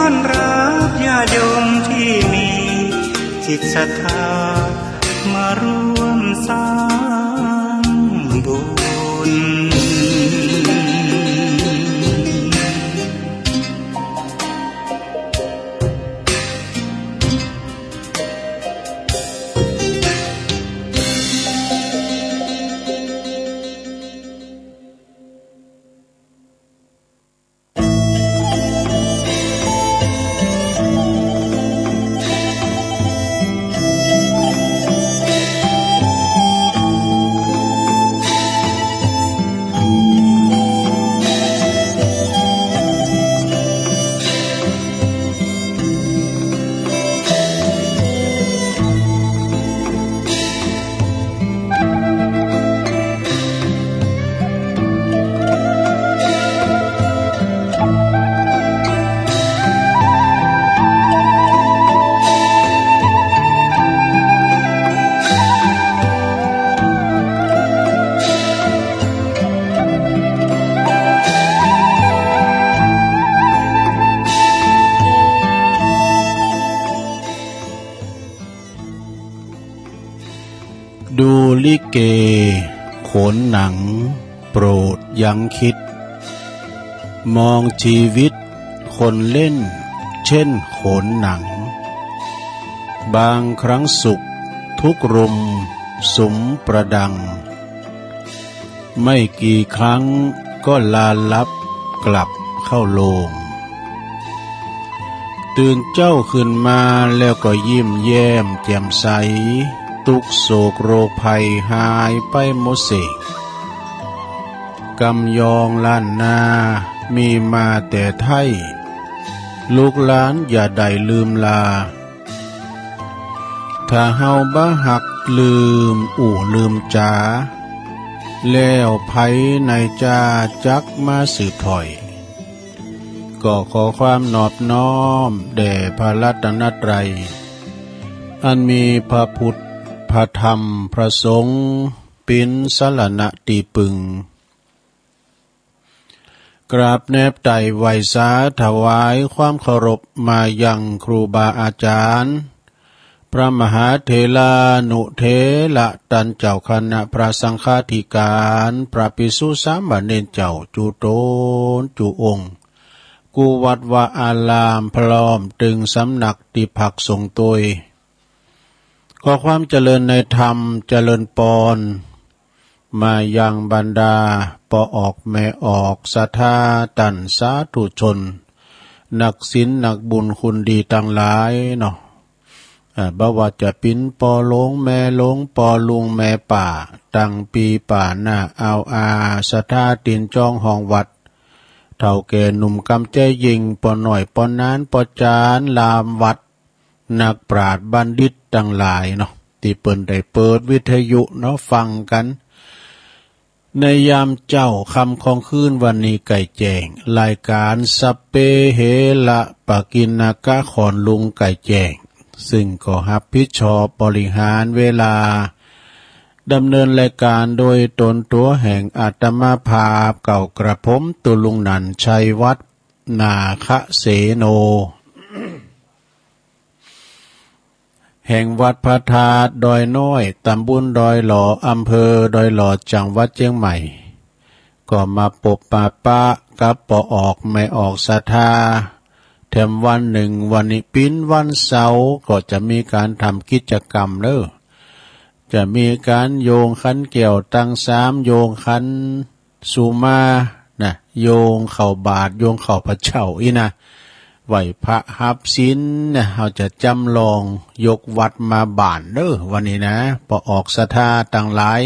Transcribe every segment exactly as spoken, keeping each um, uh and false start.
ต้อนรับญาติโยมที่มีจิตศรัทธามาร่วมสร้างบุญ ดูลิเกโขนหนัง โปรดยั้งคิด มองชีวิตคนเล่นเช่นโขนหนัง บางครั้งสุขทุกข์รุมสุมประดัง ไม่กี่ครั้งก็ลาลับกลับเข้าโลง ตื่นเจ๊าขึ้นมาแล้วก็ยิ้มแย้มแจ่มใส ตุ๊กข์โศกโรคภัยหายไปหมดเสก กำยองล้านนามีมาแต่ไท้ ลูกหลานอย่าได้ลืมลา ถ้าเฮาบ่ฮักลืมอู้ลืมจ๋า แล้วใผไหนจาจักมาสืบถ้อย ก็ขอความนอบน้อมแด่พระรัตนตรัย อันมีพระพุทธ พระธรรม พระสงฆ์ เป๋นสรณะตี้ปึง กราบแนบไต่ไหว้สาถวายความเคารพมายังครูบาอาจารย์ พระมหาเถรานุเถระ ต้านเจ้าคณะพระสังฆาธิการ พระภิกษุสามเณรเจ้าจุ๊ต๋นจุ๊องค์ กู้วัดวาอารามพร้อมตึงสำนักตี้พักสงฆ์ตวย ขอความเจริญในธรรม เจริญปอน มายังบรรดาป้อออกแม่ออกศรัทธาต้านสาธุชน นักศีลนักบุญคุณดีตังหลายเนาะ อ่า บ่ว่าจะเป๋นป้อหลวงแม่หลวง ป้อลุงแม่ป้า ตังปี้ป้าน้าอาวอา ศรัทธาตี๋นจองห้องวัด เฒ่าแก่หนุ่มกำแจ้ยิ่ง ป้อน้อยป้อหนาน ป้อจ๋ารลามวัด นักปราชญ์บัณฑิตตังหลายเนาะ ตี้เปิ้นได้เปิดวิทยุเนาะฟังกั๋น ในยามเจ๊าค่ำของคืนวันนี้ใก้แจ้ง รายก๋านสัพเพเหระปะกิณณกะ ขอนลุงใก้แจ้ง ซึ่งก็ฮับผิดชอบบริหารเวลา ดำเนินรายก๋านโดยต๋นตั๋วแห่งอาตมาภาพ เก้ากระผมตุ๊ลุงหนั่น ชัยวัฒน์ นาคเสโน แห่งวัดพระธาตุดอยน้อย ตำบลดอยหล่อ อำเภอดอยหล่อ จังหวัดเจียงใหม่ ก็มาปบมาปะกับป้อออกแม่ออกศรัทธา แถมวันนึ่ง วันนี้เป๋นวันเสาร์ ก็จะมีก๋านทำกิจกรรมเน่อ จะมีก๋านโยงขันแก้วตังสาม โยงขันสุมานะ โยงข้าวบาตร โยงข้าวพระเจ้าอี้นะ ไหว้พระฮับศีลนะ เฮาจะจ๋ำลองยกวัดมาบ้านเน่อ วันนี้นะ ป้อออกศรัทธาตังหลาย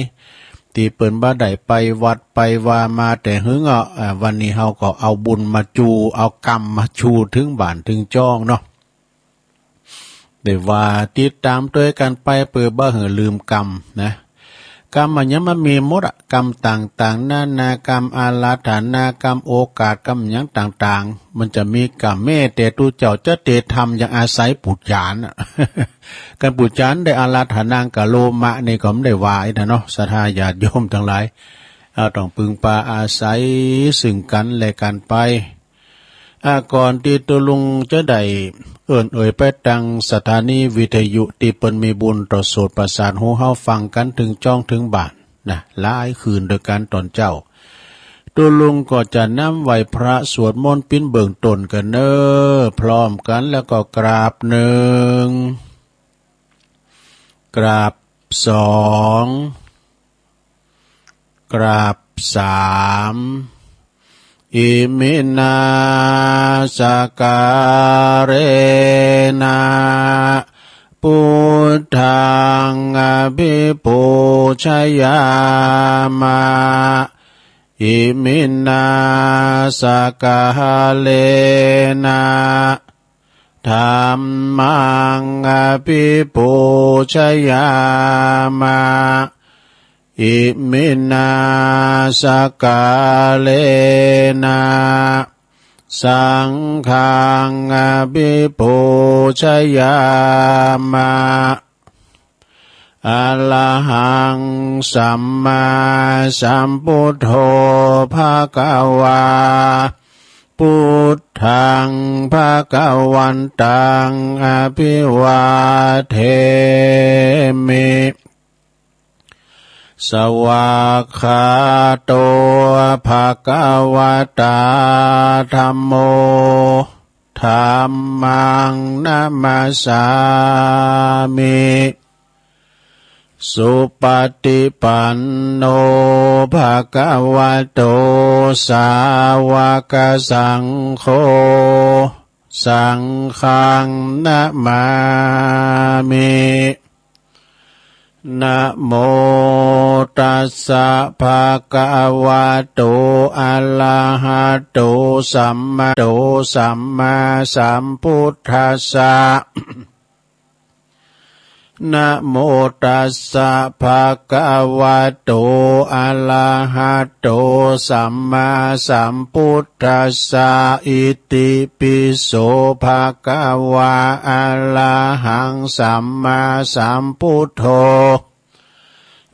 ตี้เปิ้นบ่ได้ไปวัดไปวามาแต่หึงอ่ะ อ่า วันนี้เฮาก็เอาบุญมาจู เอากรรมมาจูเถิงบ้านเถิงจ้องเนาะ ได้ว่าติดต๋ามตวยกั๋นไป เปื้อบ่หื้อลืมกรรมนะ กรรมอะหยังมันมีหมดอะ กรรมต่างๆ นานากรรมอาราธนากรรมโอกาสกรรมหยังต่างๆ มันจะมีกรรม แม้แต่ตุ๊เจ้าจะเตทำยังอาศัยปุจจานอะ กั๋นปุจจานได้อาราธนากั๋นโลมะนี่ก็บ่ได้ว่าอี้นะเนาะ ศรัทธาญาติโยมตังหลาย เฮาต้องปึงปาอาศัยซึ่งกั๋นและกั๋นไป อา ก่อนตี้ตุ๊ลุงจะได้เอิ้นเอ่ยไปตางสถานีวิทยุตี้เปิ้นมีบุญต่อโสตประสาทหูเฮาฟังกั๋นเถิงจ๊องเถิงบ้านนะ หลายคืนตวยกั๋นต๋อนเจ๊า ตุ๊ลุงก็จะนำไหว้พระสวดมนต์ปิ๋นเบื้องต้นกั๋นเน่อ พร้อมกั๋นแล้วก็กราบหนึ่ง กราบสอง กราบสาม อิมินา สการะนะ พุทธัง อภิปูชยามะ อิมินา สการะนะ ธัมมัง อภิปูชยามะ อิมินา สการะนะ สังฆัง อภิปูชยามะ อะระหัง สัมมาสัมพุทโธ ภะคะวา พุทธัง ภะคะวันตัง อะภิวาเทมิ สวากขาโต ภะคะวะตา ธัมโม ธัมมัง นะมัสสามิ สุปะติปันโน ภะคะวะโต สาวกสังโฆ สังฆัง นะมามิ นะโมตัสสะ ภะคะวะโต อะระหะโต สัมมา โต สัมมาสัมพุทธัสสะ นะโมตัสสะ ภะคะวะโต อะระหะโต สัมมาสัมพุทธัสสะ อิติปิโส ภะคะวา อะระหัง สัมมาสัมพุทโธ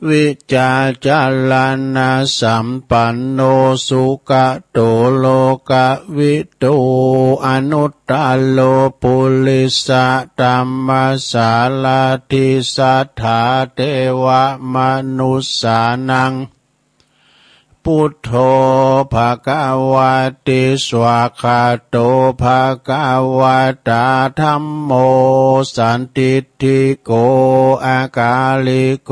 วิชชาจารณะสัมปันโน สุขะโต โลกะวิทู อนุตตะโร ปุริสะธัมมะสารถิ สัทธาเทวะมนุสสานัง พุทโธ ภะคะวะติ สวากขาโต ภะคะวะตา ธัมโม สันทิฏฐิโก อะกาลิโก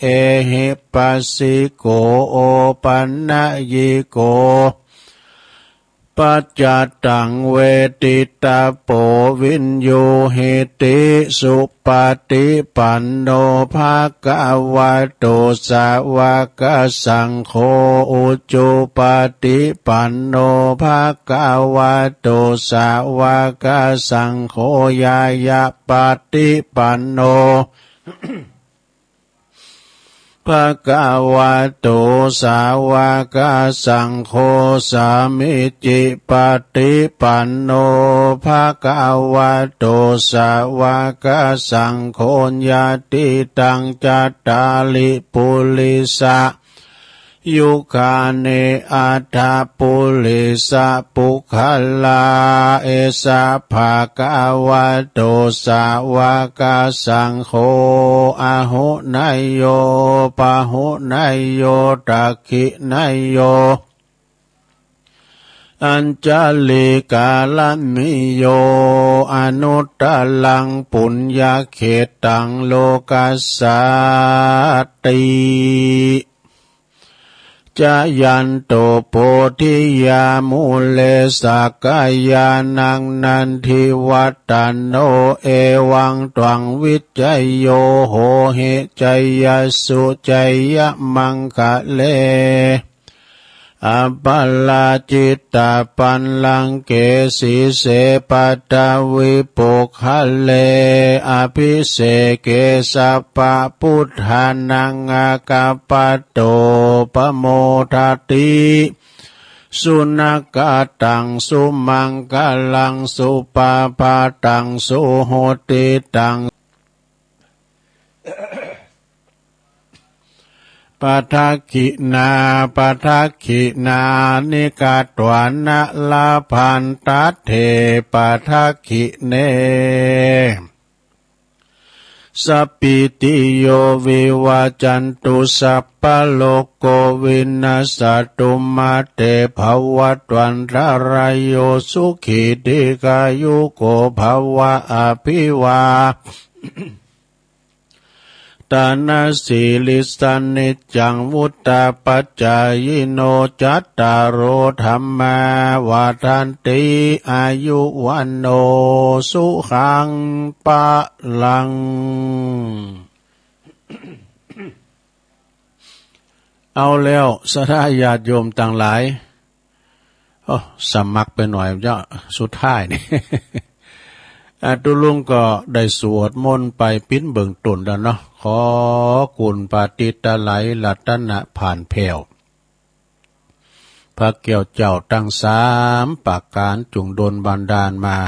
เอหิปัสสิโก โอปันนยิโก ปัจจตัง เวทิตะโป วิญญูหิติ สุปะติปันโน ภะคะวะโต สาวกสังโฆ อุจุปะติปันโน ภะคะวะโต สาวกสังโฆ ญาณะปะติปันโน ภะคะวะโต สาวกสังโฆ สามีจิปะติปันโน ภะคะวะโต สาวกสังโฆ ยะติตัง จัตตาริ ปุริสะยุคานิ อัตถะปุริสะปุคคลา เอสะ ภะคะวะโต สาวกสังโฆ อาหุเนยโย ปะหุเนยโย ทักขิเนยโย อัญชลีการัณณีโย อนุตตะรัง ปุญญะเขตตัง โลกัสสาติ จะยันโต โพธิยา มูเล สักกายานัง นันทิวัตตะโน เอวัง ตวัง วิชชโย โหหิ ชยสสุ ชยมังคะเล อะปะราจิตตะปัลลังเก สีเส ปัตตะวี ปุคคเล อะภิเสเก สัพพะพุทธานัง อะกัปปะโต ปะโมทะติ สุนะกะตัง สุมังคะลัง สุปะพะตัง สุหุติตัง อ ปะทักขิณา ปะทักขิณานิ กะตวานะ ลาภันตะเถ ปะทักขิเณ สะปปีติโย วิวัจจันตุ สัพพะโรโก วินัสสะตุ มา เต ภะวัตวันตะราโย สุขี ทีฆายุโก ภะวะ อะภิวา ตะนะสีลิสสะ นิจจัง วุฑฒาปะจายิโน จัตตาโร ธัมมา วัฑฒันติ อายุ วัณโณ สุขัง พะลัง เอาแล้ว ศรัทธาญาติโยมตังหลาย โอ้ สมัครไปหน่อยเนาะ สุดท้ายนี่ อ่า ตุ๊ลุงก็ได้สวดมนต์ไปปิ้นเบื้องต้นแล้วเนาะ ขอคุณพระอาทิตย์ตะไหล รัตนะผ่านแผ้ว พระแก้วเจ้าตังสามประก๋านจุ่งดลบันดาลมา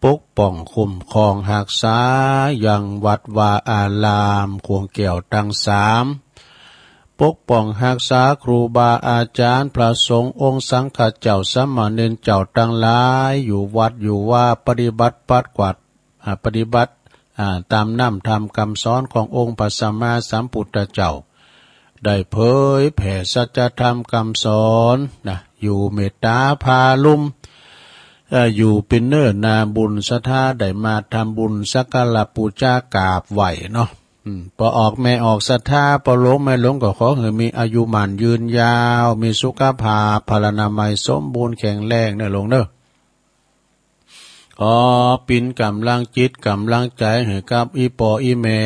ปกป้องคุ้มครองฮักษายังวัดวาอาราม ขวงแก้วตังสาม ปกป้องฮักษาครูบาอาจ๋ารย์ พระสงฆ์องค์สังฆะเจ้า สามเณรเจ้าตังหลาย อยู่วัดอยู่วา ปฏิบัติปัดกวาด อ่า ปฏิบัติ อ่า ต๋ามน้ำธรรมกำสอนขององค์พระสัมมาสัมพุทธเจ้า ได้เผยแผ่สัจธรรมกำสอนนะ อยู่เมตต๋าผาลุ่ม เอ่อ อยู่เป๋นเนื้อนาบุญ ศรัทธาได้มาทำบุญสักการะปู๋จากราบไหว้เนาะ อืม ป้อออกแม่ออกศรัทธา ป้อหลวงแม่หลวงก็ขอหื้อมีอายุหมั้นยืนยาว มีสุขภาพพลานามัยสมบูรณ์แข็งแรงเน่อหลวงเน่อ ขอเป๋นก๋ำลังจิตก๋ำลังใจ๋หื้อกับอี่ป้ออี่แม่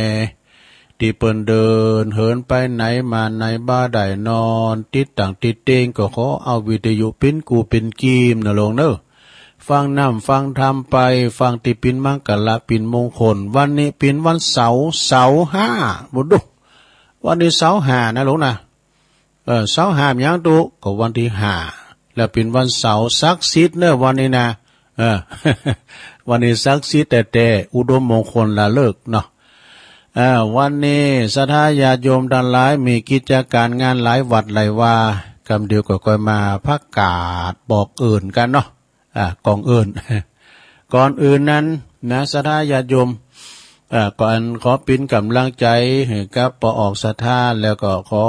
ตี้เปิ้นเดินเหินไปไหนมาไหนบ่ได้นอน ติดตั้งติดเต็ง ก็ขอเอาวิทยุเป๋นกู้เป๋นกีมเน่อหลวงเน่อ ฟังน้ำฟังธรรมไป ฟังตี้เป๋นมังคละเป๋นมงคล วันนี้เป๋นวันเสาร์ เสาร์ห้า บ่ดู วันนี้เสาร์ห้านะหลวงนะ เออ เสาร์ห้าหยังตุ๊ ก็วันตี้ห้า แล้วเป๋นวันเสาร์ศักดิ์สิทธิ์เน่อวันนี้นะ เออ วันนี้ศักดิ์สิทธิ์แต๊ๆ อุดมมงคลละฤกษ์เนาะ เออ วันนี้ศรัทธาญาติโยมตังหลายมีกิจก๋านงานหลายวัดหลายวา กำเดียวก็ก้อยมาประกาศบอกเอิ้นกั๋นเนาะ อ่า ก่อนอื่น ก่อนอื่นนั้นนะ ศรัทธาญาติโยม อ่า ก่อนขอเป๋นก๋ำลังใจ๋หื้อกับป้อออกศรัทธา แล้วก็ขอ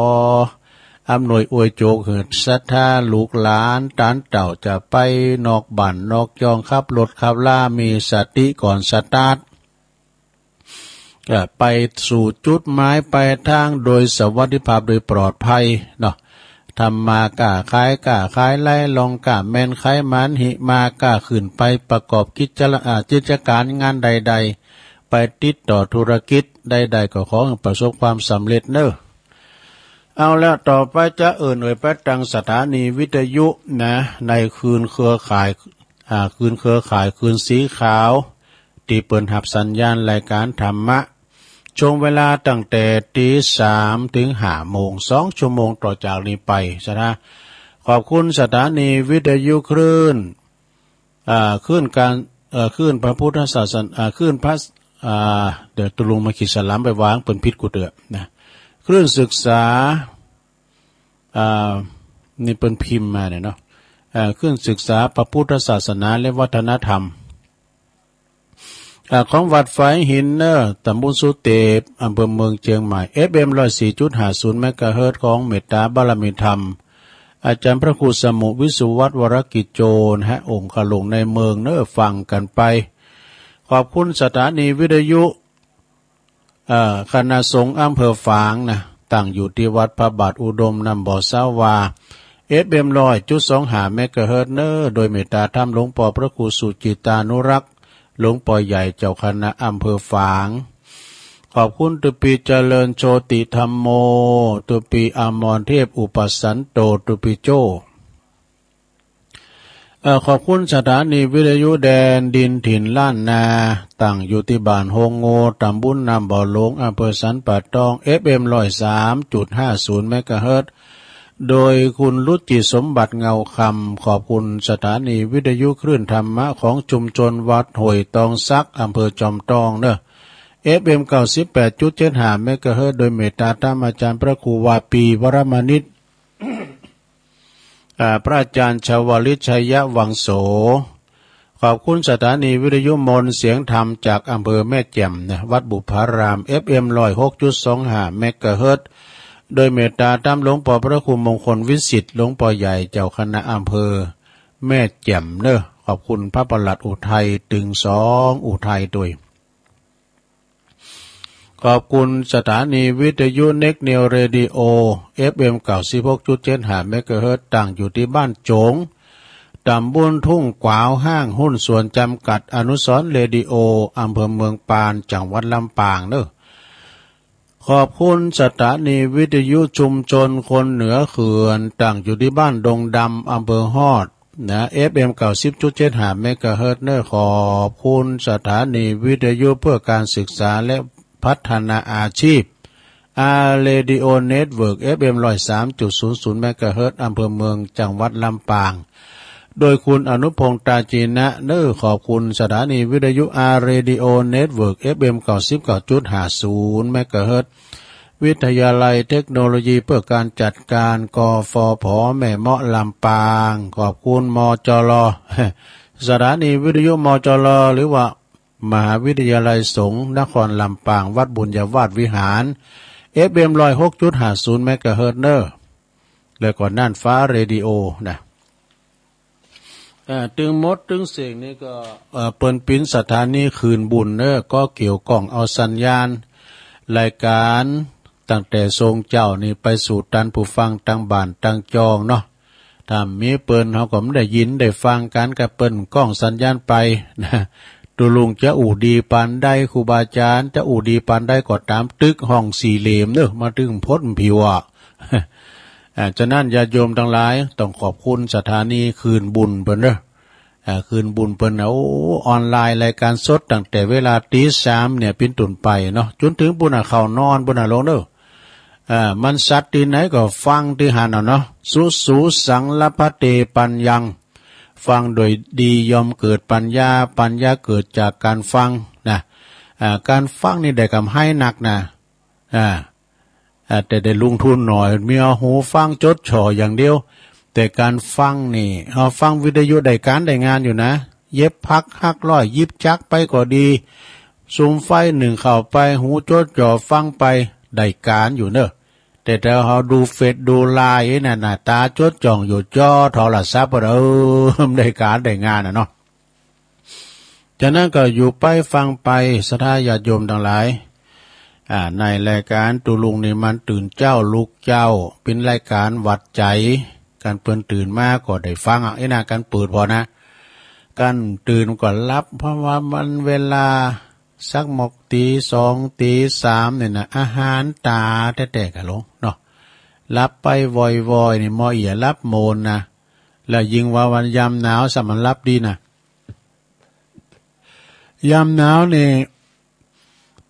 อำนวยอวยโจกหื้อศรัทธาลูกหลานต๋านเต้าจะไปนอกบ้านนอกจ่อง ขับรถขับลา มีสติก่อนสตาร์ท เอ่อ ไปสู่จุดหมายปลายตางโดยสวัสดิภาพโดยปลอดภัยเนาะ ทำมาก้าขาย ก้าขายไล่ล่อง ก้าแม่นขายหมาน หิมาก้าขึ้นไปประกอบกิจละ อ่า กิจก๋านงานใดๆ ไปติดต่อธุรกิจใดๆ ก็ขอหื้อประสบความสำเร็จเน่อ เอาละ ต่อไปจะเอิ้นเอ่ยไปตังสถานีวิทยุนะ ในคลื่นเครือข่าย อ่า คลื่นเครือข่าย คลื่นสีขาว ตี้เปิ้นฮับสัญญาณรายก๋านธรรมะ ช่วงเวลาตั้งแต่ตีสามเถิงห้าโมง สองชั่วโมงต่อจากนี้ไป ศรัทธา ขอบคุณสถานีวิทยุคลื่น อ่า คลื่นการ เอ่อ คลื่นพระพุทธศาสนา อ่า คลื่นพระ อ่า เดี๋ยวตุ๊ลุงมาขีดสลัมไปวาง เปิ้นผิดกูเตื้อนะ คลื่นศึกษา อ่า นี่เปิ้นพิมพ์มาเนี่ยเนาะ อ่า คลื่นศึกษาพระพุทธศาสนาและวัฒนธรรม อ่า ของวัดฝายหินเน่อ ตำบลสุเตป อำเภอเมืองเจียงใหม่ เอฟเอ็ม ร้อยสี่จุดห้าศูนย์ เมกะเฮิรตซ์ ของเมตตาบารมีธรรม อาจ๋ารย์พระครูสมุห์ วิสุวัฒน์ วรกิจโจ นะฮะ องค์คลุงในเมืองเน่อ ฟังกั๋นไป ขอบคุณสถานีวิทยุ เอ่อ คณะสงฆ์อำเภอฝางนะ ตั้งอยู่ตี้วัดพระบาทอุดม น้ำบ่อสาวา เอฟเอ็ม ร้อยจุดสองห้า เมกะเฮิรตซ์เน่อ โดยเมตตาธรรมหลวงป้อพระครูสุจิตตานุรักษ์ หลวงป้อใหญ่เจ้าคณะอำเภอฝาง ขอบคุณตุ๊ปี้เจริญโชติธัมโม ตุ๊ปี้อมรเทพอุปสันโต ตุ๊ปี้โจ้ เอ่อ ขอบคุณสถานีวิทยุแดนดินถิ่นล้านนา ตั้งอยู่ตี้บ้านโฮงโง่ ตำบลน้ำบ่อหลวง อำเภอสันป่าตอง เอฟเอ็ม ร้อยสามจุดห้าศูนย์ เมกะเฮิรตซ์ โดยคุณรุจิสมบัติเงาคำ ขอบคุณสถานีวิทยุคลื่นธรรมะของชุมชนวัดห้วยตองสัก อำเภอจอมตองเน่อ เอฟเอ็ม เก้าสิบแปดจุดเจ็ดห้า เมกะเฮิรตซ์ โดยเมตตาธรรมอาจารย์พระครูวาปี วรมณิช อ่า พระอาจารย์ชวลิต ชัยวังโส ขอบคุณสถานีวิทยุมนต์เสียงธรรมจากอำเภอแม่แจ่มนะ วัดบุพาราม เอฟเอ็ม ร้อยหกจุดสองห้า เมกะเฮิรตซ์ โดยเมตตาธรรมหลวงป้อพระครูมงคลวิสิทธิ์ หลวงป้อใหญ่เจ้าคณะอำเภอแม่แจ่มเนอะ ขอบคุณพระประหลัดอุทัย ตึงสองอุทัยตวย ขอบคุณสถานีวิทยุเน็กนิวเรดิโอ เอฟเอ็ม เก้าสิบหกจุดเจ็ดห้า เมกะเฮิรตซ์ ตั้งอยู่ตี้บ้านโจ๋ง ตำบลทุ่งกวาว ห้างหุ้นส่วนจำกัดอนุสรณ์เรดิโอ อำเภอเมืองปาน จังหวัดลำปางเนอะ ขอบคุณสถานีวิทยุชุมชนคนเหนือเขื่อน ตั้งอยู่ตี้บ้านดงดำ อำเภอฮอด นะ เอฟเอ็ม เก้าสิบจุดเจ็ดห้า เมกะเฮิรตซ์ เนอะ ขอบคุณสถานีวิทยุเพื่อการศึกษาและพัฒนาอาชีพ อาร์ เรดิโอ เน็ตเวิร์ก เอฟเอ็ม ร้อยสามจุดศูนย์ศูนย์ เมกะเฮิรตซ์ อำเภอเมือง จังหวัดลำปาง โดยคุณอนุพงษ์ ตาจีนะ เนอะ ขอบคุณสถานีวิทยุ อาร์ เรดิโอ เน็ตเวิร์ก เอฟเอ็ม เก้าสิบเก้าจุดห้าศูนย์ เมกะเฮิรตซ์ วิทยาลัยเทคโนโลยีเพื่อการจัดการ กฟผ แม่เมาะ ลำปาง ขอบคุณ มจร สถานีวิทยุ มจร หรือว่ามหาวิทยาลัยสงฆ์นครลำปาง วัดบุญญาวาสวิหาร เอฟเอ็ม ร้อยหกจุดห้าศูนย์ เมกะเฮิรตซ์ เนอะ แล้วก็น่านฟ้าเรดิโอนะ เอ่อ ตึงหมดตึงเสี้ยงนี่ก็ เอ่อ เปิ้นปิ๋นสถานีคืนบุญเนอะ ก็เกี่ยวก้องเอาสัญญาณรายก๋านตั้งแต่ช่วงเจ๊านี่ไปสู่ต้านผู้ฟังตางบ้านตางจองเนาะ ถ้าบ่มีเปิ้นเฮาก็บ่ได้ยินได้ฟังกั๋น ก็เปิ้นก้องสัญญาณไปนะ ตุ๊ลุงจะอู้ดีปานใด ครูบาอาจารย์จะอู้ดีปานใดก็ต๋าม ตึกห้องสี่เหลี่ยมเนอะ มาตึงพดผิวอะ อ่า ฉะนั้นญาติโยมตังหลายต้องขอบคุณสถานีคืนบุญเปิ้นเนอะ อ่า คืนบุญเปิ้นนะ โอ้ ออนไลน์รายก๋านสดตั้งแต่เวลาตี๋สามเนี่ยเป๋นต้นไปเนาะ จ๋นเถิงปู๊นน่ะเข้านอนปู๊นน่ะลงเนอะ อ่า มันสัตย์ตี้ไหนก็ฟังตี้หั้นน่ะเนาะ สุ สุ สัง ละพะเต ปัญญัง ฟังโดยดีย่อมเกิดปัญญา ปัญญาเกิดจากก๋านฟังนะ อ่า ก๋านฟังนี่ได้ก๋ำไรนักนะ อ่า อ่า แต่ได้ลงทุนหน้อย มีเอาหูฟังจดจ่ออย่างเดียว แต่ก๋านฟังนี่ เอาฟังวิทยุได้ก๋านได้งานอยู่นะ เย็บผักฮักล้อย หยิบจักรไปก็ดี สุมไฟนึ่งข้าวไป หูจดจ่อฟังไป ได้ก๋านอยู่เนอะ แต่ถ้าเฮาดูเฟซดูไลน์นั่นน่ะ ต๋าจดจ้องอยู่จอโทรศัพท์ เออ ได้ก๋านได้งานน่ะเนาะ ฉะนั้นก็อยู่ไปฟังไป ศรัทธาญาติโยมตังหลาย อ่า ในรายก๋านตุ๊ลุงนี่มันตื่นเจ๊าลุกเจ๊า เป๋นรายก๋านหวัดใจ๋ ก๋านเปิ้นตื่นมาก็ได้ฟังอะ ไอ้หน้าก๋านเปิดผ่อนะ ก๋านตื่นก็หลับ เพราะว่ามันเวลาสักหมอกตี๋สองตี๋สามเนี่ยนะ อาหารต๋าแต๊ๆ กะลงเนาะ หลับไปว่อยๆ นี่ มอเหียหลับโมนนะ แล้วยิ่งว่าวันยามหนาวซ้ำมันหลับดีนะ ยามหนาวนี่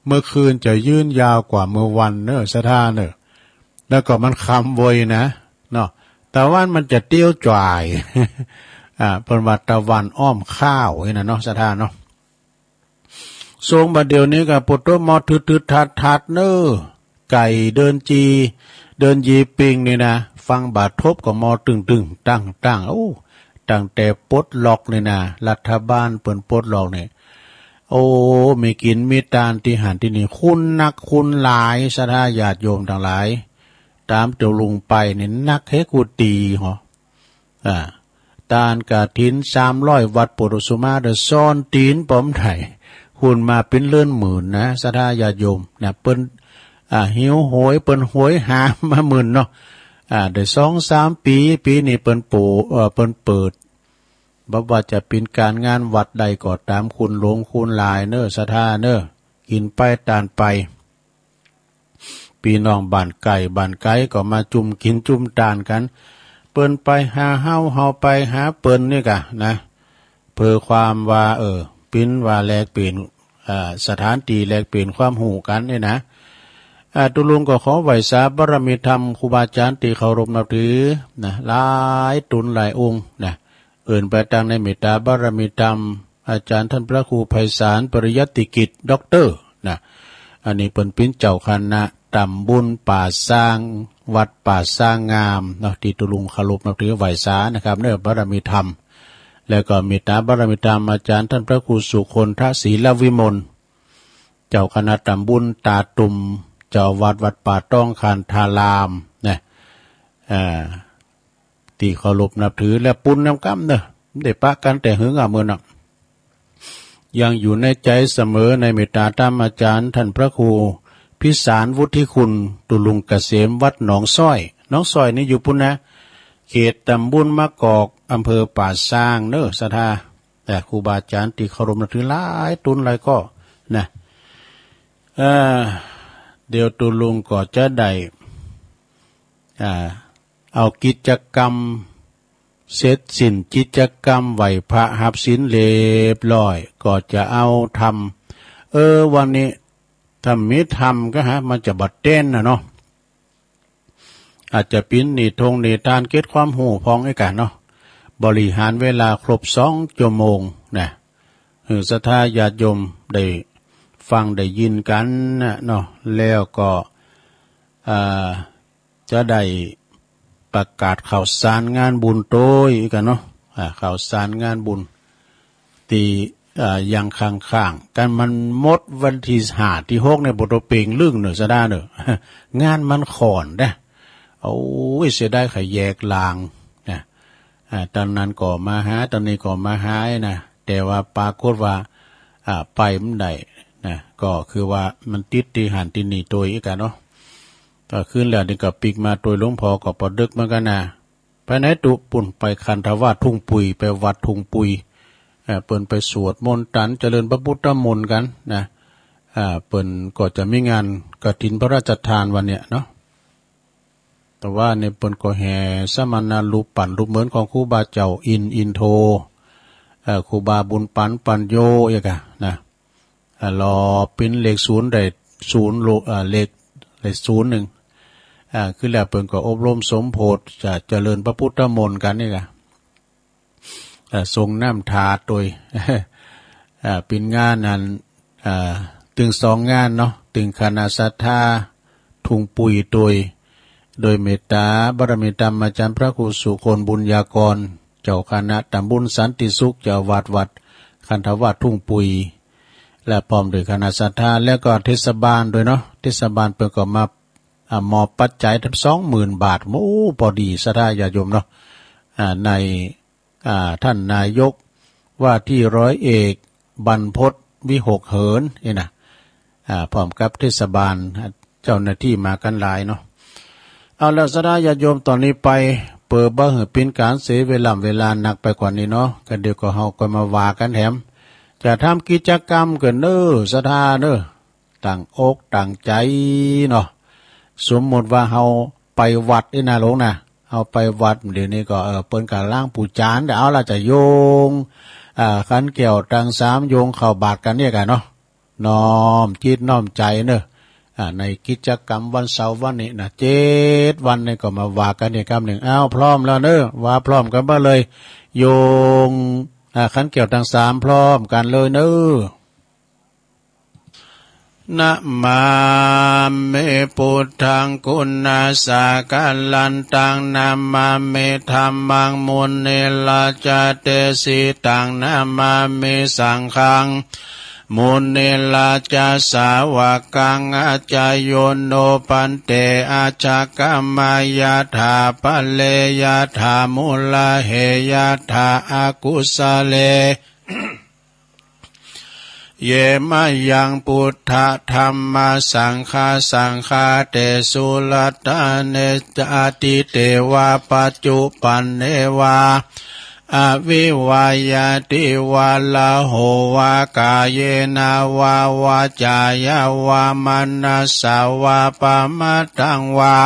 เมื่อคืนจะยืนยาวกว่าเมื่อวันเนอะ ศรัทธาเนอะ แล้วก็มันค่ำไวนะ เนาะ ตะวันมันจะเตี้ยวจ๋าย อ่า เปิ้นว่าตะวันอ้อมข้าวนี่นะเนาะ ศรัทธาเนาะ ส่วงบ่าเดี่ยวนี้ก็ปวดตั๊วมอดทึดๆ ทัดๆ เนอะ ไก่เดินจี เดินยีปิงนี่นะ ฟังบ่าทบก็มอตึงๆ ตั้งๆ โอ้ ตั้งแต่ปลดล็อกนี่นะ รัฐบาลเปิ้นปลดล็อกนี่ โอ้ มีกิ๋นมีตานตี้หั้นตี้นี่ คนนักคนหลาย ศรัทธาญาติโยมตังหลาย ต๋ามตุ๊ลุงไปนี่นักเฮกุฏี๋หอ อ่า ตานกฐินสามร้อยวัตต์ ปวดอุสุมาเด้อ ซ้อนตี๋นป๋อมไถ่ คนมาเป๋นเลินหมื่นนะ ศรัทธาญาติโยมนะ เปิ้น อ่า หิวโหย เปิ้นโหยหามาหมื่นเนาะ อ่า ได้สองสามปี๋ ปี๋นี้เปิ้นโปะ เอ่อ เปิ้นเปิด บ่ว่าจะเป๋นก๋านงานวัดใดก็ต๋าม คนหลวงคนหลายเนอะ ศรัทธาเนอะ กิ๋นไปตานไป ปี้น้องบ้านใก้บ้านไก๋ก็มาจุมกิ๋นจุมตานกั๋น เปิ้นไปหาเฮา เฮาไปหาเปิ้นนี่กะนะ เปื้อความว่า เออ ปิ้นว่าแลกเปลี่ยน อ่า สถานตี้แลกเปลี่ยนความฮู้กั๋นนี่นะ อ่า ตุ๊ลุงก็ขอไหว้สาบารมีธรรมครูบาอาจารย์ตี้เคารพนับถือนะ หลายต๋นหลายองค์นะ เอิ้นไปตังในเมตตาบารมีธรรม อาจารย์ต้านพระครูไพศาล ปริยัติกิจ ด็อกเตอร์ นะ อันนี้เปิ้นเป๋นเจ้าคณะต๋ำบุญป่าซร้าง วัดป่าซร้างงามเนาะ ตี้ตุ๊ลุงเคารพนับถือไหว้สานะครับ เน้อ บารมีธรรม แล้วก็เมตต๋าบารมีธรรมอาจ๋ารย์ต้านพระครูสุคนทะ ศีลวิมล เจ้าคณะต๋ำบุญต๋าตุ่ม เจ้าอาวาสวัดป่าต้องคันธารามนะ อ่า ตี้เคารพนับถือและปุ้นนำกำเน้อ ได้ปะกั๋นแต่หึงอะ เมินน่ะ ยังอยู่ในใจ๋เสมอ ในเมตต๋าธรรมอาจ๋ารย์ต้านพระครูพิสารวุฒิคุณ ตุ๊ลุงเกษม วัดหนองซ้อย หนองซ้อยนี่อยู่ปุ้นนะ เขตต๋ำบุญมะกอก อำเภอป่าซร้างเน้อ ศรัทธา แต่ครูบาอาจ๋ารย์ตี้เคารพนับถือหลายตุ๊นหลายก้อนะ เอ่อ เดี๋ยวตุ๊ลุงก็จะได้ อ่า เอากิจกรรม เสร็จสิ้นกิจกรรมไหว้พระฮับศีลเรียบร้อย ก็จะเอาธรรม เออ วันนี้ถ้ามีธรรมก็หา มันจะบ่เต้นน่ะเนาะ อาจจะเป๋นนิทงนิทานเกร็ดความฮู้พ่องไอ้กั๋นเนาะ บริหารเวลาครบสองชั่วโมงนะ หื้อศรัทธาญาติโยมได้ฟังได้ยินกั๋นนะเนาะ แล้วก็ อ่า จะได้ประกาศข่าวสารงานบุญโตยกั๋นเนาะ อ่า ข่าวสารงานบุญ ตี้ อ่า ยังค้างๆ กั๋น มันหมดวันตี้ห้าตี้หกเนี่ย บ่ต้องเป่งลึ่งเน้อ ศรัทธาเน้อ งานมันข้อนนะ โอ้ย เสียดาย ขะแยกหลางนะ อ่า ต๋อนนั้นก็มาหา ต๋อนนี้ก็มาหานะ แต่ว่าปรากฏว่า อ่า ไปบ่ได้นะ ก็คือว่ามันติดตี้หั้นตี้นี่โตยกั๋นเนาะ ก็คืนแล้วนี่ก็ปิ๊กมาโตยหลวงพ่อก็ปอดึกเหมือนกั๋นนะ ไปไหนตุ๊ ปุ้น ไปคันธวาสทุ่งปุ๋ย ไปวัดทุ่งปุ๋ย เอ่อ เปิ้นไปสวดมนต์ตันเจริญพระพุทธมนต์กั๋นนะ อ่า เปิ้นก็จะมีงานกฐินพระราชทานวันเนี้ยเนาะ แต่ว่านี่เปิ้นก็แห่สมณรูปปั้นรูปเหมือนของครูบาเจ้าอินทร์อินโท เอ่อ ครูบาบุญปั๋นปัญโญ เอี้ยก่ะนะ อ่า หล่อเป๋นเลขศูนย์ได้ศูนย์โล อ่า เลข เลขศูนย์นึ่ง อ่า คือแล้วเปิ้นก็อบรมสมโพธิ จะเจริญพระพุทธมนต์กั๋นนี่ก่ะ อ่า ส่งน้ำถาดโตย อ่า เป๋นงานอัน อ่า ตึงสองงานเนาะ ตึงคณะศรัทธาทุ่งปุ๋ยโตย โดยเมตต๋าบารมีธรรมอาจ๋ารย์พระครูสุคนทบุญญากร เจ้าคณะต๋ำบุญสันติสุข เจ้าอาวาสวัดคันธวาสทุ่งปุ๋ย และพร้อมด้วยคณะศรัทธา แล้วก็เทศบาลโตยเนาะ เทศบาลเปิ้นก็มา อ่า มอบปัจจัยทั้งสองหมื่นบาท โอ้ ปอดีศรัทธาญาติโยมเนาะ อ่า ใน อ่า ท่านนายกว่าที่ร้อยเอกบรรพต วิหกเหิน นี่นะ อ่า พร้อมกับเทศบาล เจ้าหน้าตี้มากั๋นหลายเนาะ เอาละศรัทธาญาติโยม ต๋อนนี้ไป เปื้อบ่หื้อเป๋นก๋านเสียเวลา เวลานักไปกว่านี้เนาะ ก็เดี๋ยวก็เฮาก็มาว่ากั๋นแถม จะทำกิจกรรมกั๋นเน้อศรัทธาเน้อ ตั้งอกตั้งใจ๋เนาะ สมมุติว่าเฮาไปวัดนี่นะหลวงนะ เฮาไปวัดเดี๋ยวนี้ก็ เออ เปิ้นก๋ำลังปู๋จาน เดี๋ยวเอาละจะโยง อ่า ขันแก้วตังสาม โยงข้าวบาตรกั๋นเนี่ยก่ะเนาะ น้อมจิตน้อมใจ๋เน้อ อ่า ในกิจกรรมวันเสาร์วันนี้นะ เจ็ดวันนี่ก็มาว่ากั๋นอีกกำนึ่ง อ้าว พร้อมแล้วเน้อ ว่าพร้อมกั๋นมาเลย โยง อ่า ขันแก้วตังสามพร้อมกั๋นเลยเน้อ นะมามิ พุทธัง กุณาสะกะลันตัง นะมามิ ธัมมัง มุนิราจาเตสิตัง นะมามิ สังฆัง มุนิราจาสาวะกัง อาจาโยโน ภันเต อาชะกะมะ ยะถา ปะเร ยะถา มุระเห ยะถา อกุสะเร เย มะยัง พุทธะ ธัมมะ สังฆา สังฆาเตสุ รัตเตนะ อทิเตวะ ปัจจุปันเนวะ อวิวา ยะติวะ รโหวะ กาเยนะวะ วาจายะวะ มะนะสสะวะ ปะมะทังวะ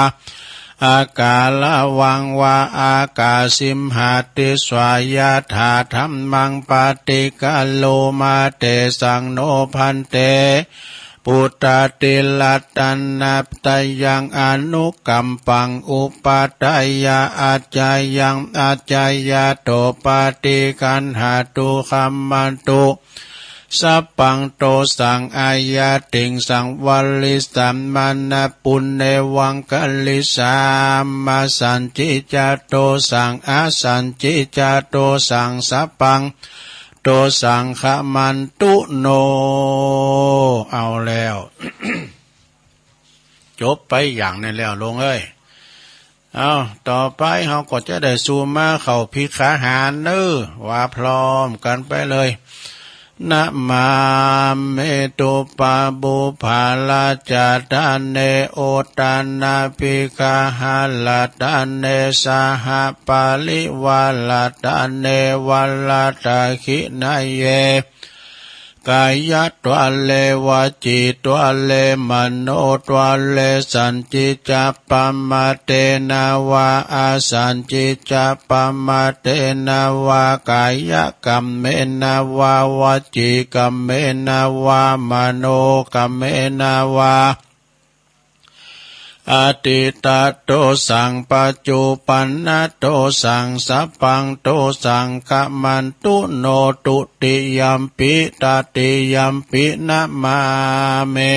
อะกาละวังวะ อากาสิมหาติสสะ ยะถา ธัมมัง ปะติกะโรมา เตสัง โน ภันเต พุทธาติรัตนะตะยัง อนุกัมปัง อุปัฏฐายะ อาจายัง อาจายะโต ปะติกัณหะตุ คัมมะตุ สัพพังโตสัง อายัตถิงสัง วาริสัมมานะปุณเณวังคาริสามา สัญจิจจาโตสัง อสัญจิจจาโตสัง สัพพังโตสัง ขมันตุโน เอาแล้ว จบไปอย่างนั้นแล้วโลงเอ้ย เอา ต่อไปเฮาก็จะได้สู่มาเข้าภิกขาหารเน้อ ว่าพร้อมกั๋นไปเลย นะมามิ ปุพพะปุพพะราชา รัตตะเน โอทะนา ภิกขาหะ รัตตะเน สหะ ปะริวาระ รัตตะเน วะระ ทักขิณาเย กายะ ตวะเล วจี ตวะเล มโน ตวะเล สัญจิจจะ ปะมะเตนะ วา อสัญจิจจะ ปะมะเตนะ วา กายะ กัมเมนะ วา วจี กัมเมนะ วา มโน กัมเมนะ วา อตีตะโตสัง ปัจจุปันนะโตสัง สัพพังโตสัง ขมันตุโน ตุติยัมปิ ตติยัมปิ นะมามิ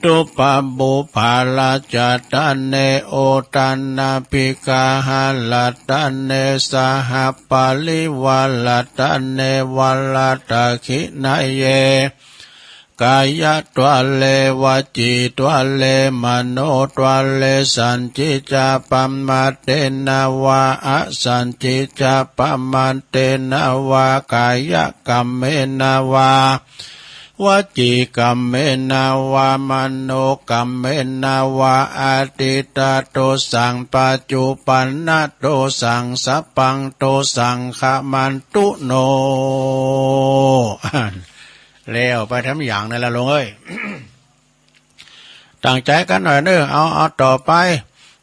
ปุพพะปุพพะราชา รัตตะเน โอทะนา ภิกขาหะ รัตตะเน สหะ ปะริวาระ รัตตะเน วะระ ทักขิณาเย กายะ ตวะเล วจี ตวะเล มโน ตวะเล สัญจิจจะ ปะมะเตนะ วา อสัญจิจจะ ปะมะเตนะ วา กายะ กัมเมนะ วา วจี กัมเมนะ วา มโน กัมเมนะ วา อตีตะโตสัง ปัจจุปันนะโตสัง สัพพังโตสัง ขมันตุโน แล้วไปแถมอย่างนั้นละโลงเอ้ย ตั้งใจ๋กั๋นหน่อยเน้อ เอา เอาต่อไป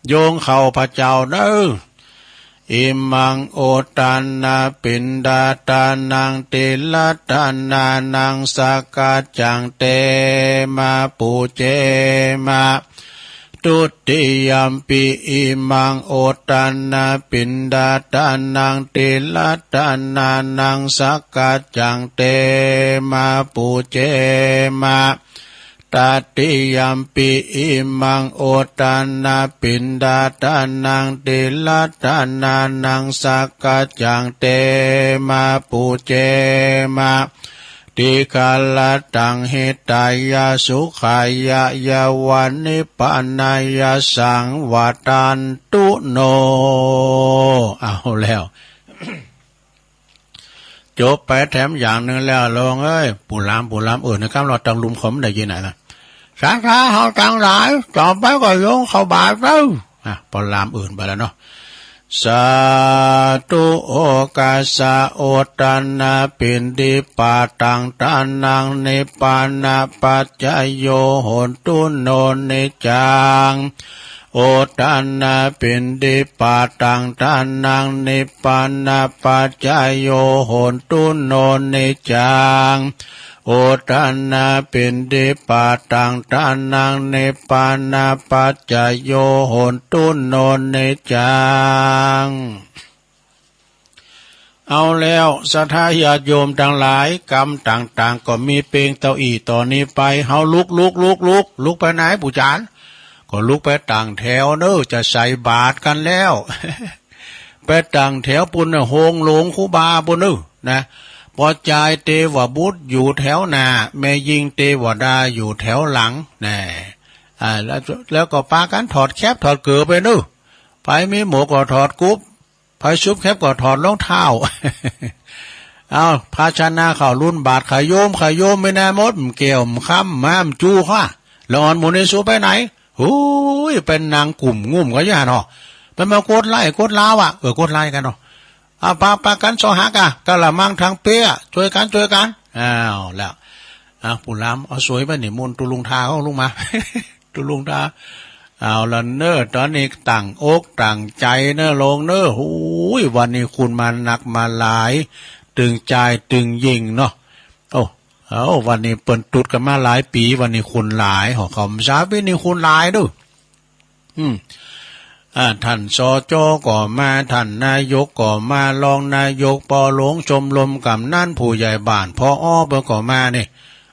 โยงเข้าพระเจ้าเน้อ อิมัง โอทะนา ปิณฑาทานัง ติรัตถานานัง สักกะจัง เต มา ปูเจ มา ทุติยัมปิ อิมัง โอทะนา ปิณฑาทานัง ติรัตถานานัง สักกะจัง เต มา ปูเจ มา ตติยัมปิ อิมัง โอทะนา ปิณฑาทานัง ติรัตถานานัง สักกะจัง เต มา ปูเจ มา ติคารัตตัง หิตายะ สุขายะ ยะวะ นิพพานายะ สัง วัตตันตุโน เอาแล้ว จบไปแถมอย่างนึ่งแล้วโลงเอ้ย ปู่หลาม ปู่หลามอื่นนะครับ เฮาตังลุมเขาไม่ได้ยินไหนล่ะ ศรัทธาเฮาตังหลาย ต่อไปก็โยงเข้าบาตรแล้ว อ่ะ ปอหลามอื่นไปแล้วเนาะ สาธุ โอคาสะ โอทะนา ปิณฑิปาตัง ทานัง นิพพานะปัจจโย โหนตุ โน นิจจัง โอทะนา ปิณฑิปาตัง ทานัง นิพพานะปัจจโย โหนตุ โน นิจจัง โอทะนา ปิณฑิปาตัง ทานัง นิพพานะปัจจโย โหนตุ โน นิจจัง เอาแล้ว ศรัทธาญาติโยมตังหลาย กำต่างๆ ก็มีเปงเต้าอี้ ต่อนี้ไป เฮาลุก ลุก ลุก ลุก ลุกไปไหน ปู่จ๋ารย์ ก็ลุกไปตั้งแถวเน้อ จะใส่บาตรกั๋นแล้ว ไปตั้งแถวปู๊นเน้อ โฮงหลวงครูบาปู๊นเน้อ นะ ปอจายเตวบุตรอยู่แถวหน้า แม่ญิงเตวดาอยู่แถวหลัง นะ อ่า แล้ว แล้วก็ปากั๋นถอดแคปถอดเกิ๋วไปเน้อ ใผมีหมวกก็ถอดกุ๊บ ใผสุบแคปก็ถอดรองเท้า เอา ภาชนะข้าวลุนบาตร ขะโยม ขะโยมไปไหนหมด แก้ว คำ ม้าม จู๋ ข้า ละอ่อนหมู่นี้สูไปไหน หูย ไปนั่งกุ่มงุ่มกั๋นอยู่หั้นเนาะ ไปมากดไลก์กดลาวอะ เออ กดไลก์กั๋นเนาะ เอา ปา ปากั๋นเซาะหาก้า กะละมังถังเป๊อะ จ้วยกั๋น จ้วยกั๋น อ้าว แล้ว อ่ะ ปู่หลาม เอาสวยไปนิมนต์ตุ๊ลุงทาเข้าลุกมา ตุ๊ลุงทา เอาละเน้อ ต๋อนนี้ตั้งอกตั้งใจ๋เน้อโลงเน้อ หูย วันนี้คนมานักมาหลาย ตึงจายตึงยิ่งเนาะ โอ้ เอา วันนี้เปิ้นตุ๊ดกั๋นมาหลายปี๋ วันนี้คนหลาย หอเขาพรรษาปี๋นี้คนหลายเน้อ อืม อ่า ท่าน สจ ก็มา ท่านนายกก็มา รองนายก ป.หลวง ชมรมกำนัน ผู้ใหญ่บ้าน ผอ เปิ้นก็มานี่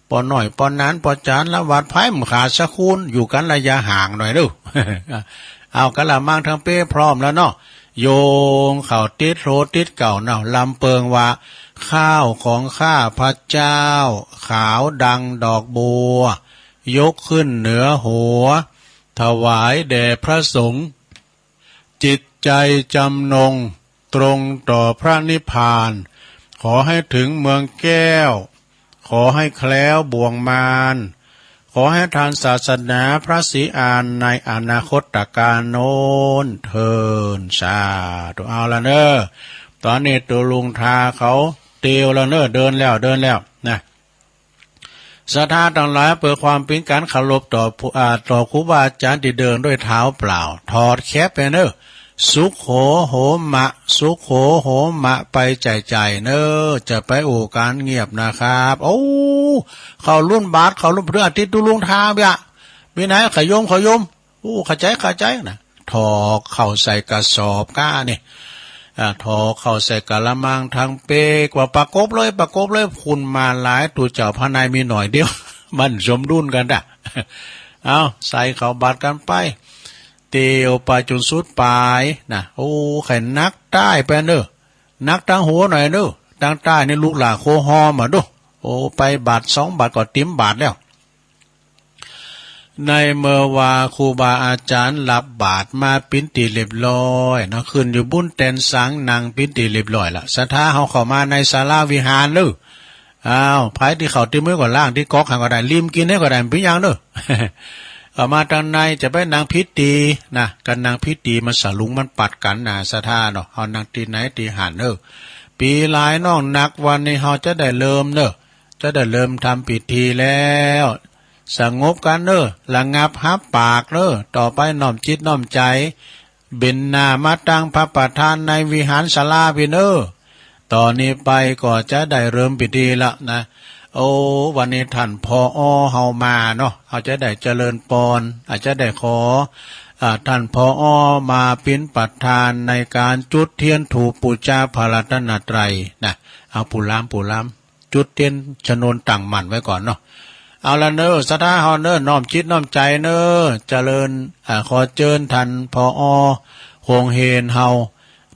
ป.น้อย ป.หนาน ป.จ๋ารย์ ละหวัด ใผบ่ขาดสักคน อยู่กั๋นระยะห่างหน่อยเน่อ เอา กะละมังทั้งเป๊ะพร้อมแล้วเนาะ โยงเข้าติ๊ดโหลติ๊ดเก่าเนาะ ลำเปิงว่า ข้าวของข้าพเจ้า ขาวดังดอกบัว ยกขึ้นเหนือหัว ถวายแด่พระสงฆ์ จิตใจจำนงตรงต่อพระนิพพาน ขอให้ถึงเมืองแก้ว ขอให้แคล้วบ่วงมาร ขอให้ทันศาสนาพระศรีอานในอนาคตกาลโน้นเทอญ สาธุ เอาละเน่อ ต๋อนนี้ตุ๊ลุงทาเขาเตียวแล้วเน่อ เดินแล้ว เดินแล้วนะ ศรัทธาตังหลาย เปื้อความเป๋นก๋านเคารพต่อผู้ อ่า ต่อครูบาอาจ๋ารย์ตี้เดินด้วยเท้าเปล่า ถอดแคปไปเน่อ สุโขโหมะ สุโขโหมะ ไปใจ๋ๆ เน่อ จะไปอู้ก๋านเงียบนะครับ โอ้ เข้ารุ่นบาตร เข้ารุ่นเดือนอาทิตย์ ตุ๊ลุงทาเปียะ มีไหน ขะโยม ขะโยม โอ้ เข้าใจ๋ เข้าใจ๋นะ ถอกเข้าใส่กระสอบก้านี่ อ่า ถอกเข้าใส่กะละมังทั้งเป๊ก ว่าประกบเลย ประกบเลย คนมาหลาย ตุ๊เจ้าพระนายมีหน่อยเดียว มันสมดุลกั๋นดะ เอา ใส่เข้าบาตรกั๋นไป เตียวไปจ๋นสุดป๋ายนะ โอ้ ใค่หนักใต้ไปเน่อ หนักตังหัวหน่อยเน่อ ตังใต้นี่ลูกหล้าโคฮอมอะดู โอ้ ไปบาตรสองบาตรก็เต๋มบาตรแล้ว ในเมื่อว่าครูบาอาจ๋ารย์รับบาตรมาเป๋นตี้เรียบร้อยเนาะ ขึ้นอยู่บุนแตนสัง นั่งเป๋นตี้เรียบร้อยละ ศรัทธาเฮาเข้ามาในศาลาวิหารเน่อ อ้าว ใผตี้เข้าตี้มุ้ยก็ล้างตี้ก๊อกหั้นก็ได้ ริมกิ๋นหั้นก็ได้ บ่เป๋นหยังเน่อ เข้ามาตังในจะไปนั่งผิดตี้นะ กั๋นนั่งผิดตี้มันสลุงมันปัดกั๋นนะ ศรัทธาเนาะ เฮานั่งตี้ไหนตี้หั้นเน่อ ปี๋หลายน้องนัก วันนี้เฮาจะได้เริ่มเน่อ จะได้เริ่มทำพิธีแล้ว สงบกั๋นเน่อ ระงับฮับปากเน่อ ต่อไปน้อมจิตน้อมใจ๋ เบนหน้ามาตังพระประธานในวิหารศาลาปี้เน่อ ต่อนี้ไปก็จะได้เริ่มพิธีละนะ โอ้ วันนี้ท่าน ผอ เฮามาเนาะ เฮาจะได้เจริญปอน อาจจะได้ขอ อ่า ท่าน ผอ มาเป๋นประธานในก๋านจุดเตียนธูปปู๋จาพระรัตนตรัยนะ เอา ปู่ลาม ปู่ลาม จุดเตียนชนวนตั้งมั่นไว้ก่อนเนาะ เอาละเน่อ ศรัทธาเฮาเน่อ น้อมจิตน้อมใจ๋เน่อ เจริญ อ่า ขอเจิญท่าน ผอ โฮงเฮนเฮา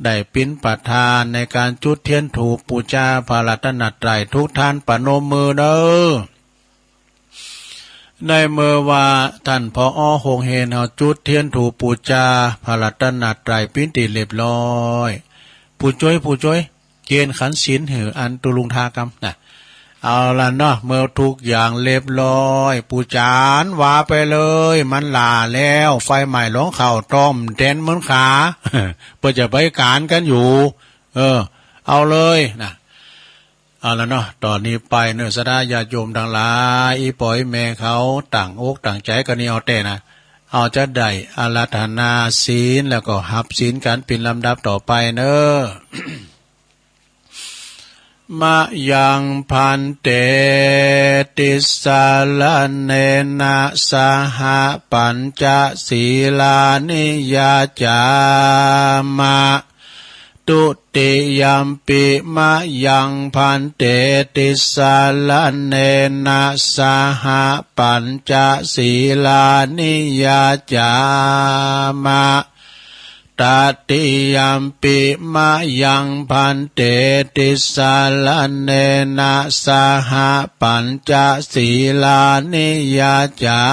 ได้เป๋นประธานในก๋านจุดเตียนธูปปู๋จาพระรัตนตรัย ทุกท่านประนมมือเน่อ ในเมื่อว่าท่าน ผอ โฮงเฮนเฮาจุดเตียนธูปปู๋จาพระรัตนตรัยเป๋นตี้เรียบร้อย ผู้จ้วย ผู้จ้วย เกณฑ์ขันศีลหื้ออันตุ๊ลุงทากำนะ เอาละเนาะ เมื่อทุกอย่างเรียบร้อย ปู่จ๋ารย์ว่าไปเลย มันหล้าแล้ว ไฟไหม้หลองเข้าต้อมแตนเหมือนขา เปิ้นจะไปก๋านกั๋นอยู่ เออ เอาเลยนะ เอาละเนาะ ต่อนี้ไปเน่อ ศรัทธาญาติโยมตังหลาย อี่ป้ออี่แม่เขาตั้งอกตั้งใจ๋กั๋นนี่เอาแต๊นะ เอาจะได้อาราธนาศีล แล้วก็ฮับศีลกั๋นเป๋นลำดับต่อไปเน่อ มะยัง ภันเต ติสสะระเณนะ สะหะ ปัญจะ สีลานิ ยาจา มะ ตุติยัมปิ มะยัง ภันเต ติสสะระเณนะ สะหะ ปัญจะ สีลานิ ยาจา มะ ตติยัมปิ มะยัง ภันเต ติสสะระเณนะ สะหะ ปัญจะ สีลานิ ยาจา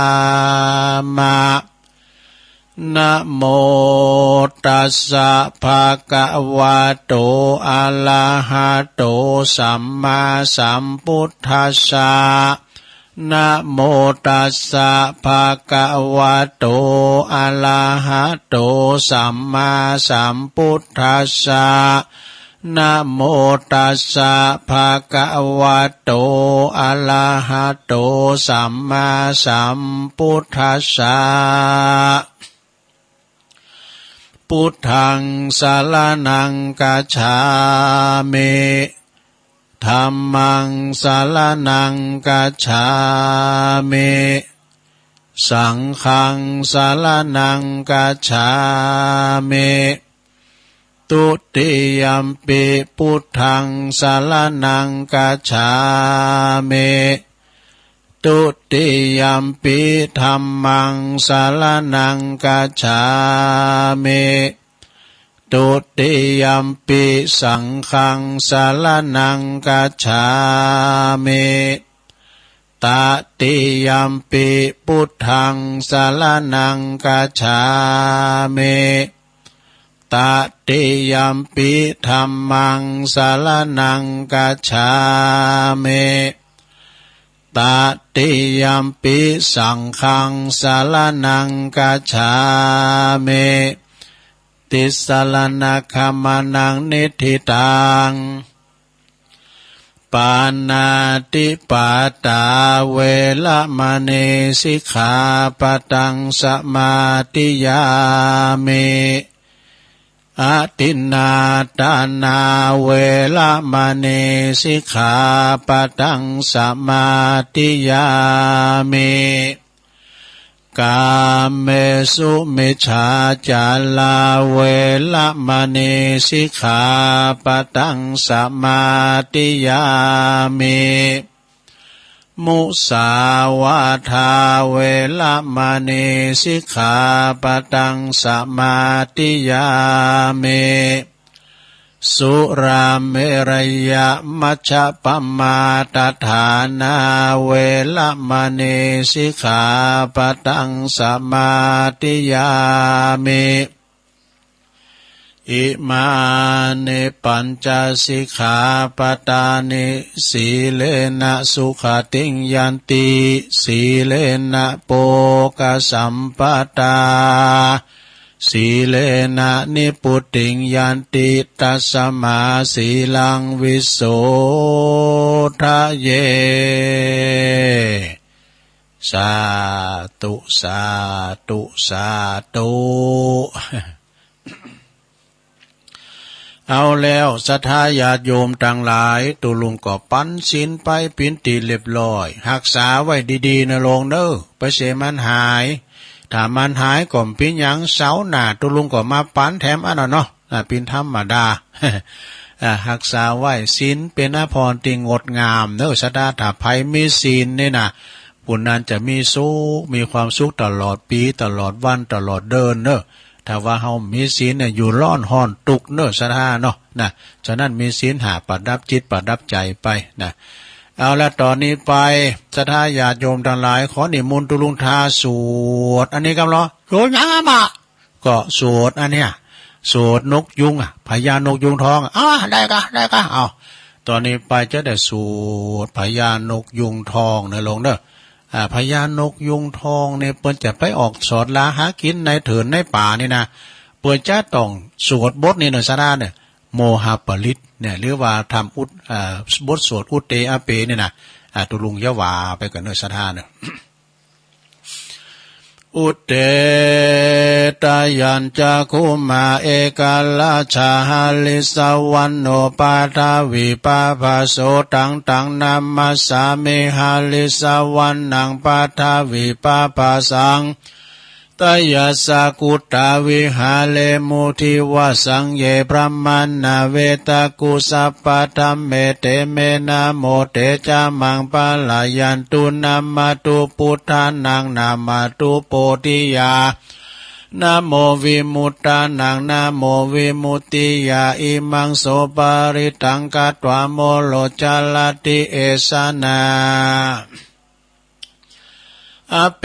มะ นะโม ตัสสะ ภะคะวะโต อะระหะโต สัมมาสัมพุทธัสสะ นะโม ตัสสะ ภะคะวะโต อะระหะโต สัมมาสัมพุทธัสสะ นะโม ตัสสะ ภะคะวะโต อะระหะโต สัมมาสัมพุทธัสสะ พุทธัง สะระณัง คัจฉามิ ธัมมัง สะระณัง คัจฉามิ สังฆังสรณังคัจฉามิ ทุติยัมปิ พุทธังสรณังคัจฉามิ ทุติยัมปิ ธัมมังสรณังคัจฉามิ ทุติยัมปิ สังฆังสรณังคัจฉามิ ตติยัมปิ พุทธังสรณังคัจฉามิ ตติยัมปิ ธัมมังสรณังคัจฉามิ ตติยัมปิ สังฆังสรณังคัจฉามิ ติสสรณะขะมะนะ นิฏฐิตัง ปาณาติปาตา เวระมะณี สิกขาปะตัง สมาธิยามิ อทินนาทานา เวระมะณี สิกขาปะตัง สมาธิยามิ กาเมสุมิจฉาจารา เวระมะณี สิกขาปะตัง สมาธิยามิ มุสาวาทา เวระมะณี สิกขาปะตัง สมาธิยามิ สุราเมรยะมัชฌะปะมาทฐานา เวระมะณี สิกขาปะตัง สมาธิยามิ อิมานิปัญจสิกขาปะทานิ สีเลนะสุขะติงยันติ สีเลนะโภคะสัมปะทา สีเลนะนิพพุติงยันติ ตัสสะมาสีลังวิโสทะเย สาธุ สาธุ สาธุ เอาแล้วศรัทธาญาติโยมตังหลาย ตุ๊ลุงก็ปั๋นศีลไปเป๋นตี้เรียบร้อย ฮักษาไว้ดีๆ นะโลงเน่อ ไปเสียมันหาย ถ้ามันหายก็บ่เป๋นหยัง เสาร์หน้าตุ๊ลุงก็มาปั๋นแถมอั้นน่ะเนาะ อ่า เป๋นธรรมดา อ่า ฮักษาไว้ ศีลเป๋นอาภรณ์ตี้งดงามเน่อศรัทธา ถ้าใผมีศีลนี่นะ ผู้นั้นจะมีสุข มีความสุขตลอดปี๋ ตลอดวัน ตลอดเดือนเน่อ ถ้าว่าเฮาบ่มีศีลเนี่ย อยู่ร้อนฮ้อนตุ๊กข์เน่อศรัทธาเนาะ นะ ฉะนั้นมีศีลห้าประดับจิตประดับใจ๋ไปนะ เอาละ ต๋อนนี้ไป ศรัทธาญาติโยมตังหลาย ขอนิมนต์ตุ๊ลุงทาสวดอันนี้กำลอ สวดหยังอะหม่า ก็สวดอันเนี้ย สวดนกยูงอะ พญานกยูงทองอะ อ่า ได้ก่ะ ได้ก่ะ เอา ต๋อนนี้ไปจะได้สวดพญานกยูงทองเน่อโลงเน่อ อ่า พญานกยูงทองเนี่ย เปิ้นจะไปออกสอดลาหากิ๋นในเถินในป่านี่นะ เปิ้นจะต้องสวดบทนี้เน่อศรัทธาเน่อ โมหปริตเนี่ย หรือว่าทำอุท- อ่า บทสวดอุทเตอะเปเนี่ยนะ อ่า ตุ๊ลุงจะว่าไปก่อนเน่อศรัทธาเน่อ อุทเต ทะยัญจะ คุมมา เอกราชา หะริสสะวัณโณ ปาทวีปาภาโส ตัง ตัง นะมัสสามิ หะริสสะวัณณัง ปาทวีปาภาสัง ทะยัสสะ กุฏาวิหาเรมุ ทิวะสัง เย บรามมา เวตะกุ สัพพะ ธัมเม เต เม นะโม เต จะ มัง ปะละยันตุ นะมะตุ ปุทธานัง นะมะตุ โพธิยา นะโม วิมุตตานัง นะโม วิมุตติยา อิมัง โส ปะริตตัง กัตวา โมโร จะระติ เอสะนา อะเป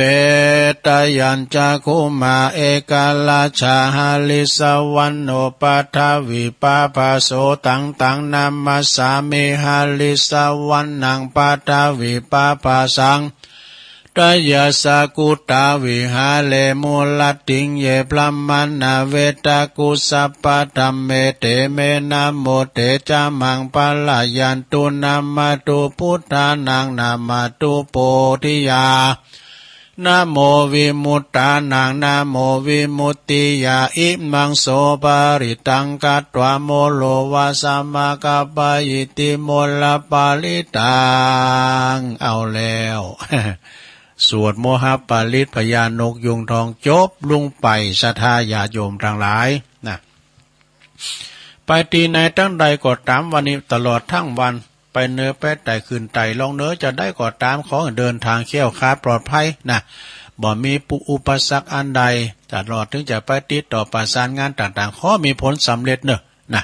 ทะยัญจะ คุมมา เอกราชา หะริสสะวัณโณ ปาทวีปาภาโส ตัง ตัง นะมัสสามิ หะริสสะวัณณัง ปาทวีปาภาสัง ทะยัสสะ กุฏาวิหาเรมุ รัตติง เย บรามมา เวตะกุ สัพพะ ธัมเม เต เม นะโม เต จะ มัง ปะละยันตุ นะมะตุ ปุทธานัง นะมะตุ โพธิยา นะโม วิมุตตานัง นะโม วิมุตติยา อิมัง โส ปะริตตัง กัตวา โมโร วะสะ มะกะปะยิติ โมรปะริตตัง เอาแล้ว สวดโมหปริตรพญานกยูงทองจบลงไป ศรัทธาญาติโยมตังหลายนะ ไปตี้ไหนตังใดก็ต๋าม วันนี้ตลอดตึงวัน ไปเหนือไปใต้ขึ้นใต้ลงเหนือจะใดก็ต๋าม ขอหื้อเดินตางแคล้วคลาดปลอดภัยนะ บ่มีอุปสรรคอันใด ตลอดเถิงจะไปติดต่อประสานงานต่างๆ ขอมีผลสำเร็จเน่อ นะ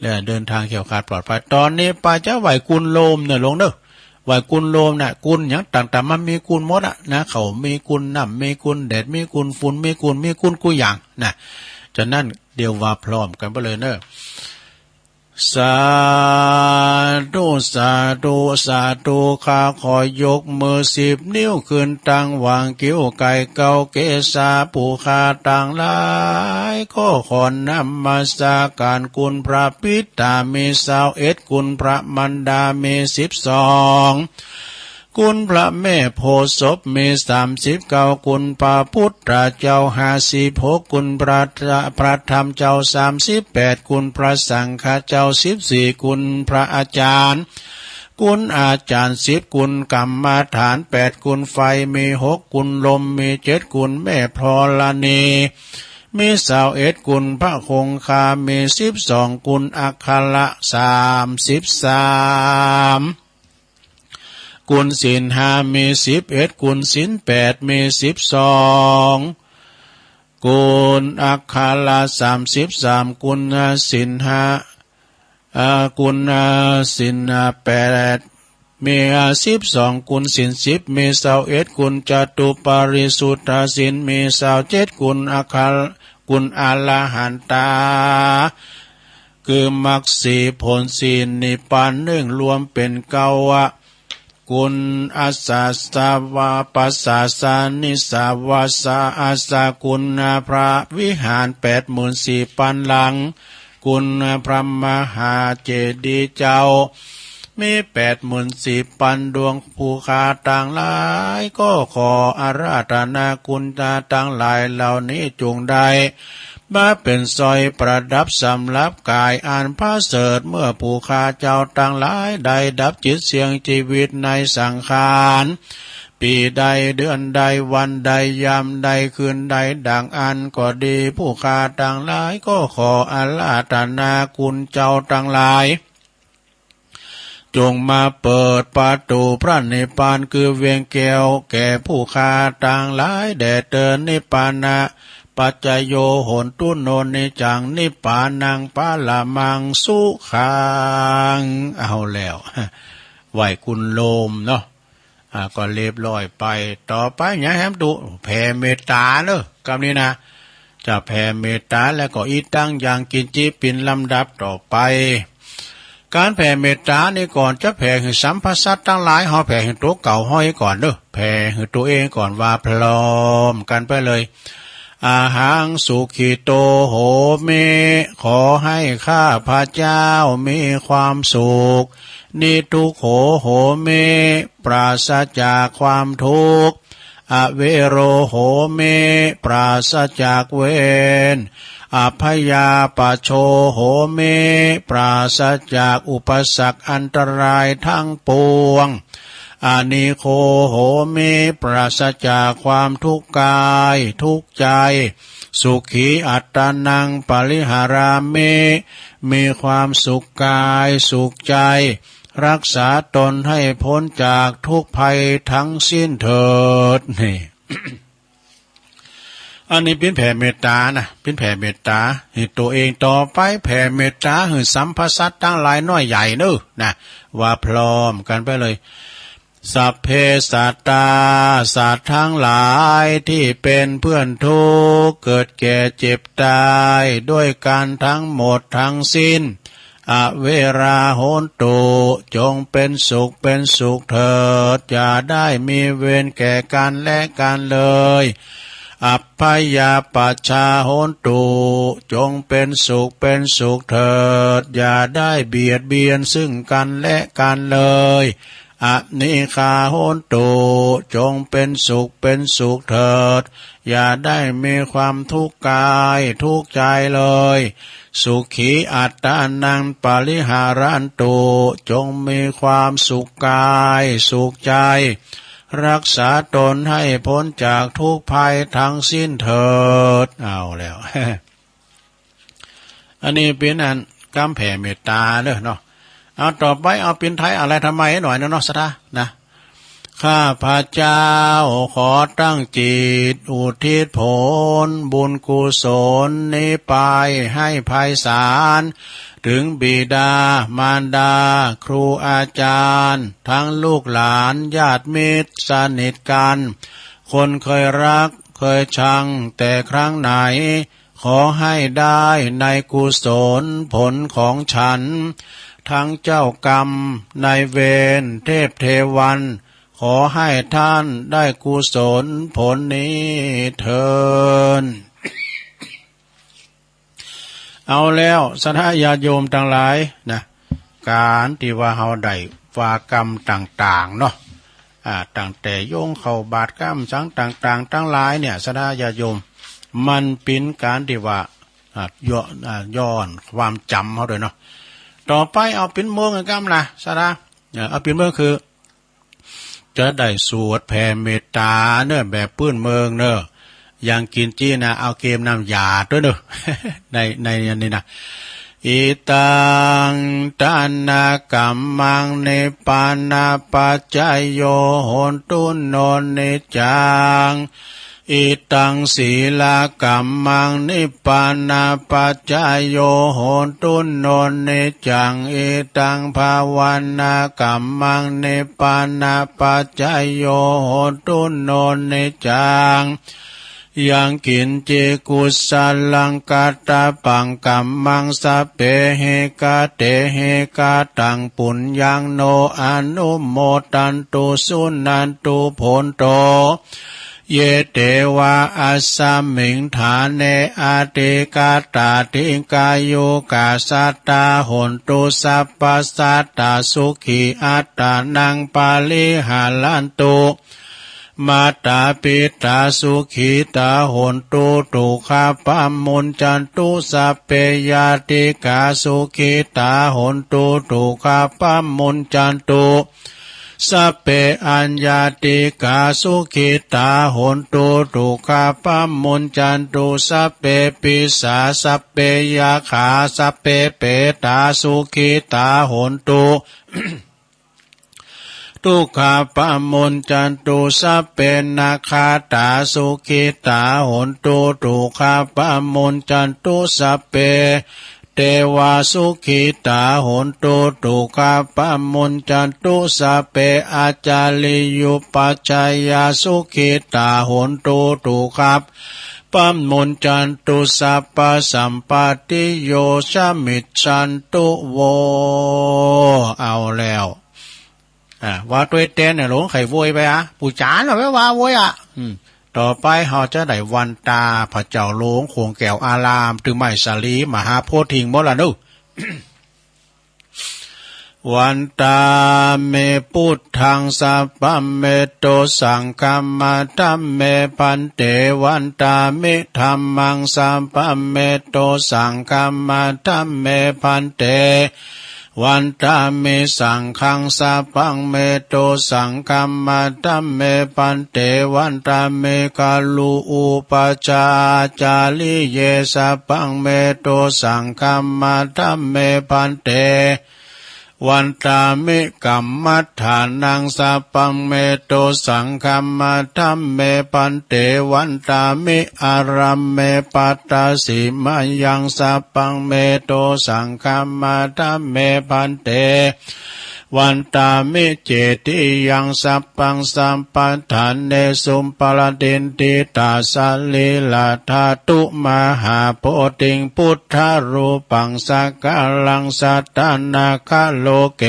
แล้วเดินตางแคล้วคลาดปลอดภัย ต๋อนนี้ไปจะไหว้กุลโลมเน่อโยมเน่อ ไหว้กุลโลมนะ กุลหยังต่างๆ มันมีกุลหมดอะนะ ข้าวมีกุล น้ำมีกุล แดดมีกุล ฝุ่นมีกุล มีกุลกู้อย่างนะ ฉะนั้นเดี๋ยวว่าพร้อมกั๋นไปเลยเน่อ สาธุ สาธุ สาธุ ข้าขอยกมือสิบนิ้วขึ้นตังหว่างคิ้วไก่เก้าเกศา ผู้ข้าตังหลายก็ขอนมัสก๋านกุลพระปิดต๋ามีซาวเอ็ด กุลพระมารดามีสิบสอง กุลพระแม่โพธิ์ศพมีสามสิบเก้า กุลพระพุทธเจ้าห้าสิบหก กุลพระ พระธรรมเจ้าสามสิบแปด กุลพระสังฆะเจ้าสิบสี่ กุลพระอาจารย์ กุลอาจารย์สิบ กุลกรรมฐานแปด กุลไฟมีหก กุลลมมีเจ็ด กุลแม่ธรณีมีซาวเอ็ด กุลพระคงคามีสิบสอง กุลอักขระสามสิบสาม กุลศีลห้ามีสิบเอ็ด กุลศีลแปดมีสิบสอง กุลอักขระสามสิบสาม กุลศีลห้า เอ่อ กุลศีลแปดมีสิบสอง กุลศีลสิบมีซาวเอ็ด กุลจตุปาริสุทธศีลมีซาวเจ็ด กุลอักขระ กุลอรหันตา คือมรรคสี่ผลสี่นิพพานหนึ่ง รวมเป๋นเก้าอะ กุลอาสาสวะปัสสาสานิสาวาสาอาสา กุลพระวิหารแปดหมื่นสี่ปันหลัง กุลพระมหาเจดีย์เจ้า มีแปดหมื่นสี่ปันดวง ผู้ข้าตังหลายก็ขออาราธนากุลตังหลายเหล่านี้จงได้ มาเป๋นสร้อยประดับสำหรับก๋ายอันประเสริฐ เมื่อผู้ข้าเจ้าตังหลายได้ดับจิตเสี้ยงจีวิตในสังขาร ปี๋ใดเดือนใดวันใดยามใดคืนใดดั่งอั้นก็ดี ผู้ข้าตังหลายก็ขออาราธนากุลเจ้าตังหลาย จงมาเปิดประตู๋พระนิพพานคือเวียงแก้วแก่ผู้ข้าตังหลายแด่เตอญ นิพพานะปัจจโย โหนตุ โน นิจจัง นิพพานัง ปรมัง สุขัง เอาแล้ว ไหว้กุลโลมเนาะ อ่า ก็เรียบร้อยไป ต่อไปหยังแหมตุ๊ แผ่เมตต๋าเนาะ กำนี้นะ จะแผ่เมตต๋าแล้วก็ อิทัง ยัง กิญจิ เป๋นลำดับต่อไป ก๋านแผ่เมตต๋านี่ก่อนจะแผ่หื้อสรรพสัตว์ตังหลาย เฮาแผ่หื้อตั๋วเก่าเฮาก่อนเนาะ แผ่หื้อตั๋วเองก่อน ว่าพร้อมกั๋นไปเลย อะหัง สุขิโต โหมิ ขอให้ข้าพเจ้ามีความสุข นิทุกโข โหมิ ปราศจากความทุกข์ อเวโร โหมิ ปราศจากเวร อัพพยาปัชโช โหมิ ปราศจากอุปสรรคอันตรายทั้งปวง อนิโค โหมิ ปราศจากความทุกข์กายทุกข์ใจ สุขี อัตตานัง ปริหารามิ มีความสุขกายสุขใจ รักษาตนให้พ้นจากทุกข์ภัยทั้งสิ้นเถิด นี่ อันนี้เป๋นแผ่เมตต๋านะ เป๋นแผ่เมตต๋าหื้อตั๋วเอง ต่อไปแผ่เมตต๋าหื้อสรรพสัตว์ตังหลายน้อยใหญ่เนาะ นะ ว่าพร้อมกั๋นไปเลย สัพเพสัตตา สัตว์ทั้งหลายที่เป็นเพื่อนทุกข์ เกิดแก่เจ็บตายด้วยกันทั้งหมดทั้งสิ้น อเวรา โหนตุ จงเป็นสุขเป็นสุขเถิด อย่าได้มีเวรแก่กันและกันเลย อัพพยาปัชชา โหนตุ จงเป็นสุขเป็นสุขเถิด อย่าได้เบียดเบียนซึ่งกันและกันเลย อนิคา โหนตุ จงเป็นสุขเป็นสุขเถิด อย่าได้มีความทุกข์กายทุกข์ใจเลย สุขี อัตตานัง ปริหารันตุ จงมีความสุขกายสุขใจ รักษาตนให้พ้นจากทุกข์ภัยทั้งสิ้นเถิด เอาแล้ว อันนี้เป๋นอันกำแผ่เมตตาเน่อเนาะ เอาต่อไปเอาเป๋นไทยอาลัยธรรมัยหน่อยเน่อเนาะ ศรัทธานะ ข้าพเจ้าขอตั้งจิตอุทิศผลบุญกุศลนี้ไปให้ไพศาล ถึงบิดามารดา ครูอาจารย์ ทั้งลูกหลาน ญาติมิตรสนิทกัน คนเคยรักเคยชังแต่ครั้งไหน ขอให้ได้ในกุศลผลของฉัน ทั้งเจ้ากรรมนายเวร เทพเทวัน ขอให้ท่านได้กุศลผลนี้เทอญ เอาแล้ว ศรัทธาญาติโยมตังหลายนะ ก๋านตี้ว่าเฮาได้วากำต่างๆ เนาะ อ่า ตั้งแต่โยงเข้าบาตรกำสังต่างๆ ตังหลายเนี่ย ศรัทธาญาติโยม มันเป๋นก๋านตี้ว่า อ่า ย้อน อ่า ย้อนความจ๋ำเฮาด้วยเนาะ ต่อไปเอาเป๋นเมืองกำนะ ศรัทธา อ่า เอาเป๋นเมืองคือ จะได้สวดแผ่เมตตาเน่อ แบบปื้นเมืองเน่อ อย่างกิ๋นจี๊นะ เอาเกมน้ำยาด้วยเน่อ ใน ในอันนี้นะ อิตัง ทานะกัมมัง นิพพานะปัจจโย โหตุ โน นิจจัง อิตัง สีลกัมมัง นิพพานะปัจจโย โหตุ โน นิจจัง อิตัง ภาวานะกัมมัง นิพพานะปัจจโย โหตุ โน นิจจัง ยังกิ๋นจิ กุสลัง กัตตะปัง กัมมัง สัพเพหิ กะเตหิ กะตัง ปุญญัง โน อนุโมทันตุ สุนันตุ โภนโต เย เตวะ อัสสมิง ฐาเน อธิกาตา ดีฆายุกา สัตตา โหนตุ สัพพะสัตตา สุขี อัตตานัง ปะริหารันตุ มาตา ปิตา สุขีตา โหนตุ ทุกขา ปะมุญจันตุ สัพเพ ญาติกา สุขีตา โหนตุ ทุกขา ปะมุญจันตุ สัพเพ อัญญาติกา สุขีตา โหนตุ ทุกขา ปะมุญจันตุ สัพเพ ปีศา สัพเพ ยักขา สัพเพ เปตา สุขีตา โหนตุ ทุกขา ปะมุญจันตุ สัพเพ นาคาตา สุขีตา โหนตุ ทุกขา ปะมุญจันตุ สัพเพ เตวา สุขีตา โหนตุ ทุกขา ปะมุญจันตุ สัพเพ อาจาริยุปัชฌายา สุขีตา โหนตุ ทุกขา ปะมุญจันตุ สัพพะสัมปตติโย สมิจฉันตุ โว เอาแล้ว อ่า ว่าตวยแตนเนี่ย หลวงใค่โวยไปอะ ปู่จ๋ารน่ะ ไปว่าโวยอะ อืม ต่อไปเฮาจะได้วันตาพระเจ้าหลวงขวงแก้วอาราม ตึงไม้สาลีมหาโพธิ์ถิงหมดละเนาะ วันตามิ พุทธัง สัพพะเมโต สังฆะมะ ธัมเม ภันเต วันตามิ ธัมมัง สัพพะเมโต สังฆะมะ ธัมเม ภันเต วันตามิ สังฆัง สัพพะเมโต สังฆะมะ ธัมเม ภันเต วันตามิ กะลุ อุปัชฌาจาริเย สัพพะเมโต สังฆะมะ ธัมเม ภันเต วันตามิ กัมมัฏฐานัง สัพพะเมโต สังฆะมะ ธัมเม ภันเต วันตามิ อารัมเม ปัตตสิมายัง สัพพะเมโต สังฆะมะ ธัมเม ภันเต วันตามิ เจติยัง สัพพัง สัพพะฐาเนสุ ปะระดินทิตา สะรีระธาตุ มหาโพธิง พุทธรูปัง สักการัง สัตตานาคาโลเก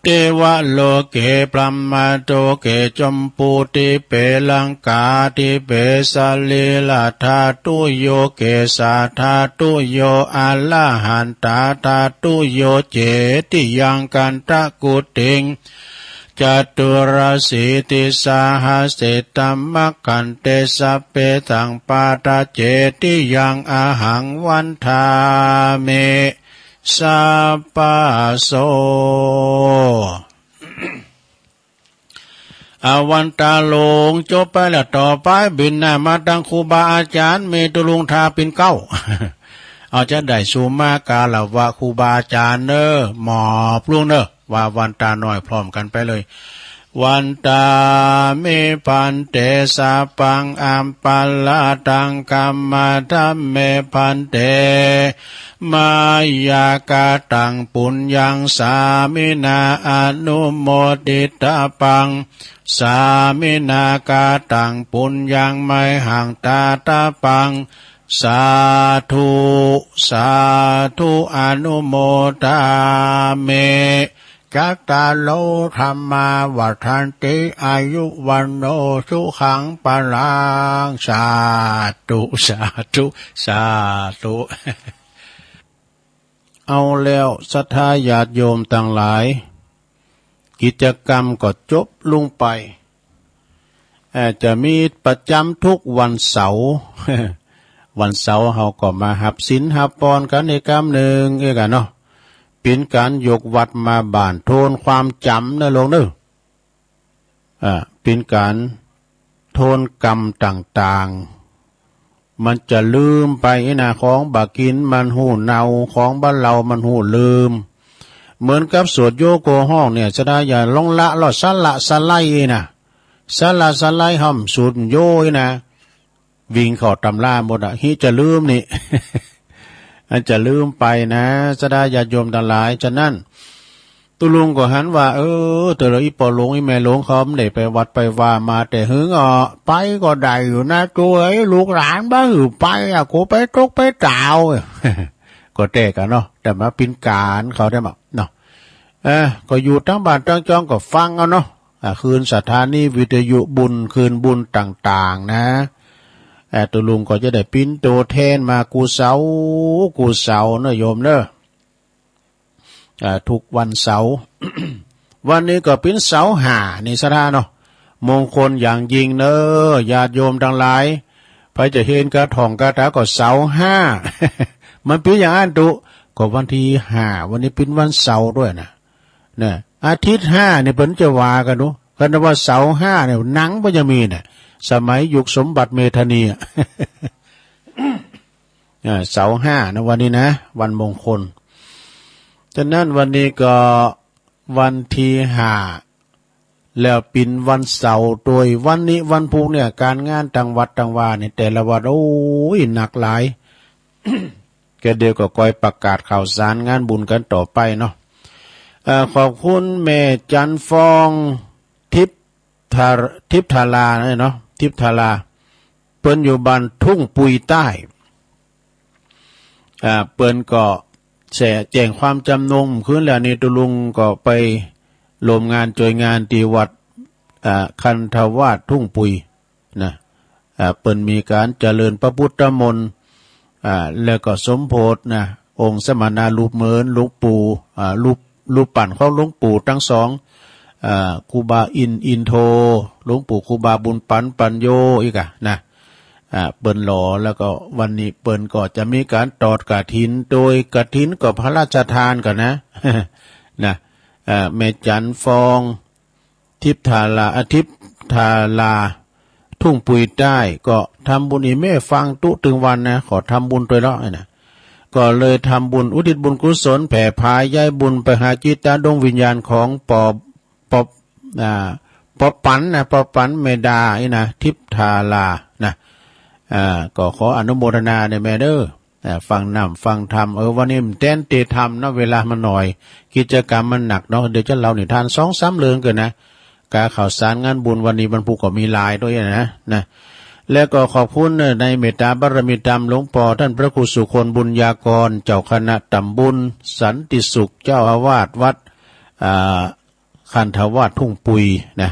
เตวะโลเก พรหมะโลเก จัมปูทิเป ลังกาทิเป สะรีระธาตุโย เกสาธาตุโย อะระหันตาธาตุโย เจติยัง กันทะกุติง จตุรสีติสาหะเสตะมะขันเต สัพเพสังปาทา เจติยัง อะหัง วันทามิ สัพพะโส อาวันตาหลงจบไปแล้ว ต่อไปบิณฑบาตตังครูบาอาจ๋ารย์ เมตุลุงทาปิณเกล้า เอาจะได้สุมาการะวะครูบาอาจ๋ารย์เน่อ หมอบลงเน่อ ว่าวันตาน้อยพร้อมกั๋นไปเลย วันตามิภันเต สัพพังอัปปะราธัง ขัมมาธัมเม ภันเต มะยา กะตัง ปุญญัง สามินา อนุโมทิตาปัง สามินา กะตัง ปุญญัง มะยหัง ทาตาปัง สาธุ สาธุ อนุโมทามิ จัตตาโร ธัมมา วัฑฒันติ อายุ วัณโณ สุขัง พลัง สาธุ สาธุ สาธุ เอาแล้วศรัทธาญาติโยมตังหลาย กิจกรรมก็จบลงไป เอ่อ จะมีประจ๋ำทุกวันเสาร์ วันเสาร์เฮาก็มาฮับศีลฮับปอนกั๋นอีกกำนึ่งเอกอะเนาะ เป๋นก๋านยกวัตรมาบ้านโทนความจ๋ำเน่อลูกเน่อ อ่า เป๋นก๋านโทนกรรมต่างๆ มันจะลืมไปนะ ของบ่ากิ๋นมันฮู้เนา ของบ่าเล่ามันฮู้ลืม เหมือนกับสวดโยโกฮ้องเนี่ย ศรัทธาญาติโยมลองละลอด สละสะไลนะ สละสะไลห้ามสูดโยนะ วิ่งเข้าตำราหมดอะ หิจะลืมนี่ อันจะลืมไปนะ ศรัทธาญาติโยมตังหลาย ฉะนั้น ตุ๊ลุงก็หันว่า เออ แต่ละอี่ป้อหลวงอี่แม่หลวงเขาบ่ได้ไปวัดไปวามาแต่หึงอ่ะ ไปก็ได้อยู่นะ โจ้เอ้ย ลูกหลานบ่หื้อไปอ่ะ กูไปตกไปตาว ก็แต๊กั๋นเนาะ แต่มาเป๋นก๋านเขาได้มาเนาะ เออ ก็อยู่ตังบ้านตังจองก็ฟังเอาเนาะ อ่า คืนศรัทธานี้วิทยุบุญ คืนบุญต่างๆ นะ เอ่อ ตุ๊ลุงก็จะได้เป๋นตั๋วแทนมากู้เสาร์ กู้เสาร์เน่อโยมเน่อ อ่า ทุกวันเสาร์ วันนี้ก็เป๋นเสาร์ห้านี่ศรัทธาเนาะ มงคลอย่างยิ่งเน่อ ญาติโยมตังหลาย ใผจะเฮงกาถ่องกาถาก็เสาร์ห้า มันเป๋นอย่างอั้นตุ๊ ก็วันตี้ห้า วันนี้เป๋นวันเสาร์ตวยนะ นะ อาทิตย์ห้านี่เปิ้นจะว่ากั๋นดู คันว่าเสาร์ห้าเนี่ย หนังบ่ยังมีน่ะ สมัยยุคสมบัติเมธานีอะ อ่า เสาร์ห้านะ วันนี้นะ วันมงคล ฉะนั้นวันนี้ก็วันตี้ห้า แล้วเป๋นวันเสาร์ตวย วันนี้วันพูกเนี่ย ก๋านงานตังวัดตังวาเนี่ย แต่ละวัด โอ้ย หนักหลาย ก็เดี๋ยวก็คอยประกาศข่าวสารงานบุญกั๋นต่อไปเนาะ เอ่อ ขอบคุณแม่จันทร์ฟอง ทิพย์ทา ทิพย์ทาราเนาะ ทิพย์ทารา เปิ้นอยู่บ้านทุ่งปุยใต้ อ่า เปิ้นก็แจ้งความจำนงคืนแล้วนี่ ตุ๊ลุงก็ไปร่วมงานจ้วยงานตี้วัด อ่า คันธวาสทุ่งปุย นะ อ่า เปิ้นมีก๋านเจริญพระพุทธมนต์ อ่า แล้วก็สมโภชนะ องค์สมณรูปเหมือนหลวงปู่ อ่า รูป รูปปั้นของหลวงปู่ตังสอง อ่า ครูบาอินทร์ อินโท หลวงปู่ครูบาบุญปั๋น ปัญโญ อีกอะนะ อ่า เปิ้นหล่อ แล้วก็วันนี้เปิ้นก็จะมีก๋านตอดกฐิน โดยกฐินก็พระราชทานกั๋นนะ นะ อ่า แม่จันทร์ฟอง ทิพย์ทารา อา ทิพย์ทารา ทุ่งปุยใต้ ก็ทำบุญอี่เม่ฟังตุ๊ตึงวันนะ ขอทำบุญตวยเลาะนะ ก็เลยทำบุญอุทิศบุญกุศลแผ่พาย้ายบุญไปหาจิตดวงวิญญาณของปอ ปอ อ่า ปอปั๋นนะ ปอปั๋นแม่ดานี่นะ ทิพย์ทารานะ อ่า ก็ขออนุโมทนาเน่อแม่เน่อ อ่า ฟังน้ำฟังธรรม เออ วันนี้มันแต๊นเตธรรมนะ เวลามันน้อย กิจกรรมมันหนักเนาะ เดี๋ยวจะเล่านิทานสองสามเรื่องกั๋นนะ กาข่าวสารงานบุญวันนี้วันพูกก็มีหลายตวยนะ นะ แล้วก็ขอบคุณเน่อในเมตตาบารมีธรรมหลวงป้อต้านพระครูสุคนบุญญากร เจ้าคณะต๋ำบลสันติสุข เจ้าอาวาสวัด อ่า คันธวาสทุ่งปุยนะ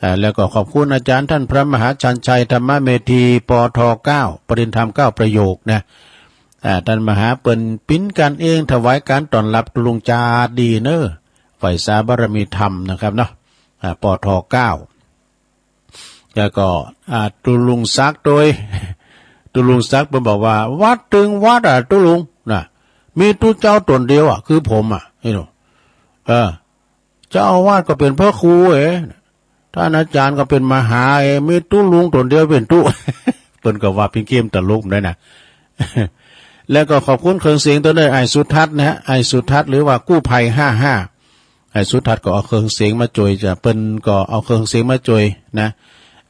อ่า แล้วก็ขอบคุณอาจ๋ารย์ต้านพระมหาชัญชัย ธรรมเมธี ป.ท. เก้า ประเด็นธรรมเก้าประโยคนะ อ่า ต้านมหาเปิ้นเป๋นกั๋นเอง ถวายก๋านต้อนฮับตุ๊ลุงจาดีเน่อ ฝ่ายสาบารมีธรรมนะครับเนาะ อ่า ป.ท. เก้า แล้วก็ อ่า ตุ๊ลุงศักดิ์ตวย ตุ๊ลุงศักดิ์เปิ้นบอกว่า วัดตึงวัดอะตุ๊ลุงนะ มีตุ๊เจ้าต๋นเดียวอะ คือผมอะ นี่หนู เออ เจ้าอาวาสก็เป๋นพระครูเอ๋ ต้านอาจ๋ารย์ก็เป๋นมหาเอง มีตุ๊ลุงต๋นเดียวเป๋นตุ๊ เปิ้นก็ว่าเป๋นเกมตลกได้นะ แล้วก็ขอบคุณเครื่องเสียงตวย อ้ายสุทัศน์นะฮะ อ้ายสุทัศน์ หรือว่ากู้ภัยห้าห้า อ้ายสุทัศน์ก็เอาเครื่องเสียงมาจ้วยจ้ะ เปิ้นก็เอาเครื่องเสียงมาจ้วยนะ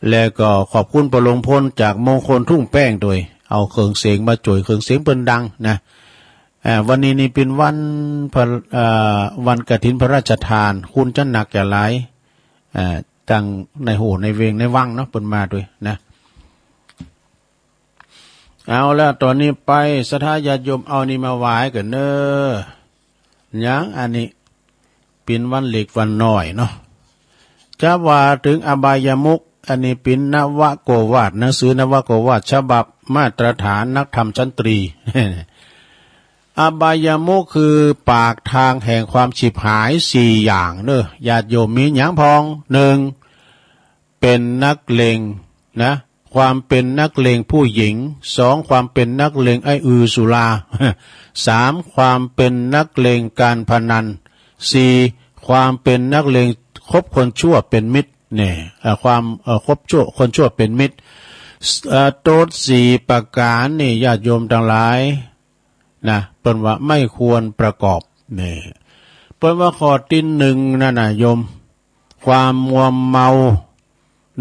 แล้วก็ขอบคุณป้อหลวงพลจากมงคลทุ่งแป้งตวย เอาเครื่องเสียงมาจ้วย เครื่องเสียงเปิ้นดังนะ อ่า วันนี้นี่เป๋นวันพระ อ่า วันกฐินพระราชทาน คุณจะหนักจะหลาย อ่า ตังในโหในเวงในวังเนาะ เปิ้นมาตวยนะ เอาละ ต๋อนนี้ไป ศรัทธาญาติโยม เอานี่มาถวายกั๋นเน่อ หยังอันนี้ เป๋นวันเล็กวันน้อยเนาะ จะว่าเถิงอบายมุข อันนี้เป๋นนวโกวาท หนังสือนวโกวาทฉบับมาตรฐานนักธรรมชั้นตรี อบายมุขคือปากทางแห่งความฉิบหายสี่อย่างเน่อ ญาติโยม มีหยังพ่อง หนึ่ง เป๋นนักเลงนะ ความเป๋นนักเลงผู้หญิง สอง ความเป๋นนักเลงไอ้อือสุรา สาม ความเป๋นนักเลงการพนัน สี่ ความเป๋นนักเลงคบคนชั่วเป๋นมิตร เนี่ย เอ่อ ความ เอ่อ คบชั่ว คนชั่วเป๋นมิตร เอ่อ โต้ษสี่ประก๋านนี่ ญาติโยมตังหลาย นะ เปิ้นว่าไม่ควรประกอบ เนี่ย เปิ้นว่าข้อตี้หนึ่งนั่นน่ะโยม ความมัวเมา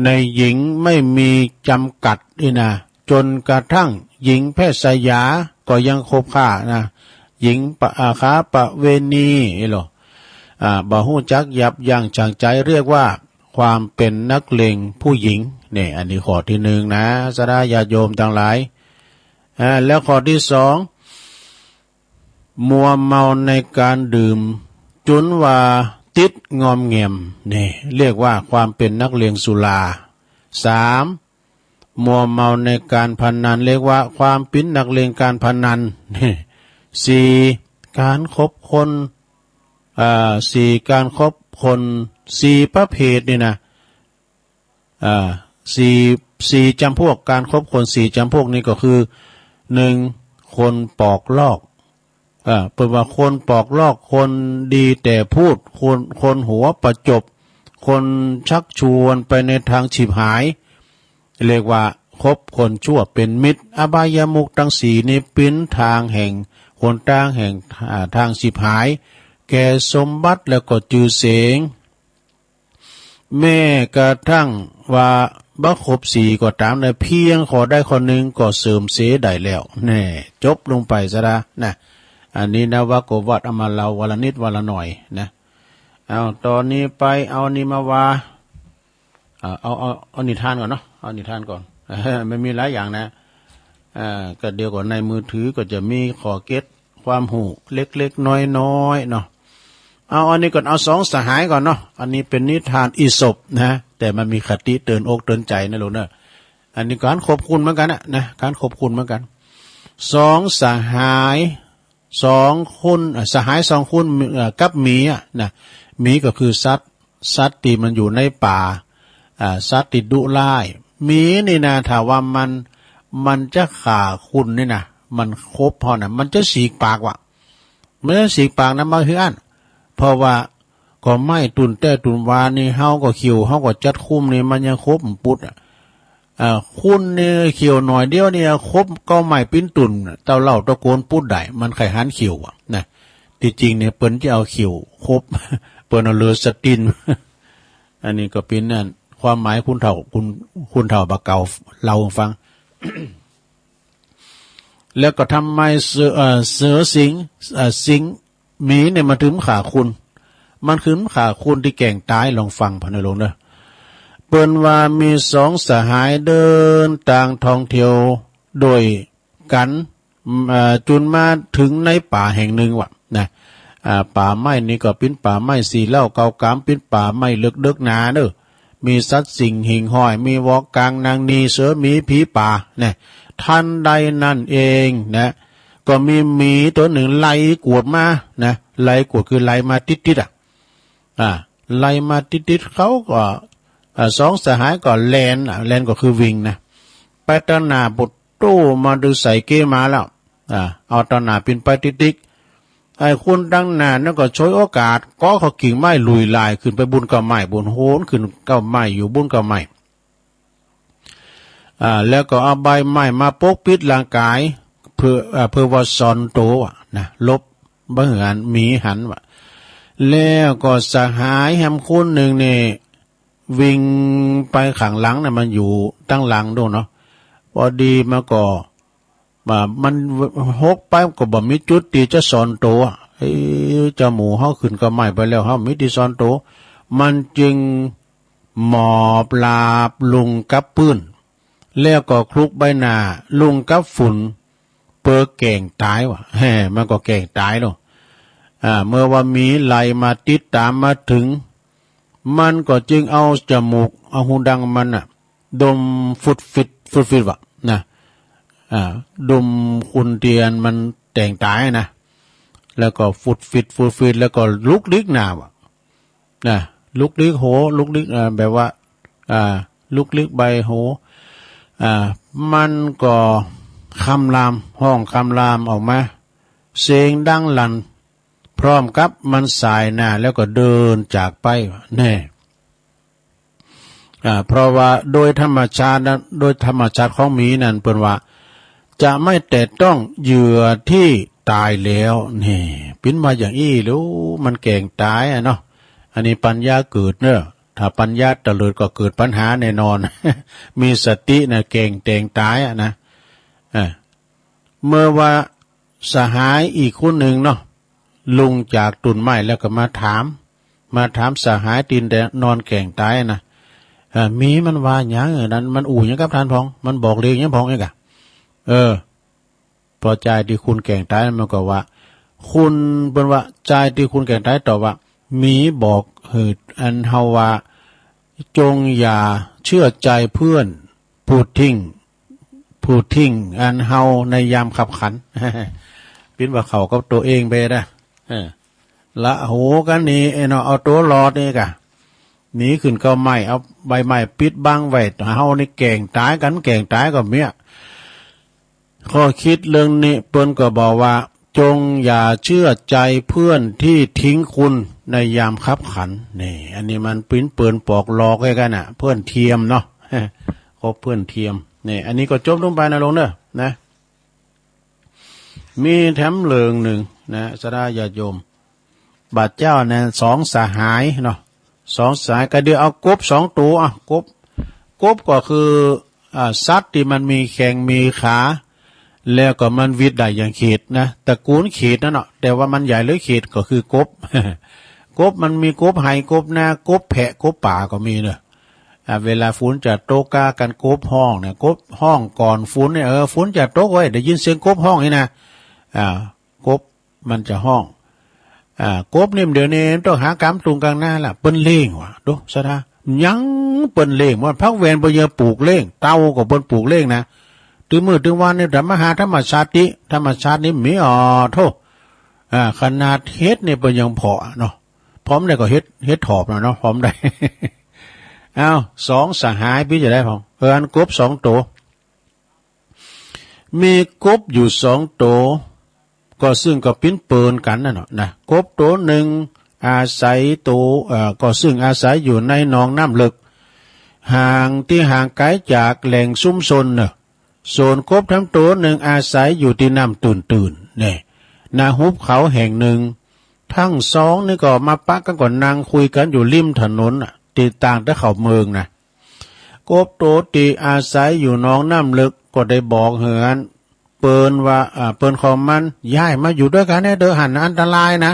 ในหญิงไม่มีจ๋ำกัดนี่นะ จ๋นกระทั่งหญิงแพทย์สยาก็ยังคบค้านะ หญิงปะ อ่า ค้าประเวณีนี่หรอ อ่า บ่ฮู้จักยับยั้งชั่งใจ เรียกว่าความเป๋นนักเลงผู้หญิง เนี่ย อันนี้ข้อตี้หนึ่งนะ ศรัทธาญาติโยมตังหลาย อ่า แล้วข้อตี้สอง มัวเมาในการดื่มจ๋นว่าติดงอมแงม นี่เรียกว่าความเป๋นนักเลงสุรา สาม มัวเมาในการพนัน เรียกว่าความเป๋นนักเลงการพนัน สี่ การคบคน อ่า สี่ การคบคนสี่ประเภทนี่นะ อ่า สี่ สี่จ๋ำพวก การคบคนสี่จ๋ำพวกนี่ก็คือ หนึ่ง คนปอกลอก อ่า เปิ้นว่าคนปอกลอก คนดีแต่พูด คน คนหัวประจบ คนชักชวนไปในทางฉิบหาย เรียกว่าคบคนชั่วเป๋นมิตร อบายมุขตังสี่นี้เป๋นตางแห่ง หนตางแห่ง อ่า ตางฉิบหาย แก่สมบัติแล้วก็จื้อเสียง แม้กระทั่งว่าบ่ครบสี่ก็ต๋ามนะ เพียงข้อใดข้อนึ่งก็เสื่อมเสียได้แล้ว แน่ จ๋บลงไปซะละนะ อันนี้นวโกวาทเอามาเล่าวันละนิดวันละหน่อยนะ เอา ต๋อนนี้ไปเอานี่มาว่า เอา เอา เอา เอานิทานก่อนเนาะ เอานิทานก่อน มันมีหลายอย่างนะ อ่า ก็เดี๋ยวก่อน ในมือถือก็จะมีข้อเก็ตความฮู้เล็กๆ น้อยๆ เนาะ เอาอันนี้ก่อน เอาสองสหายก่อนเนาะ อันนี้เป๋นนิทานอีสปนะ แต่มันมีคติเตือนอกเตือนใจ๋นะลูกเนอะ อันนี้ก๋านขอบคุณเหมือนกั๋นนะ นะ ก๋านขอบคุณเหมือนกั๋น สองสหาย สองคน เอ่อ สหายสองคน เอ่อ กับหมีอะนะ หมีก็คือสัตว์ สัตว์ตี้มันอยู่ในป่า อ่า สัตว์ตี้ดุร้าย หมีนี่นะ ถ้าว่ามัน มันจะฆ่าคนนี่นะ มันคบเฮานะ มันจะฉีกปากว่ะ มันจะฉีกปากนะ บ่หื้ออั้น เพราะว่า ก็ไม้ตุ๊นแต๊ตุ๊นวานี่ เฮาก็เขียว เฮาก็จัดคุ้มนี่ มันยังคบบ่ปุดอะ อ่า คนนี่เขียวหน่อยเดียวนี่ คบก็ไม้ปิ้นตุ๊น เต้าเหล้าตะโกนปุดได้ มันใค่หันเขียวอะนะ ตี้จริงเนี่ย เปิ้นจะเอาเขียวคบ เปิ้นเอาเลือสติน อันนี้ก็เป๋นนั่น ความหมายคนเฒ่า คน คนเฒ่าบ่าเก่าเล่าหื้อฟัง แล้วก็ทำไมเสือ เอ่อ เสือสิงห์ เอ่อ สิงห์ หมีเนี่ยมันถึงบ่ฆ่าคน มันคือบ่ฆ่าคนตี้แกล้งต๋าย ลองฟังผ่านในหลวงเด้อ เปิ้นว่ามีสองสหายเดินตางท่องเที่ยวโดยกั๋น เอ่อ จุนมาเถิงในป่าแห่งนึ่งว่ะนะ อ่า ป่าไม้นี่ก็เป๋นป่าไม้สี่เล่าเก่ากำ เป๋นป่าไม้เลิกเดิกหนาเนอะ มีสัตว์สิ่งหิ่งห้อย มีวอกกางนางนี เสือหมีผีป่านะ ทันใดนั้นเองนะ ก็มีหมีตั๋วนึ่งไล่กวดมานะ ไล่กวดคือไล่มาติดๆ อะ อ่า ไล่มาติดๆ เขาก็ อ่า สองสหายก็แล่น อ่า แล่นก็คือวิ่งนะ ไปตะหน้าปุด โต้มาดื้อใส่เก๊มาแล้ว อ่า เอาตะหน้าปิ้นไปติ๊ก ไอ้คนตังหน้านั้นก็ฉวยโอกาส เกาะเข้ากิ่งไม้ลุยลายขึ้นไปบุนเก๊าไม้ บุนโหนขึ้นเก๊าไม้ อยู่บุนเก๊าไม้ อ่า แล้วก็เอาใบไม้มาปกปิดร่างกาย เปื้อ อ่า เปื้อว่าซ่อนตั๋วอะนะ หลบบ่หื้ออันหมีหันว่า แล้วก็สหายแหมคนนึ่งนี่ วิ่งไปข้างหลังนะ มันอยู่ตังหลังโน่นเนาะ พอดีมันก็ ว่ามันหกไปก็บ่มีจุดตี้จะซ่อนตั๋ว เอ้ย เจ้าหมู่เฮาขึ้นเก๊าไม้ไปแล้ว เฮามีตี้ซ่อนตั๋ว มันจึงหมอบราบลงกับปื้น แล้วก็คลุกใบหน้าลงกับฝุ่น เปื้อแกล้งตายว่า แฮ่ มันก็แกล้งตายเนาะ อ่า เมื่อว่าหมีไล่มาติดต๋ามมาเถิง มันก็จึงเอาจมูก เอาฮูดังมันน่ะ ดมฟุดฟิด ฟุดฟิดว่ะนะ อ่า ดมคนตี้อันมันแกล้งต๋ายนะ แล้วก็ฟุดฟิด ฟุดฟิด แล้วก็ลุกดิ๊กหน้าว่ะนะ ลุกดิ๊กหัว ลุกดิ๊ก อ่า แบบว่า อ่า ลุกดิ๊กใบหัว อ่า มันก็คำราม ฮ้องคำรามออกมา เสียงดังลั่น พร้อมกับมันสายหน้าแล้วก็เดินจากไป แน่ อ่า เพราะว่าโดยธรรมชาตินะ โดยธรรมชาติของหมีนั้นเปิ้นว่า จะไม่แตะต้องเหยื่อที่ตายแล้ว นี่ ปิ้นว่าอย่างอี้ หรือมันแกล้งต๋ายอะเนาะ อันนี้ปัญญาเกิดเนาะ ถ้าปัญญาเตลิดก็เกิดปัญหาแน่นอน มีสตินะ แกล้งแตงต๋ายอะนะ อ่า เมื่อว่าสหายอีกคนนึ่งเนาะ ลงจากต้นไม้แล้วก็มาถาม มาถามสหายตี้นอนแกล้งต๋ายนะ เอ่อ หมีมันว่าหยัง เออ นั้นมันอู้หยังกับต้านพ่อง มันบอกเลขหยังพ่องเองกะ เออ พอจายตี้คนแกล้งต๋ายมันก็ว่า คน เปิ้นว่า จายตี้คนแกล้งต๋ายตอบว่า หมีบอกหื้ออันเฮาว่า จงอย่าเชื่อใจเพื่อนผู้ทิ้ง ผู้ทิ้งอันเฮาในยามคับขัน ปิ้นว่าเข้ากับตั๋วเองไปนะ เออ ละโหกั๋นนี่ ไอ้เนาะ เอาตั๋วรอดนี่กะ หนีขึ้นเก๊าไม้ เอาใบไม้ปิดบังไว้ เฮานี่แกล้งต๋ายกั๋น แกล้งต๋ายก็มีอะ ข้อคิดเรื่องนี้เปิ้นก็บอกว่า จงอย่าเชื่อใจ๋เพื่อนตี้ทิ้งคุณในยามคับขัน นี่ อันนี้มันปิ้นเปิ้นปอกหลอกไว้กั๋นน่ะ เพื่อนเทียมเนาะ คบเพื่อนเทียม นี่ อันนี้ก็จบลงไปนะลุงเนาะ นะ มีแถมเรื่องนึ่งนะ ศรัทธาญาติโยม บาดเจ้านั้นสองสหายเนาะ สองสหายก็เดี๋ยวเอากบสองตั๋ว อ่ะ กบ กบก็คือ อ่า สัตว์ตี้มันมีแข้งมีขา แล้วก็มันหวิดได้อย่างเขียดนะ ตระกูลเขียดนั่นเนาะ แต่ว่ามันใหญ่เหลือเขียดก็คือกบ กบมันมีกบไฮ่ กบนา กบแพะ กบป่าก็มีเนาะ อ่า เวลาฝนจะตกกากั๋นกบฮ้องเนี่ย กบฮ้องก่อนฝนเนี่ย เออ ฝนจะตกเว้ย ได้ยินเสียงกบฮ้องนี่นะ อ่า กบมันจะฮ้อง อ่า กบนี่เดี๋ยวนี้ต้องหากำตุงกังนาละ เปิ้นเลี้ยงว่ะ ดูศรัทธา ยังเปิ้นเลี้ยง ว่าผักแวนเปิ้นยังปลูกเลี้ยง เต้าก็เปิ้นปลูกเลี้ยงนะ ตึงมื้อตึงวันนี่ แต่มาหาธรรมชาติ ธรรมชาตินี่มี อ๋อ โธ่ อ่า ขนาดเห็ดนี่เปิ้นยังผ่อเนาะ ผ่อบ่ได้ก็เห็ด เห็ดถอบน่ะเนาะ ผ่อบ่ได้ อ้าว สองสหายปิ้นจะได้ผ่อ เออ อันกบสองตั๋ว มีกบอยู่สองตั๋ว ก็ซึ่งก็ปิ้นเปินกั๋นนั่นเนาะนะ กบตั๋วนึ่งอาศัยตั๋ว เอ่อ ก็ซึ่งอาศัยอยู่ในหนองน้ำเลิ็ก ห่าง ตี้ห่างไก๋จากแหล่งชุมชนเนาะ ส่วนกบแถมตั๋วนึ่งอาศัยอยู่ตี้น้ำตื้นๆ นี่ ณ หุบเขาแห่งนึ่ง ตังสองนี่ก็มาปะกั๋นก็นั่งคุยกั๋นอยู่ริมถนนน่ะ ตี้ต่างแต่เข้าเมืองนะ กบตั๋วตี้อาศัยอยู่หนองน้ำเลิ็กก็ได้บอกหื้ออันเปิ้นว่า อ่า เปิ้นของมัน ย้ายมาอยู่ตวยกั๋นแน่เต๊อะ หั้นอันตรายนะ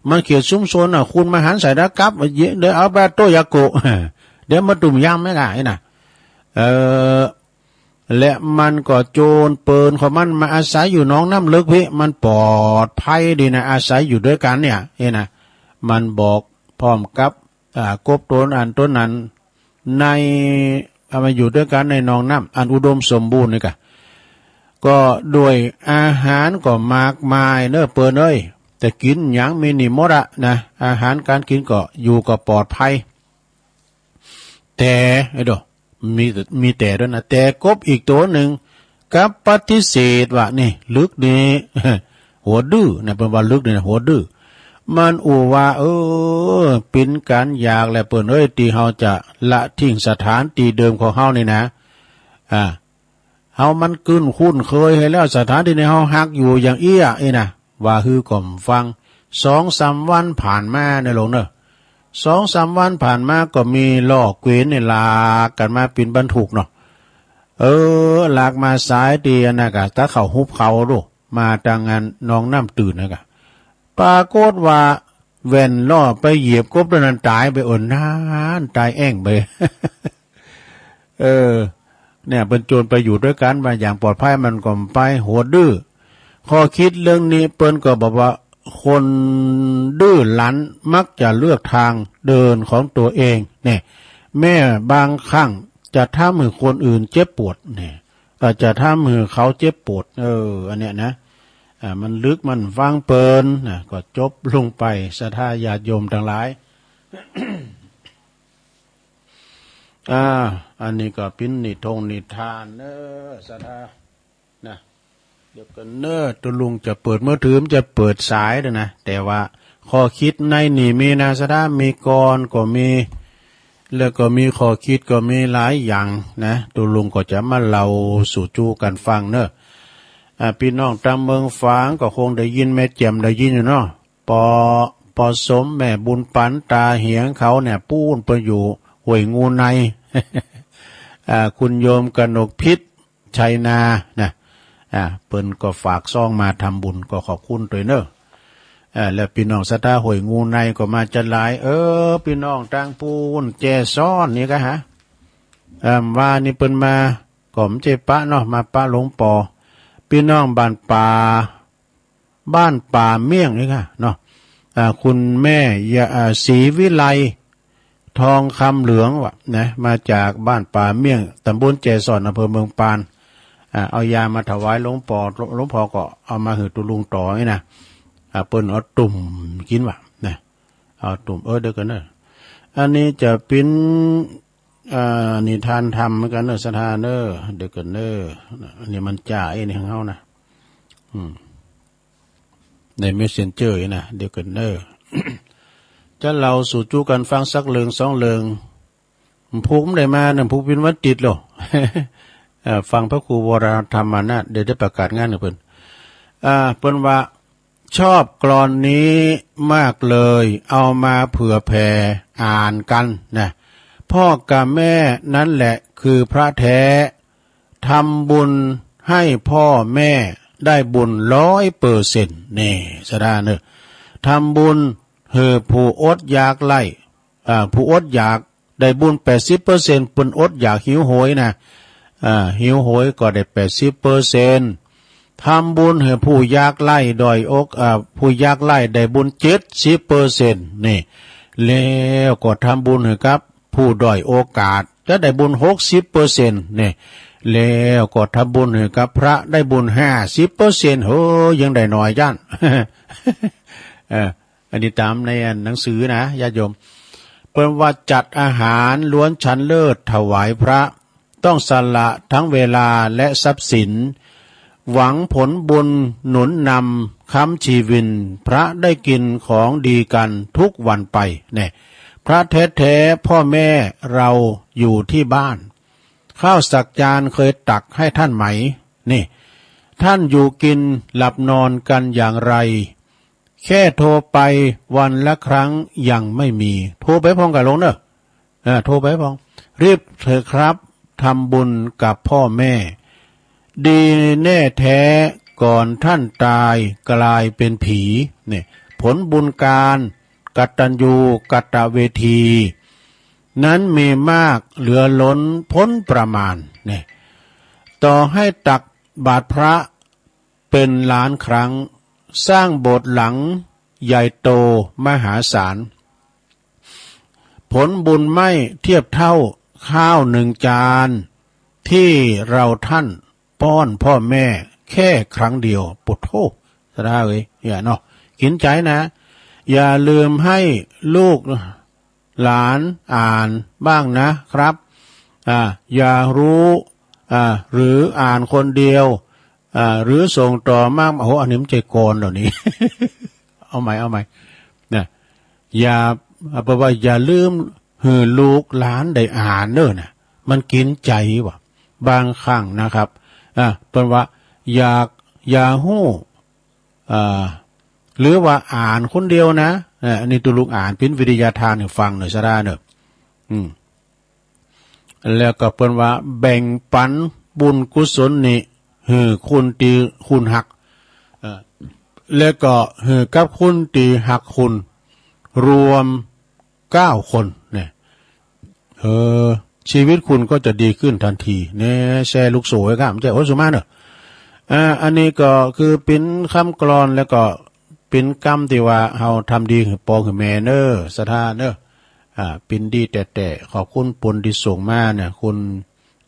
มันเขตชุมชนน่ะ คุณมาหันใส่ตะกับ เดี๋ยวเอาไปตั๋วยาโกะ เดี๋ยวมาตุ้มยำแม่กะ ไอ้น่ะ เออ และมันก็โจรเปิ้นของมันมาอาศัยอยู่หนองน้ำเลิ็กพี้ มันปลอดภัยดีนะ อาศัยอยู่ตวยกั๋นเนี่ย เห็นนะ มันบอกพร้อมกับ อ่า กบตั๋วอันตั๋วนั้น ใน เอามาอยู่ตวยกั๋นในหนองน้ำอันอุดมสมบูรณ์นี่กะ ก็ด้วยอาหารก็มากมายเน้อเปิ้นเอ้ย จะกิ๋นหยังมีนี่หมดอะนะ อาหารก๋านกิ๋นก็อยู่ก็ปลอดภัย แต่ ไอ้โด มี มีแต่ตวยนะ แต่กบอีกตั๋วนึ่งกลับปฏิเสธว่า นี่ ลึกนี้ หัวดื้อนะ เปิ้นว่าลึกนี่นะ หัวดื้อ มันอู้ว่า เออ เป๋นก๋านอยากแหละเปิ้นเอ้ย ตี้เฮาจะละทิ้งสถานตี้เดิมของเฮานี่นะ อ่า เฮามันกึ๊นคุ้นเคยหื้อแล้ว สถานตี้นี่เฮาฮักอยู่อย่างอี้อะ อี้นะ ว่าหื้อก็บ่ฟัง สองสามวันผ่านมาเน่อหลวงเน่อ สองสามวันผ่านมาก็มีล้อเกวียนนี่ลากกั๋นมาเป๋นบรรทุกเนาะ เออ ลากมาสายตี้อันนั้นกะ ตะเข้าหุบเขาดู มาตางอันหนองน้ำตื้นนั่นกะ ปรากฏว่าแว่นล้อไปเหยียบกบโตนั้นต๋ายไป เออ นั่น ต๋ายแอ้งไป เออ เนี่ย เปิ้นจวนไปอยู่ตวยกั๋น ว่าอย่างปลอดภัย มันก็บ่ไป หัวดื้อ ข้อคิดเรื่องนี้เปิ้นก็บอกว่า คนดื้อรั้นมักจะเลือกทางเดินของตั๋วเอง เนี่ย แม้บางครั้งจะทำหื้อคนอื่นเจ็บปวด เนี่ย ก็จะทำหื้อเขาเจ็บปวด เออ อันเนี้ยนะ อ่า มันลึก มันฟังเปิ้นนะ ก็จบลงไป ศรัทธาญาติโยมตังหลาย อ่า อันนี้ก็เป๋นนิทงนิทานเน่อ ศรัทธา นะ เดี๋ยวก่อนเน่อ ตุ๊ลุงจะเปิดมือถือ จะเปิดสายเด้อนะ แต่ว่าข้อคิดในนี่มีนะ ศรัทธา มีกลอนก็มี แล้วก็มีข้อคิดก็มีหลายอย่างนะ ตุ๊ลุงก็จะมาเล่าสู่จู๊กั๋นฟังเน่อ อ่า ปี้น้องตางเมืองฝางก็คงได้ยิน แม่แจ่มได้ยินอยู่เนาะ ปอ ปอสม แม่บุญปัน ตาเหียงเขาเนี่ย ปู๊นเปิ้นอยู่ห้วยงูใน อ่า คุณโยมกนกพิษ ชัยนา นะ อ่า เปิ้นก็ฝากซองมาทำบุญ ก็ขอบคุณตวยเน่อ อ่า แล้วปี้น้องศรัทธาห้วยงูในก็มาจะหลาย เออ ปี้น้องตางปู๊นแจซ้อนนี่กะฮะ เอิ่ม ว่านี่เปิ้นมา ก็บ่ใจ้ปะเนาะ มาปะหลวงปอ ปี้น้องบ้านป่า บ้านป่าเมี่ยงนี่กะเนาะ อ่า คุณแม่ยะ อ่า ศรีวิไล ทองคำเหลืองวะนะ มาจากบ้านป่าเมี่ยง ต๋ำบลแจซ้อน อำเภอเมืองปาน อ่า เอายามาถวายหลวงปอ หลวงปอก็เอามาหื้อตุ๊ลุงต่อนี่นะ อ่า เปิ้นเอาตุ่มกิ๋นวะนะ เอาตุ่ม เออ เดี๋ยวก่อนเน่อ อันนี้จะเป๋น อ่า นิทานธรรมเหมือนกั๋นเน่อ ศรัทธาเน่อ เดี๋ยวก่อนเน่อ อันนี้มันจ๋าไอ้นี่ของเฮานะ อืม ในเมสเซนเจอร์นี่นะ เดี๋ยวก่อนเน่อ จะเล่าสู่จู๊กั๋นฟังสักเรื่องสองเรื่อง ผูกบ่ได้มาเน่อ ผูกเป๋นวันติดโล เอ่อ ฟังพระครูวรธรรมานาถ เดี๋ยวได้ประกาศงานหื้อเปิ้น อ่า เปิ้นว่า ชอบกลอนนี้มากเลย เอามาเผื่อแผ่อ่านกั๋นนะ พ่อกับแม่นั้นแหละคือพระแท้ ทำบุญให้พ่อแม่ได้บุญร้อยเปอร์เซ็นต์ นี่ ศรัทธาเน่อ ทำบุญหื้อผู้อดอยากไร้ อ่า ผู้อดอยากได้บุญแปดสิบเปอร์เซ็นต์ เปิ้นอดอยากหิวโหยนะ อ่า หิวโหยก็ได้แปดสิบเปอร์เซ็นต์ ทำบุญหื้อผู้ยากไร้ด้อยโอก- อ่า ผู้ยากไร้ได้บุญเจ็ดสิบเปอร์เซ็นต์ นี่ แล้วก็ทำบุญหื้อกับผู้ด้อยโอกาส จะได้บุญหกสิบเปอร์เซ็นต์ นี่ แล้วก็ทำบุญหื้อกับพระได้บุญห้าสิบเปอร์เซ็นต์ โห ยังได้น้อยจ้าน เออ อันนี้ต๋ามในหนังสือนะ ญาติโยม เปิ้นว่าจัดอาหารล้วนชั้นเลิศถวายพระ ต้องสละทั้งเวลาและทรัพย์สิน หวังผลบุญหนุนนำค้ำชีวิน พระได้กินของดีกันทุกวันไป เนี่ย พระแท้ๆ พ่อแม่เราอยู่ที่บ้าน ข้าวสักจานเคยตักให้ท่านไหม นี่ ท่านอยู่กินหลับนอนกันอย่างไร แค่โทรไปวันละครั้งยังไม่มี โทรไปพ่องกะหลวงเน่อ เออ โทรไปพ่อง รีบเถอะครับ ทำบุญกับพ่อแม่ ดีแน่แท้ ก่อนท่านตายกลายเป็นผี เนี่ย ผลบุญการกตัญญูกตเวที นั้นมีมากเหลือล้นพ้นประมาณ เนี่ย ต่อให้ตักบาตรพระเป็นล้านครั้ง สร้างโบสถ์หลังใหญ่โตมหาศาล ผลบุญไม่เทียบเท่าข้าวหนึ่งจาน ที่เราท่านป้อนพ่อแม่แค่ครั้งเดียว โผโธ่ ศรัทธาเอ๋ย เนี่ยเนาะ กิ๋นใจ๋นะ อย่าลืมให้ลูกหลานอ่านบ้างนะครับ อ่า อย่ารู้ อ่า หรืออ่านคนเดียว อ่า หรือส่งต่อมา โอ้โห อันนี้มันใจ้กลอนแล้วนี่ เอาใหม่ เอาใหม่ นะ อย่า เปิ้นว่าอย่าลืมหื้อลูกหลานได้อ่านเน่อนะ มันกิ๋นใจ๋ว่ะ บางครั้งนะครับ อ่า เปิ้นว่าอยาก อย่าฮู้ อ่า หรือว่าอ่านคนเดียวนะ อ่า อันนี้ตุ๊ลุงอ่านเป๋นวิทยาทานหื้อฟังเน่อ สะดาเน่อ อืม แล้วก็เปิ้นว่าแบ่งปันบุญกุศลนี้หื้อคนตี้คุณฮัก เอ่อ แล้วก็หื้อกับคนตี้ฮักคุณ รวมเก้าคนเนี่ย เออ ชีวิตคุณก็จะดีขึ้นทันทีเนี่ย แชร์ลูกโซ่ไว้ครับ บ่ใจ้โอ้ยสุมาเน่อ อ่า อันนี้ก็คือเป๋นกำกลอน แล้วก็เป๋นกำตี้ว่าเฮาทำดีหื้อป้อหื้อแม่เน่อ สะดาเน่อ อ่า เป๋นดีแต๊ๆ ขอบคุณปุ้นตี้ส่งมาเนี่ย คุณ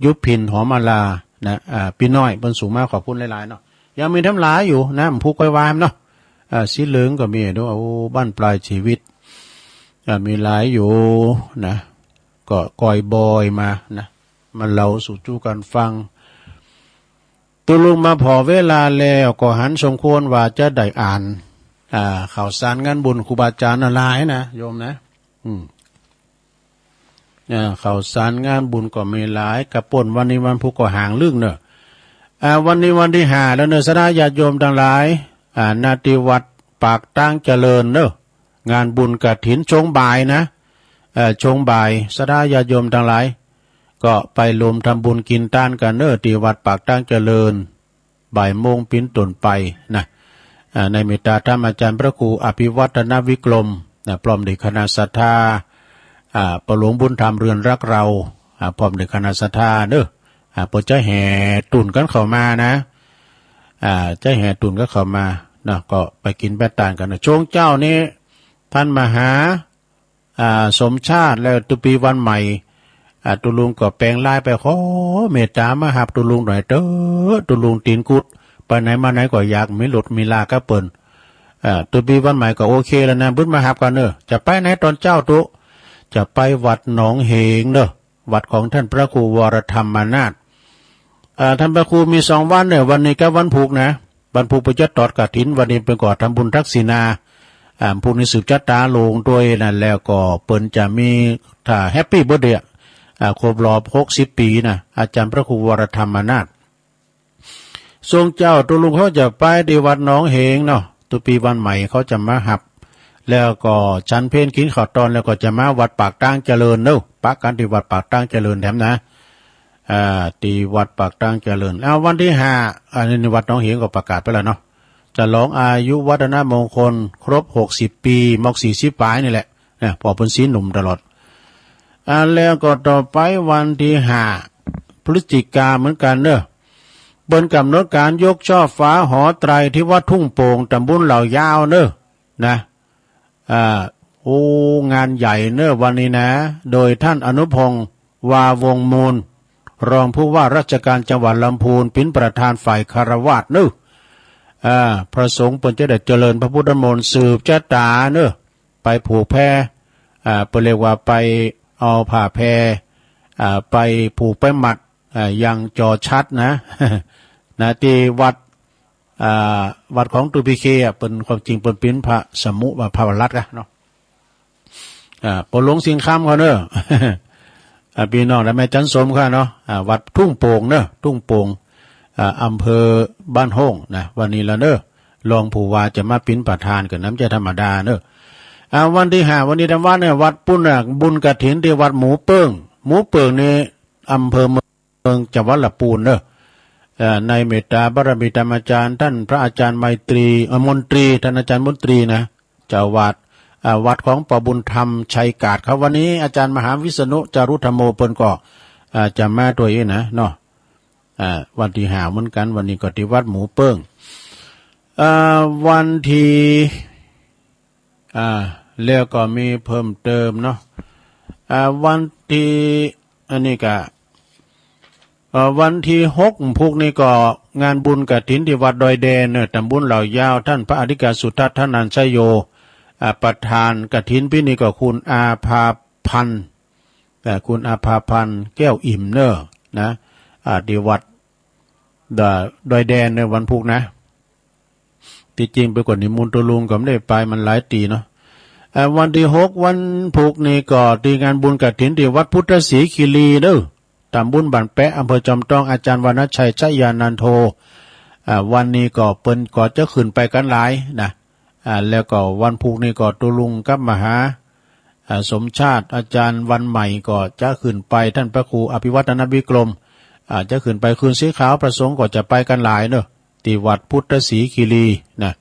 ยุพิน หอมมาลา นะ อ่า ปี้น้อย เปิ้นส่งมา ขอบคุณหลายๆ เนาะ ยังมีแถมหลายอยู่นะ ผมพูดก้อยว่าเนาะ อ่า สีเหลืองก็มีเนาะ โอ้ บั้นปลายชีวิต อ่า มีหลายอยู่นะ ก็ก้อยบอยมานะ มาเล่าสู่จู้กั๋นฟัง ตุ๊ลุงมาผ่อเวลาแล้ว ก็หันสมควรว่าจะได้อ่าน อ่า ข่าวสารงานบุญครูบาอาจ๋ารย์หลายนะ โยมนะ อืม อ่า ข่าวสารงานบุญก็มีหลาย กะป้นวันนี้วันพูกก็ห่างลึกเน่อ อ่า วันนี้วันตี้ห้าแล้วเน่อ สะดาญาติโยมตังหลาย อ่า ณ ตี้วัดปากตางเจริญเน่อ งานบุญกฐินช่วงบ่ายนะ เอ่อ ช่วงบ่าย สะดาญาติโยมตังหลาย ก็ไปรวมทำบุญกิ๋นตานกั๋นเน่อ ตี้วัดปากตางเจริญ บ่ายโมงเป๋นต้นไปนะ อ่า ในเมตตาธรรมอาจ๋ารย์พระครูอภิวัฒนวิกรมนะ พร้อมด้วยคณะศรัทธา อ่า ป้อหลวงบุญธรรมเรือนรักเรา อ่า พร้อมด้วยคณะศรัทธาเน่อ อ่า เปิ้นจะแห่ตุ๊นกั๋นเข้ามานะ อ่า จะแห่ตุ๊นกั๋นเข้ามานะ ก็ไปกิ๋นไปตานกั๋นเน่อ ช่วงเจ๊านี้ ต้านมหา อ่า สมชาติ แล้วตุ๊ปีวันใหม่ อ่า ตุ๊ลุงก็แป๋งไลน์ไป ขอเมตตามาฮับตุ๊ลุงหน่อยเต๊อะ ตุ๊ลุงตี๋นกุด ไปไหนมาไหนก็อยากมีรถมีลากับเปิ้น อ่า ตุ๊ปีวันใหม่ก็โอเคแล้วนะ บึ้นมาฮับกั๋นเน่อ จะไปไหนต๋อนเจ๊าตุ๊ จะไปวัดหนองเหงเน่อ วัดของต้านพระครูวรธรรมนาถ อ่า ต้านพระครูมีสองวัดเน่อ วันนี้กับวันพูกนะ วันพูกเปิ้นจะตอดกฐิน วันนี้เปิ้นก็ทำบุญทักษิณา อ่า พูกนี้สืบจะต๋าโลงตวยนะ แล้วก็เปิ้นจะมี ถ้าแฮปปี้เบิร์ธเดย์ อ่า ครบรอบหกสิบปี๋นะ อาจ๋ารย์พระครูวรธรรมนาถ ช่วงเจ๊าตุ๊ลุงเขาจะไปตี้วัดหนองเหงเนาะ ตุ๊ปีวันใหม่เขาจะมาฮับ แล้วก็ฉันเพลกิ๋นข้าวตอน แล้วก็จะมาวัดปากตางเจริญเนาะ ปะกั๋นตี้วัดปากตางเจริญแถมนะ อ่า ตี้วัดปากตางเจริญ เอา วันตี้ห้า อันนี้วัดหนองเหงก็ประกาศไปแล้วเนาะ ฉลองอายุวัฒนมงคลครบหกสิบปี๋ มอกสี่สิบป๋ายนี่แหละ นะ ป้อเปิ้นสีหนุ่มตลอด อ่า แล้วก็ต่อไปวันตี้ห้า พฤศจิกาเหมือนกั๋นเน่อ เปิ้นก๋ำหนดก๋านยกช่อฟ้าหอไตรที่วัดทุ่งโป่ง ต๋ำบลเหล่ายาวเน่อ นะ อ่า โอ้ งานใหญ่เน่อวันนี้นะ โดยต้านอนุพงษ์ วาวงศ์มูล รองผู้ว่าราชการจังหวัดลำพูน เป๋นประธานฝ่ายฆราวาสเน่อ อ่า พระสงฆ์เปิ้นจะได้เจริญพระพุทธมนต์สืบจะต๋าเน่อ ไปผูกแพ อ่า เปิ้นเรียกว่าไปเอาผ้าแพ อ่า ไปผูกไปมัด อ่า ยังจอชัดนะ นะ ตี้วัด อ่า วัดของตุ๊ปีเค อ่ะ เปิ้น ความจริงเปิ้นเป๋นพระสมุ ว่าพระรัตน์อะเนาะ อ่า ป้อหลวงสิงห์คำเขาเน่อ อ่า ปี้น้องและแม่จันสมเขาเนาะ อ่า วัดทุ่งโป่งเน่อ ทุ่งโป่ง อ่า อำเภอบ้านโฮ่งนะ วันนี้ละเน่อ รองผู้ว่าจะมาเป๋นประธานก็บ่ใจ้ธรรมดาเน่อ อ่า วันตี้ห้า วันนี้ต๋อนวันเน่อ วัดปุ้นน่ะ บุญกฐินตี้วัดหมูเปิ้ง หมูเปิ้งนี่อำเภอเมือง เมืองจังหวัดละปูนเน่อ เอ่อ ในเมตตาบารมีธรรมอาจ๋ารย์ ต้านพระอาจ๋ารย์ไมตรี เอ่อ มนตรี ต้านอาจ๋ารย์มนตรีนะ เจ้าอาวาส อ่า วัดของป้อบุญธรรมชัยกาดเขา วันนี้อาจ๋ารย์มหาวิษณุ จารุธรรมโม เปิ้นก็ อ่า จะมาตวยนะเนาะ อ่า วันตี้ห้าเหมือนกั๋น วันนี้ก็ตี้วัดหมูเปิ้ง อ่า วันตี้ อ่า แล้วก็มีเพิ่มเติมเนาะ อ่า วันตี้ อันนี้ก็ เอ่อ วันตี้หก พุธนี้ก็งานบุญกฐินตี้วัดดอยแดนเน่อ ต๋ำบลเหล่ายาว ต้านพระอธิการสุทัศน์ ธนัญชโย อ่า ประธานกฐินปี๋นี้ก็คุณอาภาพันธ์ อ่า คุณอาภาพันธ์ แก้วอิ่มเน่อ นะ อ่า ตี้วัด ดอยแดนในวันพุกนะ ตี้จริงไปก่อนนิมนต์ตุ๊ลุงก็บ่ได้ไป มันหลายตี้เนาะ อ่า วันตี้หกวันพุกนี่ก็ตี้งานบุญกฐินตี้วัดพุทธศรีคีรีเด้อ ต๋ำบลบ้านแปะ อำเภอจอมตอง อาจ๋ารย์วรรณชัย ชยานันโท อ่า วันนี้ก็เปิ้นก็จะขึ้นไปกั๋นหลายนะ อ่า แล้วก็วันพุกนี่ก็ตุ๊ลุงกับมหา อ่า สมชาติ อาจ๋ารย์วันใหม่ก็จะขึ้นไป ต้านพระครูอภิวัฒนวิกรม อ่า จะขึ้นไปคืนสีขาว พระสงฆ์ก็จะไปกั๋นหลายเนาะ ตี้วัดพุทธศรีคีรีนะ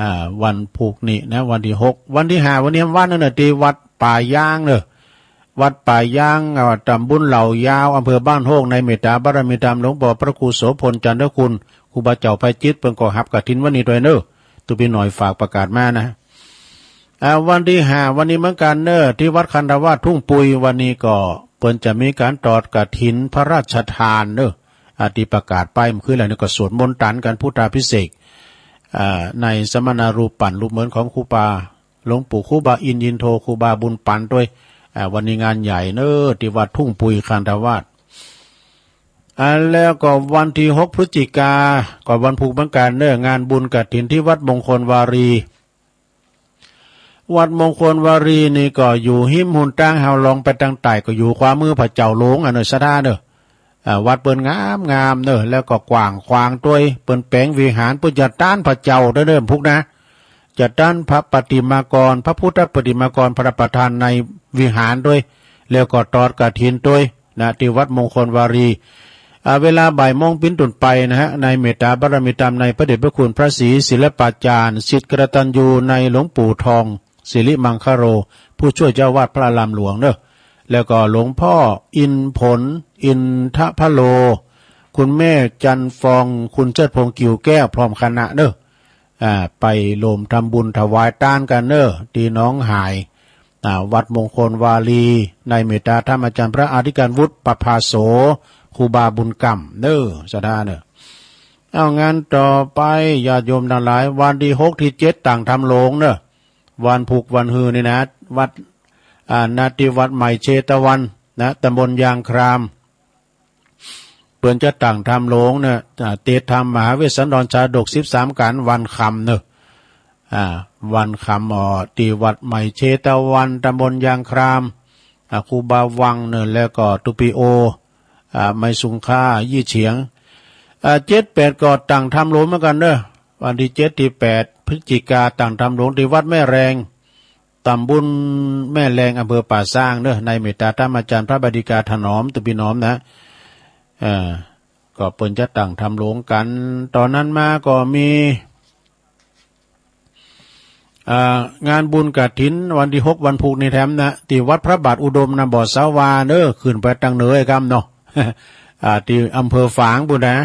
อ่า วันพุกนี่นะ วันตี้หก วันตี้ห้า วันนี้วันเนาะ ตี้วัดป่ายางเนาะ วัดป่ายาง อ่า ต๋ำบลเหล่ายาว อำเภอบ้านโฮก ในเมตต๋าบารมีธรรมหลวงป้อพระครูโสภณ จันทคุณ ครูบาเจ้าไพจิตร เปิ้นก็ฮับกฐินวันนี้ตวยเนาะ ตุ๊ปี้น้อยฝากประกาศมานะ อ่า วันตี้ห้า วันนี้เหมือนกั๋นเนาะ ตี้วัดคันธวาสทุ่งปุย วันนี้ก็เปิ้นจะมีก๋านตอดกฐินพระราชทานเนาะ อ่า ตี้ประกาศไปเมื่อคืนแล้วนี่ก็สวดมนต์ตันกั๋นพุทธาภิเษก อ่า ในสมณรูปปั้นรูปเหมือนของครูบา หลวงปู่ครูบาอินทร์อินโท ครูบาบุญปันตวย อ่า วันนี้งานใหญ่เนาะ ตี้วัดทุ่งปุยคันธวาส อ่า แล้วก็วันตี้หกพฤศจิกา ก็วันพุกเหมือนกั๋นเนาะ งานบุญกฐินตี้วัดมงคลวารี วัดมงคลวารีนี่ก็อยู่ฮิมหุนตางเฮาลองไปตางใต้ ก็อยู่ขวามือพระเจ้าหลวงอะเนาะ ศรัทธาเนาะ อ่า วัดเปิ้นงามๆ เนาะ แล้วก็กว้างขวางตวย เปิ้นแป๋งวิหาร เปิ้นจะตานพระเจ้าตวยเนาะพุกนะ จะตานพระปฏิมากร พระพุทธปฏิมากร พระประธานในวิหารตวย แล้วก็ตอดกฐินตวยนะ ตี้วัดมงคลวารี อ่า เวลาบ่ายโมงเป๋นต้นไปนะฮะ ในเมตต๋าบารมีธรรมในพระเดชพระคุณพระศรีศิลปาจารย์ ศิษย์กตัญญูในหลวงปู่ทอง สิริมังคโร ผู้ช่วยเจ้าอาวาสพระอารามหลวงเนาะ แล้วก็หลวงพ่ออินผล อินทพโล คุณแม่จันทร์ฟอง คุณเชิดพงษ์ กิ่วแก้ว พร้อมคณะเนาะ อ่า ไปร่วมทำบุญถวายตานกั๋นเนาะ ตี้หนองหาย อ่า วัดมงคลวารี ในเมตต๋าธรรมอาจ๋ารย์พระอธิการวุฒิ ประภาโส ครูบาบุญกำเนาะ ศรัทธาเนาะ เอา งานต่อไป ญาติโยมตังหลาย วันตี้หกตี้เจ็ดตั้งธรรมหลวงเนาะ วันพุกวันฮือนี่นะ วัด อ่า ณ ตี้วัดใหม่เชตวันนะ ตำบลยางคราม เปิ้นจะตั้งธรรมหลวงเนาะ อ่า เตสน์ธรรมมหาเวสสันดรชาดกสิบสามกัณฑ์ วันค่ำเนาะ อ่า วันค่ำ อ่อ ตี้วัดใหม่เชตวัน ตำบลยางคราม อ่า ครูบาวังเนาะ แล้วก็ตุ๊ปี้โอ อ่า ไมซุงค่า ยี่เฉียง อ่า เจ็ดแปดก็ตั้งธรรมหลวงเหมือนกั๋นเนาะ วันตี้เจ็ดตี้แปดพฤศจิกา ตั้งธรรมหลวงตี้วัดแม่แรง ตำบลแม่แรง อำเภอป่าซางเนาะ ในเมตต๋าธรรมอาจ๋ารย์พระบดิกาถนอม ตุ๊ปี้น้อมนะ เอ่อ ก็เปิ้นจะตั้งธรรมหลวงกั๋น ต่อนั้นมาก็มี อ่า งานบุญกฐินวันตี้หกวันพุกนี่แถมนะ ตี้วัดพระบาทอุดม น้ำบ่อสาวาเนาะ ขึ้นไปตางเหนือไอ้กำเนาะ อ่า ตี้อำเภอฝางปู้นนะ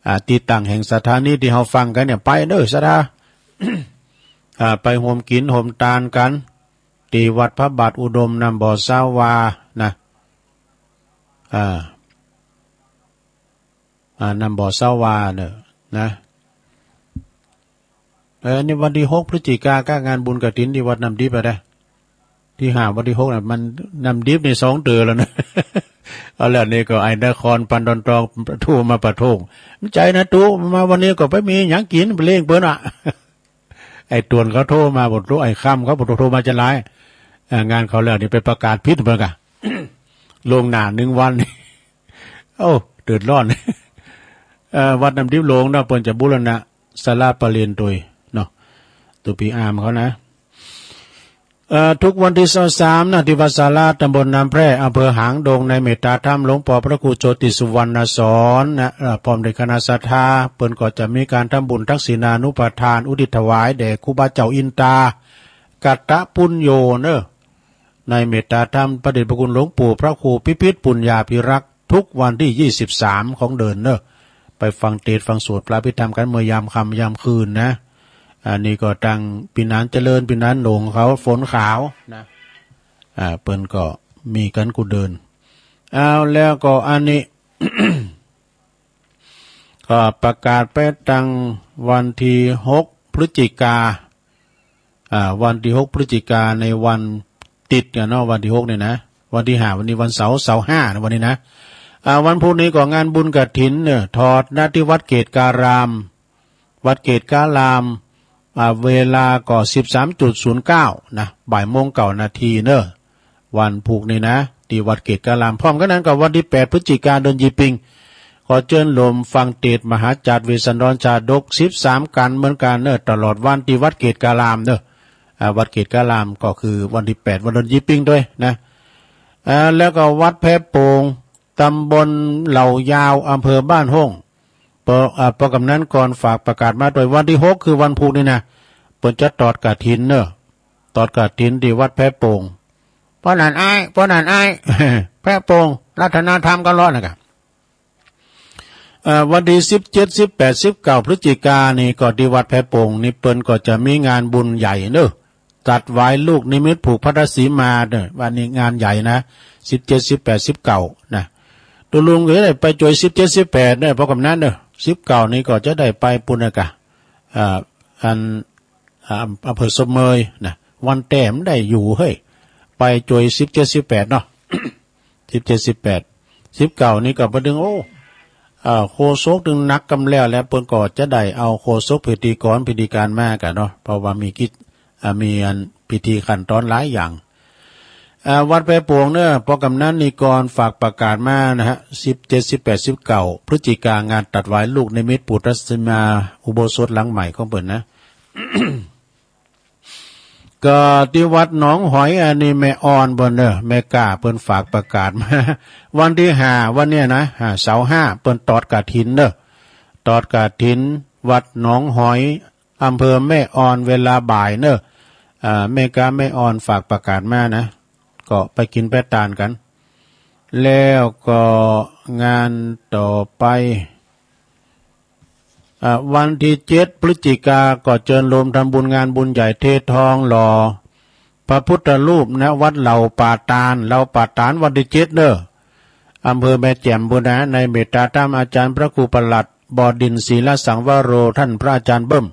อ่า ตี้ตั้งแห่งสถานีตี้เฮาฟังกั๋นเนี่ย ไปเนาะ ศรัทธา อ่า ไปโฮมกิ๋นโฮมตานกั๋น ตี้วัดพระบาทอุดม น้ำบ่อสาวานะ อ่า อ่า น้ำบ่อสาวาเนาะ นะ เออ นี่วันตี้หกพฤศจิกา ก็งานบุญกฐินตี้วัดน้ำดิบอะนะ ตี้ห้าวันตี้หกน่ะ มัน น้ำดิบนี่สองเตื้อแล้วนะ เอาแล้วนี่ก็ไอ้นครพันดอนตองโทรมาประท้วง มันใจ๋นะตุ๊ มาวันนี้ก็ไปมีหยังกิ๋นไปเลี้ยงเปิ้นอะ ไอ้ตวนเขาโทรมา บ่ตุ๊ ไอ้ค่ำเขาบ่ตุ๊ โทรมาจะหลาย อ่า งานเขาแล้วนี่ไปประกาศผิดเปิ้นกะ ล่วงหน้าหนึ่งวัน โอ้ เดือดร้อน เอ่อ วัดน้ำดิบหลวงเนาะ เปิ้นจะบูรณะศาลาประเรียนตวยเนาะ ตุ๊ปี้อามเขานะ เอ่อ ทุกวันตี้ซาวสามนะ ตี้วัดสารา ตำบลน้ำแพร่ อำเภอหางดง ในเมตต๋าธรรมหลวงป้อพระครูโชติสุวรรณสอนนะ เอ่อ พร้อมด้วยคณะศรัทธา เปิ้นก็จะมีก๋านทำบุญทักษิณานุปทาน อุทิศถวายแด่ครูบาเจ้าอินตา กัตตปุญโญเนาะ ในเมตต๋าธรรมพระเดชพระคุณหลวงปู่พระครูพิพิธปุญญาภิรักษ์ ทุกวันตี้ยี่สิบสามของเดือนเนาะ ไปฟังเตสน์ฟังสวดพระอภิธรรมกั๋นเมื่อยามค่ำยามคืนนะ อันนี้ก็ตางปี้หนานเจริญ ปี้หนานโหน่งเขา ฝนขาวนะ อ่า เปิ้นก็มีกั๋นกู้เดือน เอา แล้วก็อันนี้ ก็ประกาศไปตั้งวันตี้หกพฤศจิกา อ่า วันตี้หกพฤศจิกาในวันติดกั๋นเนาะ วันตี้หกเนี่ยนะ วันตี้ห้า วันนี้วันเสาร์ เสาร์ห้านะ วันนี้นะ อ่า วันพูกนี้ก็งานบุญกฐินเน่อ ถอด ณ ตี้วัดเกตุการาม วัดเกตุการาม อ่า เวลาก็ สิบสามจุดศูนย์เก้า นะ บ่ายโมงเก้านาทีเน่อ วันพูกนี้นะ ตี้วัดเกตุการาม พร้อมกั๋นนั้นก็วันตี้แปดพฤศจิกา เดือนยี่ปิง ขอเจิญโยมฟังเตสน์มหาจ๋าดเวสสันดรชาดก สิบสามกัณฑ์เหมือนกั๋นเน่อ ตลอดวันตี้วัดเกตุการามเน่อ อ่า วัดเกตุการามก็คือวันตี้แปด วันเดือนยี่ปิงตวยนะ อ่า แล้วก็วัดแพโป่ง ตำบลเหล่ายาว อำเภอบ้านโฮ่ง ปอ อ่า ปอกำนันกรฝากประกาศมาตวย วันตี้หก คือวันพูกนี้นะ เปิ้นจะตอดกฐินเน่อ ตอดกฐินตี้วัดแพโป่ง ป้อหนานอ้าย ป้อหนานอ้าย แพโป่ง รัตนธรรมก็รอดนะกะ เอ่อ วันตี้สิบเจ็ด สิบแปด สิบเก้า พฤศจิกานี่ก็ตี้วัดแพโป่งนี่เปิ้นก็จะมีงานบุญใหญ่เน่อ ตัดหวายลูกนิมิตผูกพัทธสีมาเน่อ วันนี้งานใหญ่นะ สิบเจ็ด สิบแปด สิบเก้า นะ ตุ๊ลุงก็จะได้ไปจวย สิบเจ็ด สิบแปด เน่อ ปอกำนันเน่อ สิบเก้านี่ก็จะได้ไปปู๊นนะกะ อ่า อัน อ่า อำเภอศพเมยนะ วันแต้มได้อยู่เฮ้ย ไปจวย สิบเจ็ด สิบแปด เนาะ สิบเจ็ด สิบแปด สิบเก้านี่ก็ปะตึง โอ้ เอ่อ โฆษกตึงหนักกำแล้วแหละ เปิ้นก็จะได้เอาโฆษกพิธีกรพิธีการมากะเนาะ เพราะว่ามีกิจ อ่า มีอันพิธีขั้นตอนหลายอย่าง อ่า วัดแพโป่งเน่อ ปอกำนันนิกรฝากประกาศมานะฮะ สิบเจ็ด สิบแปด สิบเก้า พฤศจิกา งานตัดหวายลูกนิมิตปู๊นพัทธสีมา อุโบสถหลังใหม่ของเปิ้นนะ ก็ตี้วัดหนองหอย อันนี้แม่อ่อนเปิ้นเน่อ แม่ก้าเปิ้นฝากประกาศมา วันตี้ห้า วันเนี้ยนะ ห้า เสาร์ห้า เปิ้นตอดกฐินเน่อ ตอดกฐินวัดหนองหอย อำเภอแม่อ่อน เวลาบ่ายเน่อ อ่า แม่ก้าแม่อ่อนฝากประกาศมานะ ก็ไปกิ๋นไปตานกั๋น แล้วก็งานต่อไป อ่า วันตี้เจ็ดพฤศจิกาก็เจิญโยมทำบุญงานบุญใหญ่เททองหล่อพระพุทธรูปนะ วัดเหล่าป่าตาล เหล่าป่าตาล วันตี้เจ็ดเน่อ อำเภอแม่แจ่มปู๊นนะ ในเมตตาธรรมอาจารย์พระครูประหลัด บดินทร์ ศีลสังวโร ต้านพระอาจารย์เบิ้ม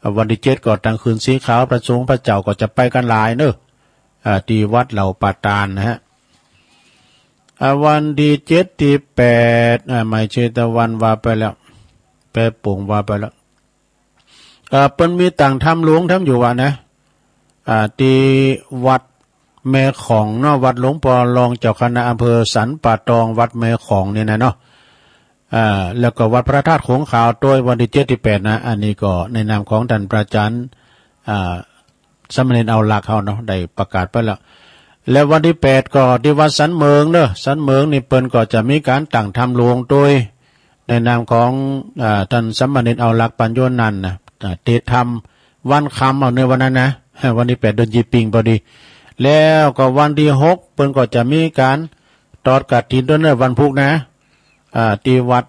อ่า วันตี้เจ็ดก็ตางคืนสีขาว พระสงฆ์พระเจ้าก็จะไปกั๋นหลายเน่อ อ่า ตี้วัดเหล่าป่าตาลนะฮะ อ่า วันตี้เจ็ด ตี้แปด อ่า ไหมเชตวันว่าไปแล้ว แพโป่งว่าไปแล้ว อ่า เปิ้นมีตางธรรมหลวงทำอยู่วะนะ อ่า ตี้วัดแม่ของเนาะ วัดหลวงปอรองเจ้าคณะอำเภอสันป่าตอง วัดแม่ของนี่นะเนาะ อ่า แล้วก็วัดพระธาตุโขงขาวตวย วันตี้เจ็ดตี้แปดนะ อันนี้ก็ในนามของต้านพระอาจารย์ อ่า สามเณรเอาลักษณ์เฮาเนาะ ได้ประกาศไปแล้ว และวันตี้แปดก็ตี้วัดสันเหมิงเนาะ สันเหมิงนี่เปิ้นก็จะมีก๋านตั้งธรรมหลวงตวย ในนามของ อ่า ต้านสามเณรเอาลักษณ์ ปัญโญนันท์นะ อ่า เตรียมธรรมวันค่ำเอาในวันนั้นนะ วันตี้แปดเดือนยี่ปิงพอดี แล้วก็วันตี้หกเปิ้นก็จะมีก๋านตอดกฐินตวยเนาะ วันพูกนะ อ่า ตี้วัด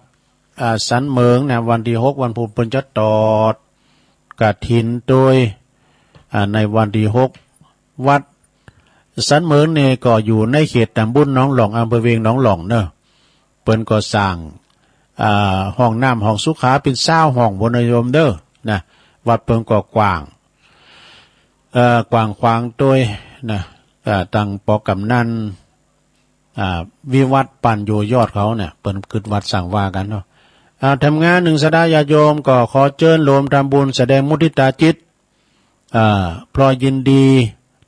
อ่า สันเหมิงนะ วันตี้หกวันพูกเปิ้นจะตอดกฐินตวย อ่า ในวันตี้หก วัดสันเหมิงนี่ก็อยู่ในเขตตำบลหนองหล่อง อำเภอเวียงหนองหล่องเนาะ เปิ้นก็สร้าง อ่า ห้องน้ำห้องสุขาเป๋นซาวห้องพู้นนะโยมเด้อ นะ วัดเปิ้นก็กว้าง เอ่อ กว้างขวางตวยนะ เอ่อ ตังปอกำนัน อ่า วิวัฒน์ ปัญโญยอดเขาเนี่ย เปิ้นกึ๊ดวัดสร้างวากั๋นเนาะ อ่า ทำงานนึ่งศรัทธาญาติโยมก็ขอเจิญโยมทำบุญแสดงมุทิตาจิต อ่า พร้อมยินดี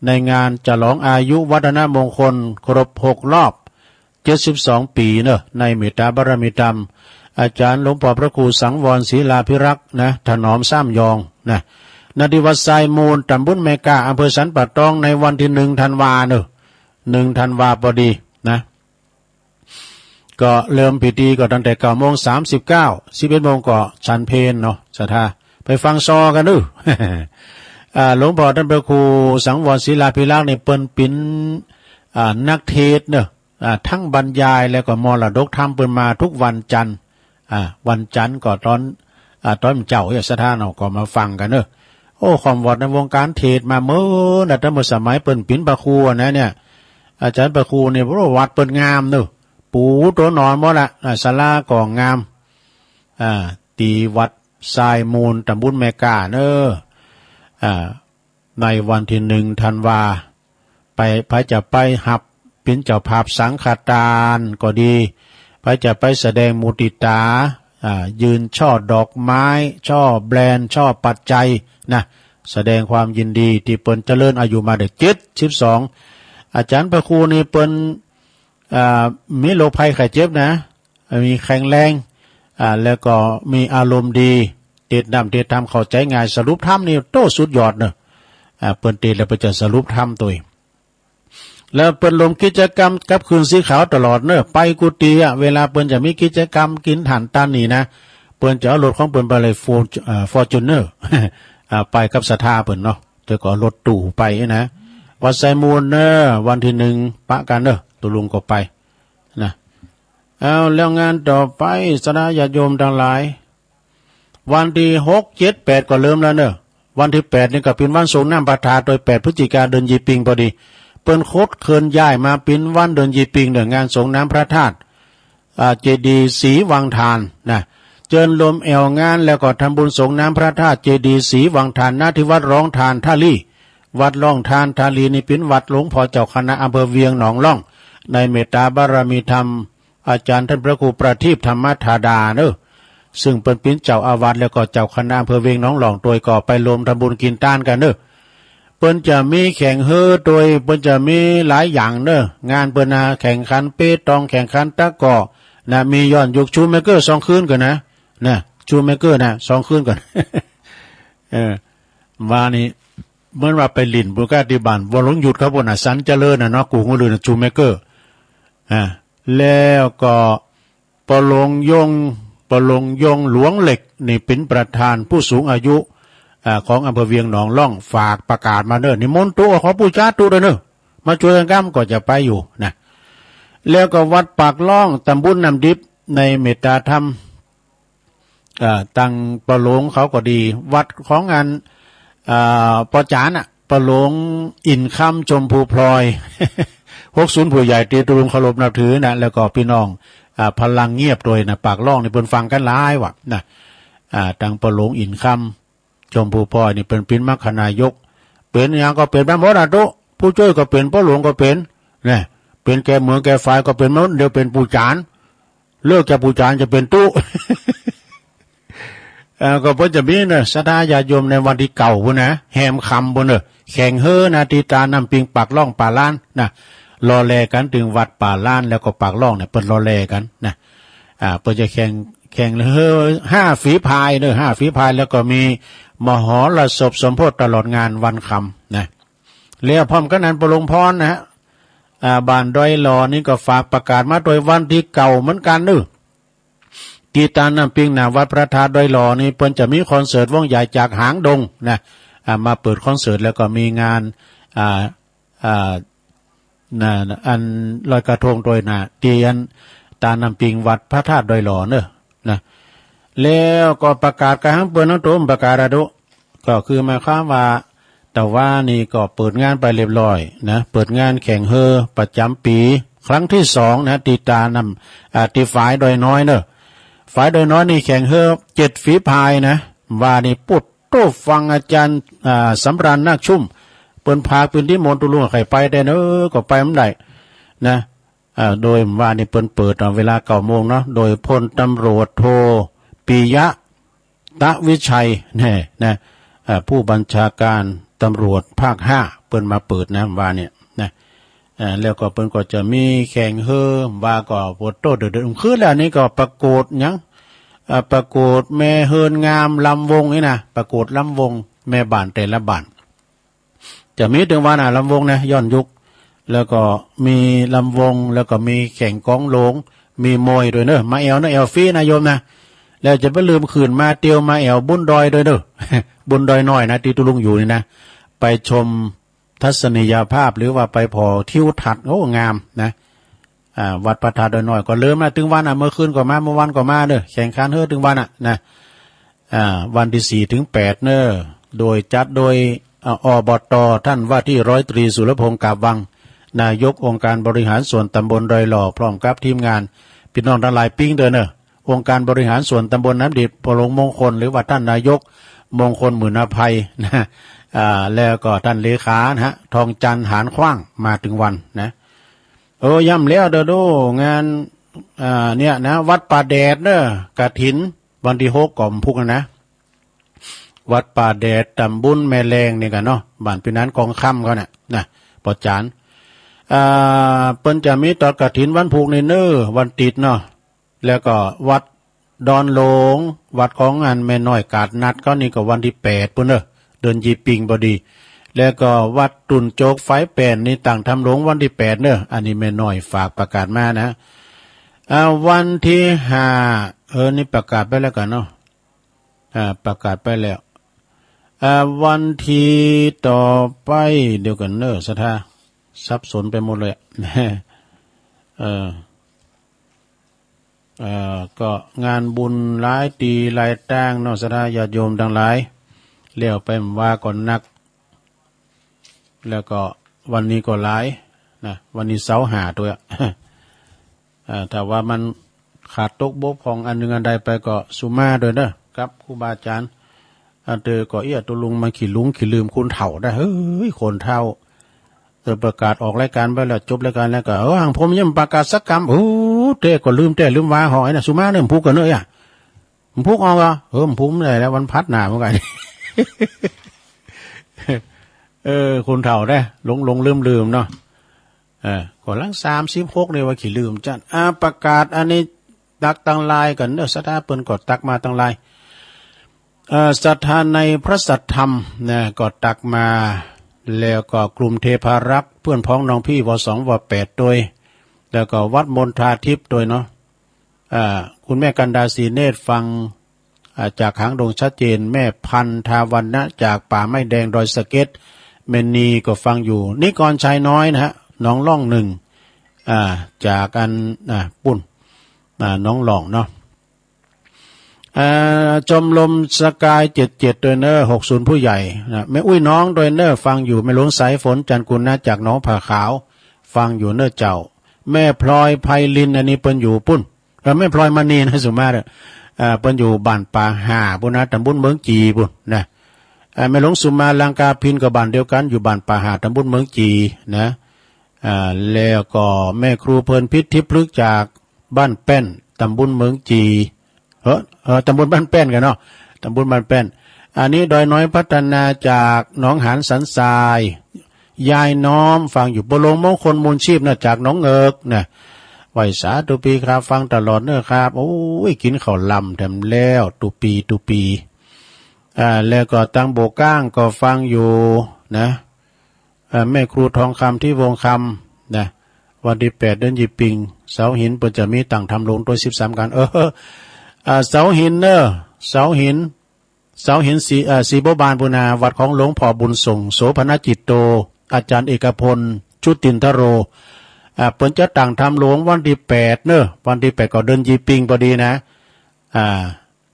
ในงานฉลองอายุวัฒนมงคลครบหกรอบเจ็ดสิบสองปี๋เนาะ ในเมตตาบารมีธรรม อาจารย์หลวงป้อพระครูสังวรศิลาภิรักษ์นะ ถนอมสามยองนะ ณ ตี้วัดทรายมูล ตำบลแม่ก้า อำเภอสันป่าตอง ในวันตี้หนึ่งธันวาเนาะ หนึ่งธันวาพอดีนะ ก็เริ่มพิธีก็ตั้งแต่เก้าโมงสามสิบเก้า สิบเอ็ดโมงก็ฉันเพลเนาะ ศรัทธา ไปฟังซอกั๋นเนาะ อ่า หลวงป้อต้านพระครูสังวรศิลาภิรักษ์นี่เปิ้นเป๋น อ่า นักเทศน์เนาะ อ่า ตึงบรรยายแล้วก็มรดกธรรมเปิ้นมากู้วันจันทร์ อ่า วันจันทร์ก็ต๋อน อ่า ต๋อนเจ๊าเนี่ย ศรัทธาเนาะ ก็มาฟังกั๋นเนาะ โอ้ ความวอดในวงก๋านเทศน์มาเมินนะ ตั้งเมื่อสมัยเปิ้นเป๋นพระครูนะเนี่ย อาจารย์พระครูเนี่ย โอ้ วัดเปิ้นงามเนาะ ปูตั๋วนอนหมดละ อ่า ศาลาก็งาม อ่า ตี้วัดทรายมูล ตำบลแม่ก้าเนาะ อ่า ในวันตี้หนึ่งธันวา ไป ใผจะไปฮับเป๋นเจ้าภาพสังฆทานก็ดี ไปจะไปแสดงมุติตา อ่า ยืนช่อดอกไม้ ช่อแบรนด์ ช่อปัจจัยนะ แสดงความยินดีตี้เปิ้นเจริญอายุมาได้เจ็ดสิบสอง อาจ๋ารย์พระครูนี่เปิ้น อ่า มีโรคภัยไข้เจ็บนะ มีแข็งแรง อ่า แล้วก็มีอารมณ์ดี เตสน์น้ำเตสน์ธรรมเข้าใจ๋ง่าย สรุปธรรมนี่โต้สุดยอดเนาะ อ่า เปิ้นเตสน์แล้วเปิ้นจะสรุปธรรมตวย แล้วเปิ้นลงกิจกรรมกับคืนสีขาวตลอดเนาะ ไปกุฏิอะ เวลาเปิ้นจะมีกิจกรรมกิ๋นถ่านตานนี่นะ เปิ้นจะเอารถของเปิ้นไปเลย ฟอร์ อ่า ฟอร์จูเนอร์ อ่า ไปกับศรัทธาเปิ้นเนาะ แต่ก็เอารถตู้ไปนะ วัดไซมูลเนาะ วันตี้หนึ่งปะกั๋นเนาะ ตุ๊ลุงก็ไปนะ เอา แล้วงานต่อไป ศรัทธาญาติโยมตังหลาย วันตี้หก เจ็ด แปด ก็เริ่มแล้วเนาะ วันตี้แปดนี่ก็เป๋นวันสรงน้ำพระธาตุ โดยแปดพฤศจิกาเดือนยี่ปิงพอดี เปิ้นขดเคิ่นย้ายมาเป๋นวันเดือนยี่ปิงเนาะ งานสรงน้ำพระธาตุ อ่า เจดีย์ศรีวังทานนะ เจิญโลมแอ่วงานแล้วก็ทำบุญสรงน้ำพระธาตุเจดีย์ศรีวังทาน ณ ที่วัดร่องทานท่าลี่ วัดร่องทานท่าลี่นี่เป๋นวัดหลวงพ่อเจ้าคณะอำเภอเวียงหนองล่อง ในเมตตาบารมีธรรม อาจ๋ารย์ต้านพระครูประทีปธรรมธาดาเนาะ ซึ่งเปิ้นเป๋นเจ้าอาวาสแล้วก็เจ้าคณะอำเภอเวียงหนองล่องตวย ก็ไปรวมทำบุญกิ๋นตานกั๋นเนาะ เปิ้นจะมีแข่งเฮอตวย เปิ้นจะมีหลายอย่างเนาะ งานเปิ้นนะ แข่งขันเปตอง แข่งขันตะกร้อนะ มีย้อนยุค ชูเมเกอร์ สองคืนก่อนนะ นะ ชูเมเกอร์นะ สองคืนก่อน เออ ว่านี่ เหมือนว่าไปหลิ้นบุญกาติบาน วรวงศ์ยุทธเขาพู้นน่ะ สันเจริญน่ะเนาะ กู๋ฮู้ลือน่ะ ชูเมเกอร์ อ่า แล้วก็ ปอหลวงยง ปอหลวงยงหลวงเหล็กนี่เป๋นประธานผู้สูงอายุ อ่า ของอำเภอเวียงหนองล่อง ฝากประกาศมาเนาะ นิมนต์ตุ๊ ขอปู๋จาตุ๊ตวยเนาะ มาจ้วยกั๋นกำ ก็จะไปอยู่นะ แล้วก็วัดปากล่อง ตำบลน้ำดิบ ในเมตตาธรรม อ่า ตังปอหลวงเขาก็ดี วัดของอัน อ่า ปอจ๋ารย์น่ะ ปอหลวงอินทร์คำ ชมพูพลอย หกศูนย์ ผู้ใหญ่ตี้ตุ๊ลุงเคารพนับถือนะ แล้วก็ปี้น้อง อ่า พลังเงียบตวยนะ ปากล่องนี่เปิ้นฟังกั๋นหลายว่ะนะ อ่า ตังปอหลวงอินทร์คำ ชมพูพลอยนี่เปิ้นเป๋นมรรคนายก เป๋นหยังก็เป๋นไปหมดอะตุ๊ ผู้จ้วยก็เป๋น ปอหลวงก็เป๋น นะ เป๋นแก่เหมืองแก่ฝายก็เป๋นหมด เดี๋ยวเป๋นปู่จ๋ารย์ เลิกจากปู่จ๋ารย์จะเป๋นตุ๊ เอ่อ ก็เปิ้นจะมีเนาะ ศรัทธาญาติโยมในวันตี้เก้าพู้นนะ แฮมค่ำพู้นเนาะ แข่งเฮอนะ ตี้ตาน้ำปิงปากล่องป่าล้านนะ ล่อแลกั๋นตึงวัดป่าล้าน แล้วก็ปากล่องเนี่ย เปิ้นล่อแลกั๋นนะ อ่า เปิ้นจะแข่ง แข่งเฮอห้าฝีพายเนาะ ห้าฝีพาย แล้วก็มีมหรสพสมโพธิตลอดงานวันค่ำนะ แล้วพร้อมกั๋นนั้น ปอหลวงพรนะฮะ อ่า บ้านดอยหล่อนี่ก็ฝากประกาศมาตวย วันตี้เก้าเหมือนกั๋นเนาะ ตี้ตาน้ำปิงหน้าวัดพระธาตุดอยหล่อนี่ เปิ้นจะมีคอนเสิร์ตวงใหญ่จากหางดงนะ อ่า มาเปิดคอนเสิร์ต แล้วก็มีงาน อ่า อ่า นะ อันลอยกระทงตวยนะ ตี้อันตาน้ำปิงวัดพระธาตุดอยหล่อเนาะ นะ แล้วก็ประกาศกั๋นหังเปิ้น หังตุ๊ประกาศอะตุ๊ ก็คือหมายความว่า ตะวานี้ก็เปิดงานไปเรียบร้อยนะ เปิดงานแข่งเฮอประจ๋ำปี๋ครั้งตี้สองนะ ตี้ตาน้ำ อ่า ตี้ฝายดอยน้อยเนาะ ฝายดอยน้อยนี่แข่งเฮอเจ็ดฝีพายนะ ว่านี่ ปุ๊ดโต้ ฟังอาจ๋ารย์ อ่า สำราญนาคชุ่ม เปิ้นพาขึ้นตี้มนต์ ตุ๊ลุงใค่ไปได้เนาะ ก็ไปบ่ได้นะ อ่า โดยว่านี่เปิ้นเปิดต๋อนเวลาเก้าโมงเนาะ โดยพลตำรวจโท ปิยะ ตะวิชัย แน่นะ อ่า ผู้บัญชาการตำรวจภาคห้า เปิ้นมาเปิดนะ ว่าเนี่ยนะ อ่า แล้วก็เปิ้นก็จะมีแข่งเฮอ ว่าก็ปุ๊ดโต้ เดือดๆ คืนแล้วนี่ก็ประกวดหยัง อ่า ประกวดแม่เฮือนงามลำวงนี่นะ ประกวดลำวงแม่บ้านแต่ละบ้าน จะมีตึงวันอะ ลำวงนะ ย้อนยุค แล้วก็มีลำวง แล้วก็มีแข่งกองหลง มีมวยตวยเนาะ มาแอ่วเนาะ แอ่วฟรีนะโยมนะ แล้วจะบ่ลืมขึ้นมาเตียวมาแอ่วบุญดอยตวยเนาะ บุญดอยน้อยนะ ตี้ตุ๊ลุงอยู่นี่นะ ไปชมทัศนียภาพ หรือว่าไปผ่อทิวทัศน์ โอ้ งามนะ อ่า วัดพระธาตุดอยน้อยก็เริ่มนะ ตึงวันอะ เมื่อคืนก็มา เมื่อวานก็มาเนาะ แข่งขันเฮอตึงวันอะนะ อ่า วันตี้สี่ถึงแปดเนาะ โดยจัดโดย อ่า อบต ต้านว่าตี้ร้อยตรีสุรพงษ์ กาบวัง นายกองค์การบริหารส่วนตำบลดอยหล่อ พร้อมกับทีมงาน ปี้น้องตังหลายปิ๊งตวยเนาะ องค์การบริหารส่วนตำบลน้ำดิบ ปอหลวงมงคล หรือว่าต้านนายกมงคล หมื่นอภัยนะ อ่า แล้วก็ต้านเลขานะฮะ ทองจันทร์ หานขว้าง มาตึงวันนะ โอ้ ย่ำแล้วเด้อโด้ งาน อ่า เนี่ยนะ วัดป่าแดดเน่อ กฐิน วันตี้หกก็วันพุกนะ วัดป่าแดด ต๋ำบลแม่แลงนี่กั๋นเนาะ บ้านปี้หนานกองคำเขาน่ะ นะ ป้อจ๋ารย์ อ่า เปิ้นจะมีตอดกฐินวันพุกนี่เน่อ วันติ๊ดเนาะ แล้วก็วัดดอนหลง วัดของอันแม่น้อยกาดนัดเขานี่ก็วันตี้แปดปู้นเน่อ เดือนยี่ปิงพอดี แล้วก็วัดตุ่นโจกฝายแป้นนี่ตั้งธรรมหลวงวันตี้แปดเน่อ อันนี้แม่น้อยฝากประกาศมานะ อ่า วันตี้ห้า เออ นี่ประกาศไปแล้วกั๋นเนาะ อ่า ประกาศไปแล้ว อ่า วันตี้ต่อไป เดี๋ยวกั๋นเน่อ ศรัทธา สับสนไปหมดเลยอะ เออ เอ่อ ก็งานบุญหลายตี้หลายตางเนาะ ศรัทธาญาติโยมตังหลาย แล้วไปว่าก่อนนัก แล้วก็วันนี้ก็หลายนะ วันนี้เสาร์ห้าตวย อ่า ถ้าว่ามันขาดตกบกพร่องอันนึ่งอันใดไปก็สุมาตวยเน่อ ครับ ครูบาอาจ๋ารย์ อันเตอก็เอี้ย ตุ๊ลุงมันขี้หลงขี้ลืม คนเฒ่าได้ เฮ้ย คนเฒ่า เออ ประกาศออกรายการไปแล้ว จบรายการแล้วก็ เออ หังผมยังประกาศสักกำ โอ้ เต้ก็ลืมแต๊ลืมวา หอยนะ สุมาเน่อ มันพุกกั๋นเน่อ อ่ะ มันพุกออกอ่ะ เออ มันพุกไม่ได้แล้ว วันพัดหน้าเหมือนกั๋น เออ คนเฒ่าได้ หลงหลงลืมลืมเนาะ เออ ก็หลังสามสิบหกเนี่ยว่าขี้ลืมจั้น อ่า ประกาศอันนี้ตักตังหลายกั๋นเน่อ ศรัทธาเปิ้นก็ตักมาตังหลาย เอ่อ ศรัทธาในพระสัทธรรมนะ ก็ตักมา แล้วก็กลุ่มเทพารักษ์ เปื้อนพ้องน้องพี่ ว.สอง ว.แปด ตวย แล้วก็วัดมณฑาทิพย์ตวยเนาะ อ่า คุณแม่กันดา ศรีเนตร ฟัง อ่า จากหางดงชัดเจน แม่พันธาวรรณะ จากป่าไม้แดงดอยสะเก็ด แม่นีก็ฟังอยู่ นิกรชายน้อยนะฮะ หนองล่องหนึ่ง อ่า จากอัน อ่า ปุ้น อ่า หนองล่องเนาะ อ่า ชมรมสกาย เจ็ดเจ็ด ตวยเน่อ หกศูนย์ ผู้ใหญ่นะ แม่อุ้ยน้องตวยเน่อ ฟังอยู่ แม่หลวงสายฝน จันทร์กุณนะ จากหนองผาขาว ฟังอยู่เน่อเจ้า แม่พลอยไพลิน อันนี้เปิ้นอยู่ปุ้น เอ่อ แม่พลอยมณีนะ สุมาตวย เอ่อ เปิ้นอยู่บ้านป่าห่าปุ้นนะ ตำบลเมืองจีปุ้นนะ เอ่อ แม่หลวงสุมา ลังกาพิน ก็บ้านเดียวกั๋น อยู่บ้านป่าห่า ตำบลเมืองจีนะ อ่า แล้วก็แม่ครูเพลินพิษ ทิพย์พฤกษ์ จากบ้านแป้น ตำบลเมืองจี เออ เออ ตำบลบ้านแป้นกั๋นเนาะ ตำบลบ้านแป้น อันนี้ดอยน้อยพัฒนา จากหนองหานสันทราย ยายน้อมฟังอยู่ ป้อหลวงมงคล มูลชีพนะ จากหนองเงิกนะ ไหว้สาตุ๊ปีครับ ฟังตลอดเน่อครับ โอ้ย กิ๋นข้าวหลามแถมแล้ว ตุ๊ปี ตุ๊ปี อ่า แล้วก็ตังโบก้างก็ฟังอยู่นะ อ่า แม่ครูทองคำ ที่วงคำนะ วันตี้แปด เดือนยี่ปิง เสาหิน เปิ้นจะมีตั้งธรรมหลวงตวย สิบสาม กัน เออ อ่า เสาหินเน่อ เสาหิน เสาหินศรี เอ่อ ศรีบัวบานปุ้นนา วัดของหลวงพ่อบุญส่ง โสภณจิตโต อาจารย์เอกพล ชุตินทโร อ่า เปิ้นจะตั้งธรรมหลวงวันตี้แปดเน่อ วันตี้แปดก็เดือนยี่ปิงพอดีนะ อ่า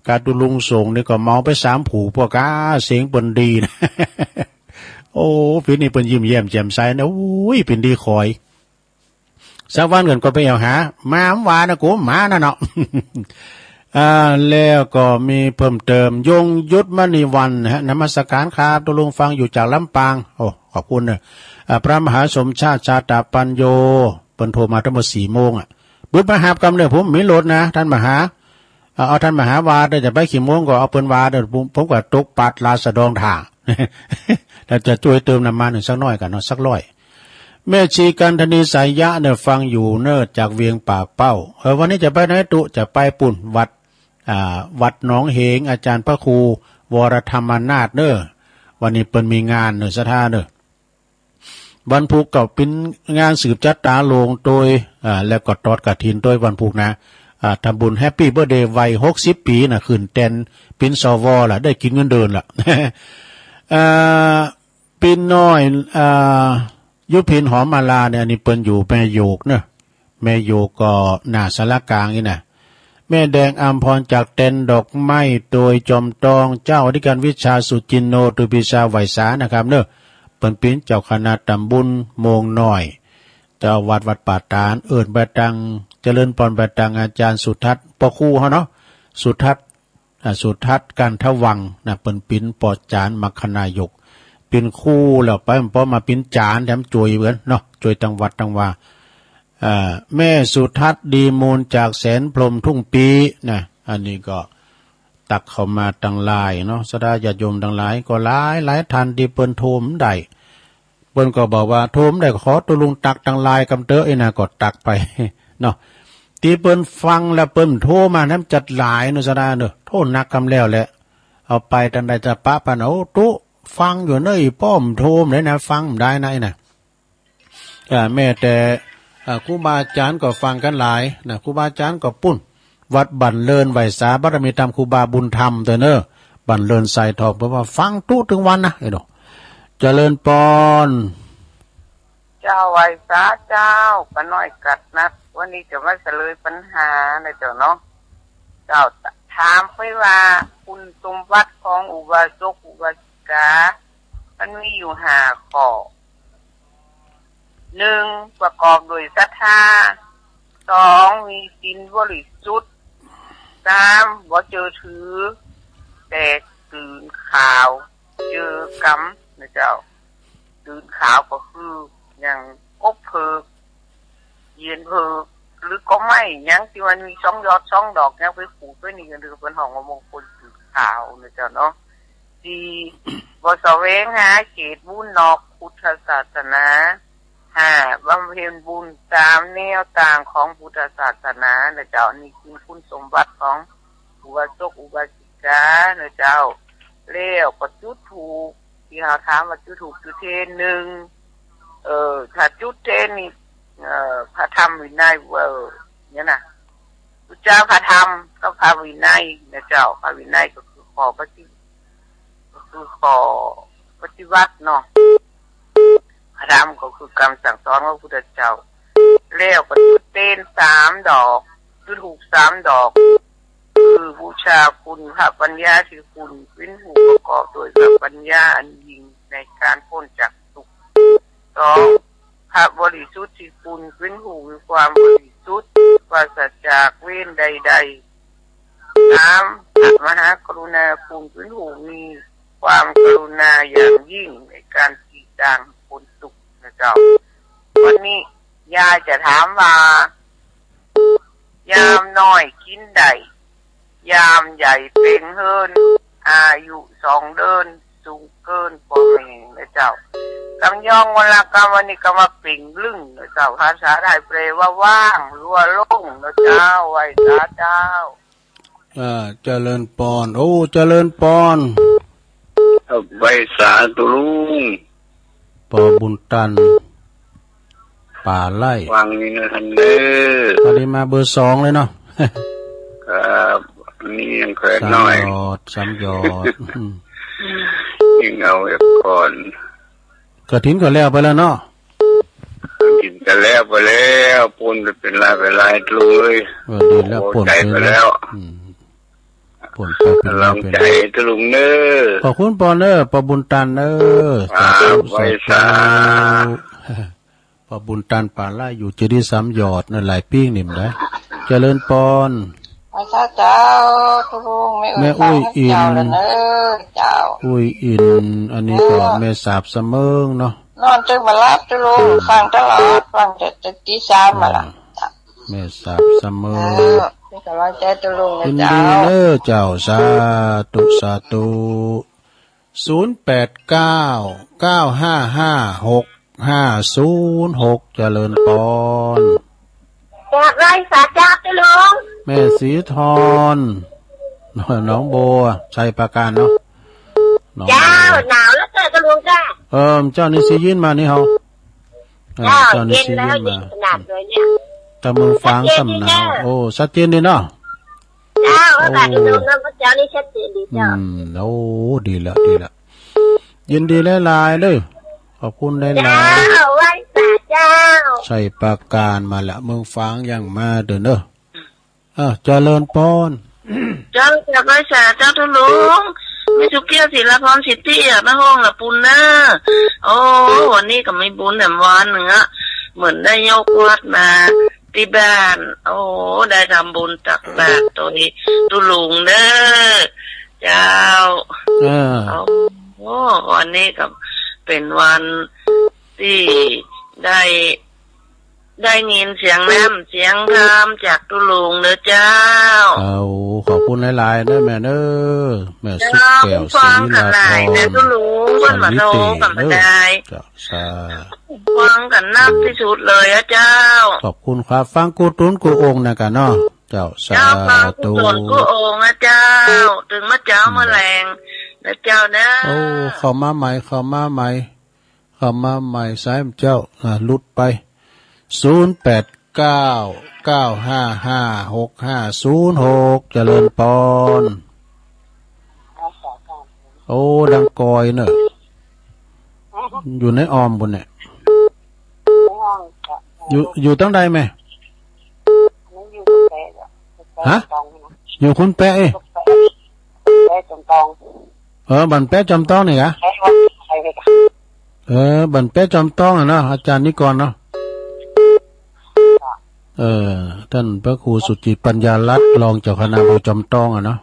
กาตุ๊ลุงส่งนี่ก็เมาไปสามผู้ พวกกาเสียงเปิ้นดีนะ โอ้ ปี๋นี้เปิ้นยิ้มแย้มแจ่มใสนะ โอ้ย เปิ้นดีขอย สักวันก่อนก็ไปแอ่วหา มาหวานะกู หมานะเนาะ อ่า แล้วก็มีเพิ่มเติม ยงยุทธมณีวรรณนะฮะ นมัสการครับ ตุ๊ลุงฟังอยู่จากลำปาง โอ้ ขอบคุณเน่อ อ่า พระมหาสมชาติ ชาตปัญโญ เปิ้นโทรมาตั้งแต่สี่โมงอะ บึดมาฮับกำเน่อ ผมมีรถนะ ต้านมหา เอา เอาต้านมหาว่าเน่อ จะไปกี่โมงก็เอาเปิ้นว่าเน่อ ผม ผมก็ตกปัดลาสะดองถ่า แล้วจะจ้วยเติมน้ำมันสักหน้อยกั๋นเนาะ สักร้อย แม่ชีกันธนีสายยะเน่อ ฟังอยู่เน่อ จากเวียงป่าเป้า เออ วันนี้จะไปไหนตุ๊ จะไปปุ้นวัด อ่า วัดหนองเหง อาจารย์พระครูวรธรรมนาถเน่อ วันนี้เปิ้นมีงานเน่อ ศรัทธาเน่อ วันพุกก็เป๋นงานสืบจะต๋าหลวงตวย อ่า แล้วก็ตอดกฐินตวยวันพุกนะ อ่า ทำบุญแฮปปี้เบิร์ธเดย์วัยหกสิบปี๋นะ ขึ้นแตนเป๋น สว ละ ได้กิ๋นเงินเดือนละ อ่า ปิ่นน้อย อ่า ยุพินหอมมาลาเนี่ย อันนี้เปิ้นอยู่แม่โยกเนอะ แม่โยกก็หน้าศาลากลางนี่นะ แม่แดงอำพรจากแตนดอกไม้ โตยจอมตอง เจ้าอธิการวิชาสุจินโน ตูปีชาไหวสานะครับเนอะ เปิ้นเป๋นเจ้าคณะตำบลโมงน้อย เจ้าวัดวัดป่าตาด เอิ้นไปตัง เจริญพรไปตังอาจารย์สุทัศน์ ป้อครูเฮาเนาะ สุทัศน์ อ่า สุทัศน์ กันทวังค์นะ เปิ้นเป๋นป้อจ๋ารย์มรรคนายก เป๋นครูแล้วไป พอมาเป๋นจ๋ารย์แถมจ้วยเปิ้นเนาะ จ้วยตังวัดตังวา อ่า แม่สุทัศน์ ดีมูล จากแสนพรหม ทุ่งปีนะ อันนี้ก็ตักเข้ามาตังหลายเนาะ ศรัทธาญาติโยมตังหลาย ก็หลายหลายท่านตี้เปิ้นโทรบ่ได้ เปิ้นก็บอกว่าโทรบ่ได้ ขอตุ๊ลุงตักตังหลายกำเต๊อะ อี้นะ ก็ตักไปเนาะ ตี้เปิ้นฟังแล้วเปิ้นโทรมานั้นจัดหลายเนาะ ศรัทธาเนาะ โทรหนักกำแล้วแหละ เอาไปตังใดจะปะปัน โอ้ ตุ๊ฟังอยู่เนาะ อีป้อมโทรบ่ได้นะ ฟังบ่ได้นะ อี้นะ อ่า แม้แต่ อ่า ครูบาอาจ๋ารย์ก็ฟังกั๋นหลายนะ ครูบาอาจ๋ารย์ก็ปุ้น วัดบ้านเริน ไหว้สาบารมีธรรมครูบาบุญธรรมเต๊อะเนาะ บ้านเรินทรายทอง เปิ้นว่าฟังตุ๊ตึงวันนะ ไอ้หนู เจริญปอน เจ้า ไหว้สาเจ้า ป้าน้อยกัดนัด วันนี้จะมาเสลยปัญหานะเจ้าเนาะ เจ้า ถามไปว่าคุณสมบัติของอุบาสกอุบาสิกา มันมีอยู่ห้าข้อ หนึ่ง ประกอบด้วยศรัทธา สอง มีศีลบริสุทธิ์ สาม บ่เจอถือ แตกตื่นข่าว เจอกรรมนะเจ้า ตื่นข่าวก็คืออย่างกบเผิก เยียนเผิก หรือก็ไม้หยังตี้มันมีสองยอดสองดอกหยังไปผูกไว้นี่ก็คือเปิ้นฮ้องว่ามงคลตื่นข่าวนะเจ้าเนาะ สี่ บ่แสวงหาเขตบุญนอกพุทธศาสนา ห้า บำเพ็ญบุญตามแนวตางของพุทธศาสนานะเจ้า นี่คือคุณสมบัติของอุบาสกอุบาสิกานะเจ้า แล้วก็จุดธูป ตี้เฮาถามว่าจุดธูปจุดเตียน หนึ่ง เอ่อ ถ้าจุดเตียนนี่ เอ่อ พระธรรมวินัย เอ่อ เนี่ยนะ พุทธเจ้า พระธรรมกับพระวินัยนะเจ้า พระวินัยก็คือข้อปฏิ ก็คือข้อปฏิบัติเนาะ พระธรรมก็คือกำสั่งสอนของพระพุทธเจ้า แล้วก็จุดเตียนสามดอก จุดธูปสามดอก คือบูชาคุณพระปัญญาที่คุณเป๋นผู้ประกอบด้วยพระปัญญาอันยิ่งในการพ้นจากทุกข์ สอง พระบริสุทธิ์ที่คุณเป๋นผู้มีความบริสุทธิ์ปราศจากเวรใดๆ สาม พระมหากรุณาคุณเป๋นผู้มีความกรุณาอย่างยิ่งในการตี้จะหื้อพ้นทุกข์นะเจ้า วันนี้ยายจะถามว่า ยามน้อยกิ๋นได้ ยามใหญ่เป่งเฮิ้น อายุสองเดือน สูงเกินป้อแม่นะเจ้า กำยองวรรณกรรมวันนี้ก็ว่าเป่งลึ่งนะเจ้า ภาษาไทยแปลว่าว่างหรือว่าโล่งนะเจ้า ไหว้สาเจ้า เอ่อ เจริญปอน โอ้ เจริญปอน ไหว้สาตุ๊ลุง ปอบุญตัน ป่าไร่ วางนี้นะท่านเด้อ ตอนนี้มาเบอร์สองเลยเนาะ ครับ นี่ยังแขวนน้อย สามหยอด สามหยอด อืม ยังเอาไว้ก่อน กฐินก็แล้วไปแล้วเนาะ กฐินก็แล้วไปแล้ว ปนไปเป๋นลายไปลาย ตุ๊ลุงเอ้ย เออ ดีแล้ว โอ้ ปนไป ใจไปแล้ว อืม ปนไปเป๋นลายไปลาย ลองใจตุ๊ลุงเน้อ ขอบคุณปอเน้อ ปอบุญตันเน้อ ครับ สาธุ ไหว้สา สาธุ ปอบุญตันป่าไร่อยู่เจดีย์สามหยอดเนาะ หลายปี๋นี่บ่ได้ เจริญปอน ไหว้สาเจ้าตุ๊ลุง แม่ แม่ อุ้ยอิน เจ้าละเน้อ เจ้า อุ้ยอิน อันนี้ก็ เออ แม่สาบเสมิงเนาะ นอนตึงบ่หลับตุ๊ลุง อืม ฟังตลอด ฟังแต่ แต่ตีสามมาละ อ่า แม่สาบเสมิง เออ เป๋นก๋ำลังใจ๋ตุ๊ลุงนะ ยินดี เจ้า เน้อเจ้า สาธุ สาธุ ศูนย์แปดเก้า เก้าห้าห้า หกห้าศูนย์หก เจริญปอน กราบไหว้สาเจ้าตุ๊ลุง แม่ศรีทร หนองบัว ชัยปราการเนาะ หนองบัว เจ้า หนาวแล้วเจ้าตุ๊ลุงเจ้า เออ เจ้านี่สิยินมานี่เฮา เออ เจ้า เจ้านี่สิยินมา เย็นแล้ว เย็นขนาดเลยเนี่ย ตางเมืองฝางซ้ำหนาว ชัดเจนดีเนาะ โอ้ ชัดเจนดีเนาะ เจ้า โอ้ ว่าบาดนี้ลงนำพระเจ้านี่ชัดเจนดีเจ้า อืม โอ้ ดีละ ดีละ ยินดีหลายๆ เด้อ ขอบคุณหลายๆ เจ้า ไหว้สาเจ้า ชัยปราการมาละ เมืองฝางยังมาเด้อเนาะ อ่ะ เจริญปอน เจ้า กราบไหว้สาเจ้าตุ๊ลุง แม่สุเกี้ยว ศิลาพร สิทธิอะ มาฮ้องละปูนเน้อ โอ้ วันนี้ก็มีบุญแหมวันนึ่งอะ เหมือนได้ยกวัดมา ตี้บ้าน โอ้ ได้ทำบุญตักบาตรโตยตุ๊ลุงเน้อ เจ้า เออ โอ้ วันนี้ก็เป๋นวันตี้ได้ ได้ยินเสียงน้ำเสียงคำจากตุ๊ลุงเด้อเจ้า เอา ขอบคุณหลายๆ เด้อแม่เด้อ แม่สุขแก้ว เจ้า ศรีลาภรณ์ เจ้า ฟังกันหลายนะตุ๊ลุง เปิ้นมาโทรกันมาได้ สาวิตรีเด้อ เจ้า สา ฟังกันนักที่สุดเลยอะเจ้า ขอบคุณครับ ฟังกู้ตุ๊นกู้องค์นะกะเนาะ เจ้า เจ้า สาธุ ฟังกู้ตุ๊นกู้องค์นะเจ้า ตึงมาเจ๊า อืม มาแลงนะเจ้านะ โอ้ เข้ามาใหม่ เข้ามาใหม่ เข้ามาใหม่ สายเจ้า อ่า หลุดไป ศูนย์แปดเก้า เก้าห้าห้า หกห้าศูนย์หก เจริญปอน โอ้ ดังกอยเนอะ อยู่ในอ้อมบุญเนี่ย อยู่ อยู่ตังใดแม่ ฮะ อยู่คุ้นแปะเอ้ย เออ บ้านแปะจอมตองนี่กะ เออ บ้านแปะจอมตองอะเนาะ อาจารย์นิกรเนาะ เออ ต้านพระครูสุจิตปัญญารัตน์ รองเจ้าคณะอำเภอจอมตองอะเนาะ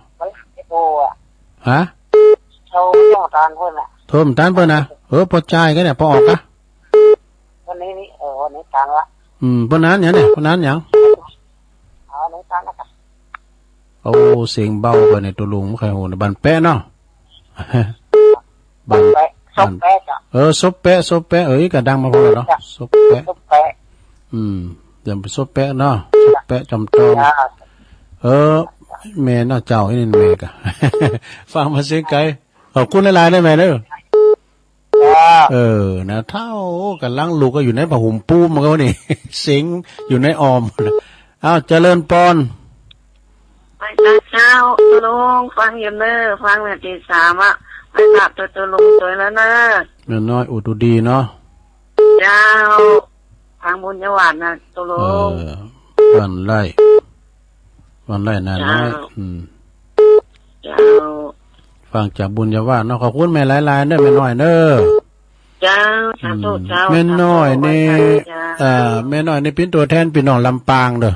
ฮะ โทรมาตานเปิ้นน่ะ โทรมาตานเปิ้นนะ เออ ปอจ่ายกั๋นเนี่ย ปอออกกะ วันนี้นี่ เออ วันนี้ตังละ อืม ปอนั้นหยังเนี่ย ปอนั้นหยัง อ๋อ วันนี้ตังละกะ โอ้ เสียงเบาไปเนี่ย ตุ๊ลุง บ่ใค่หู้ บ้านแปะเนาะ บ้าน ซบแปะ ซบแปะเจ้า เออ ซบแปะ ซบแปะ เอ้ย กะดังมาพอแล้วเนาะ เจ้า ซบแปะ ซบแปะ อืม เดี๋ยวไปซบแปะเนาะ ซบแปะจอมตอง เจ้า เออ แม่เนาะเจ้า อีนี่แม่กะ ฟังมาเสียงไกล ขอบคุณหลายๆ เด้อแม่เด้อ เออ นะ เฒ่า ก่ำลังลุกก็อยู่ในผ้าห่มปูมมันก็นี่ เสียงอยู่ในอ้อม อ้าว เจริญปอน ไหว้พระเจ้า ตุ๊ลุง ฟังอยู่เน้อ ฟังนาทีสามอะ ไหว้พระตุ๊ลุงตวยแล้วเน้อ แม่น้อยอุทุดีเนาะ เจ้า ฟังบุญญาวาสนะ ตุ๊ลุง เออ บ้านไร่ บ้านไร่นาน้อย เจ้า อืม เจ้า ฟังจากบุญญาวาสเนาะ ขอบคุณแม่หลายๆ เน้อ แม่น้อยเน้อ เจ้า สาธุ อืม เจ้า แม่น้อยนี่ สาธุ ไหว้พระเจ้า เอ่อ แม่น้อยนี่เป๋นตั๋วแทนปี้น้องลำปางเน้อ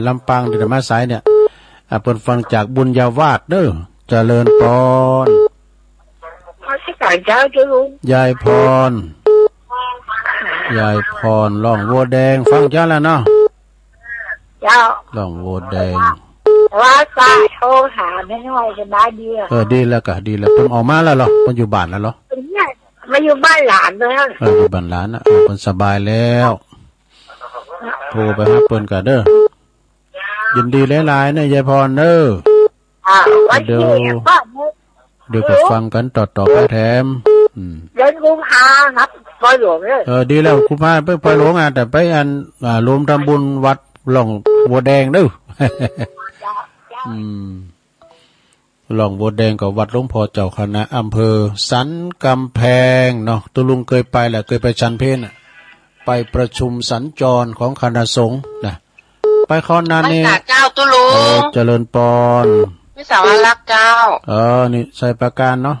ลำปางตี้จะมาสายเนี่ย อ่า เปิ้นฟังจากบุญญาวาสเน้อ เจริญปอน นมัสก๋านเจ้า ตุ๊ลุง ยายพร ยายพร ร่องวัวแดง ฟังเจ้าแล้วเนาะ เจ้า ร่องวัวแดง ว่าจะโทรหาแม่น้อยจะมาดีอะ เออ ดีแล้วกะ ดีแล้ว เปิ้นออกมาแล้วเหรอ เปิ้นอยู่บ้านแล้วเหรอ เนี่ย มาอยู่บ้านหลานเน้อ เออ อยู่บ้านหลานนะ เออ เปิ้นสบายแล้ว โทรไปหาเปิ้นกะเน้อ ยินดีหลายๆ เน้อ ยายพรเน้อ อ่า วันที่ เดี๋ยว เดี๋ยวก็ฟังกั๋นต่อๆ ไปแถม อืม เดือนกุมภาครับ ปอยหลวงเน้อ เออ ดีแล้ว กุมภาไปปอยหลวงอะ แต่ไปอัน อ่า รวมทำบุญวัดร่องวัวแดงเน้อ เจ้า เจ้า อืม ร่องวัวแดงกับวัดหลวงพ่อเจ้าคณะอำเภอสันกำแพงเนาะ ตุ๊ลุงเกยไปแหละ เกยไปฉันเพลน่ะ ไปประชุมสัญจรของคณะสงฆ์นะ ไปคราวนั้นนี่ ไหว้สาเจ้าตุ๊ลุง เออ เจริญปอน พี่สาวรักเจ้า เออ นี่ชัยปราการเนาะ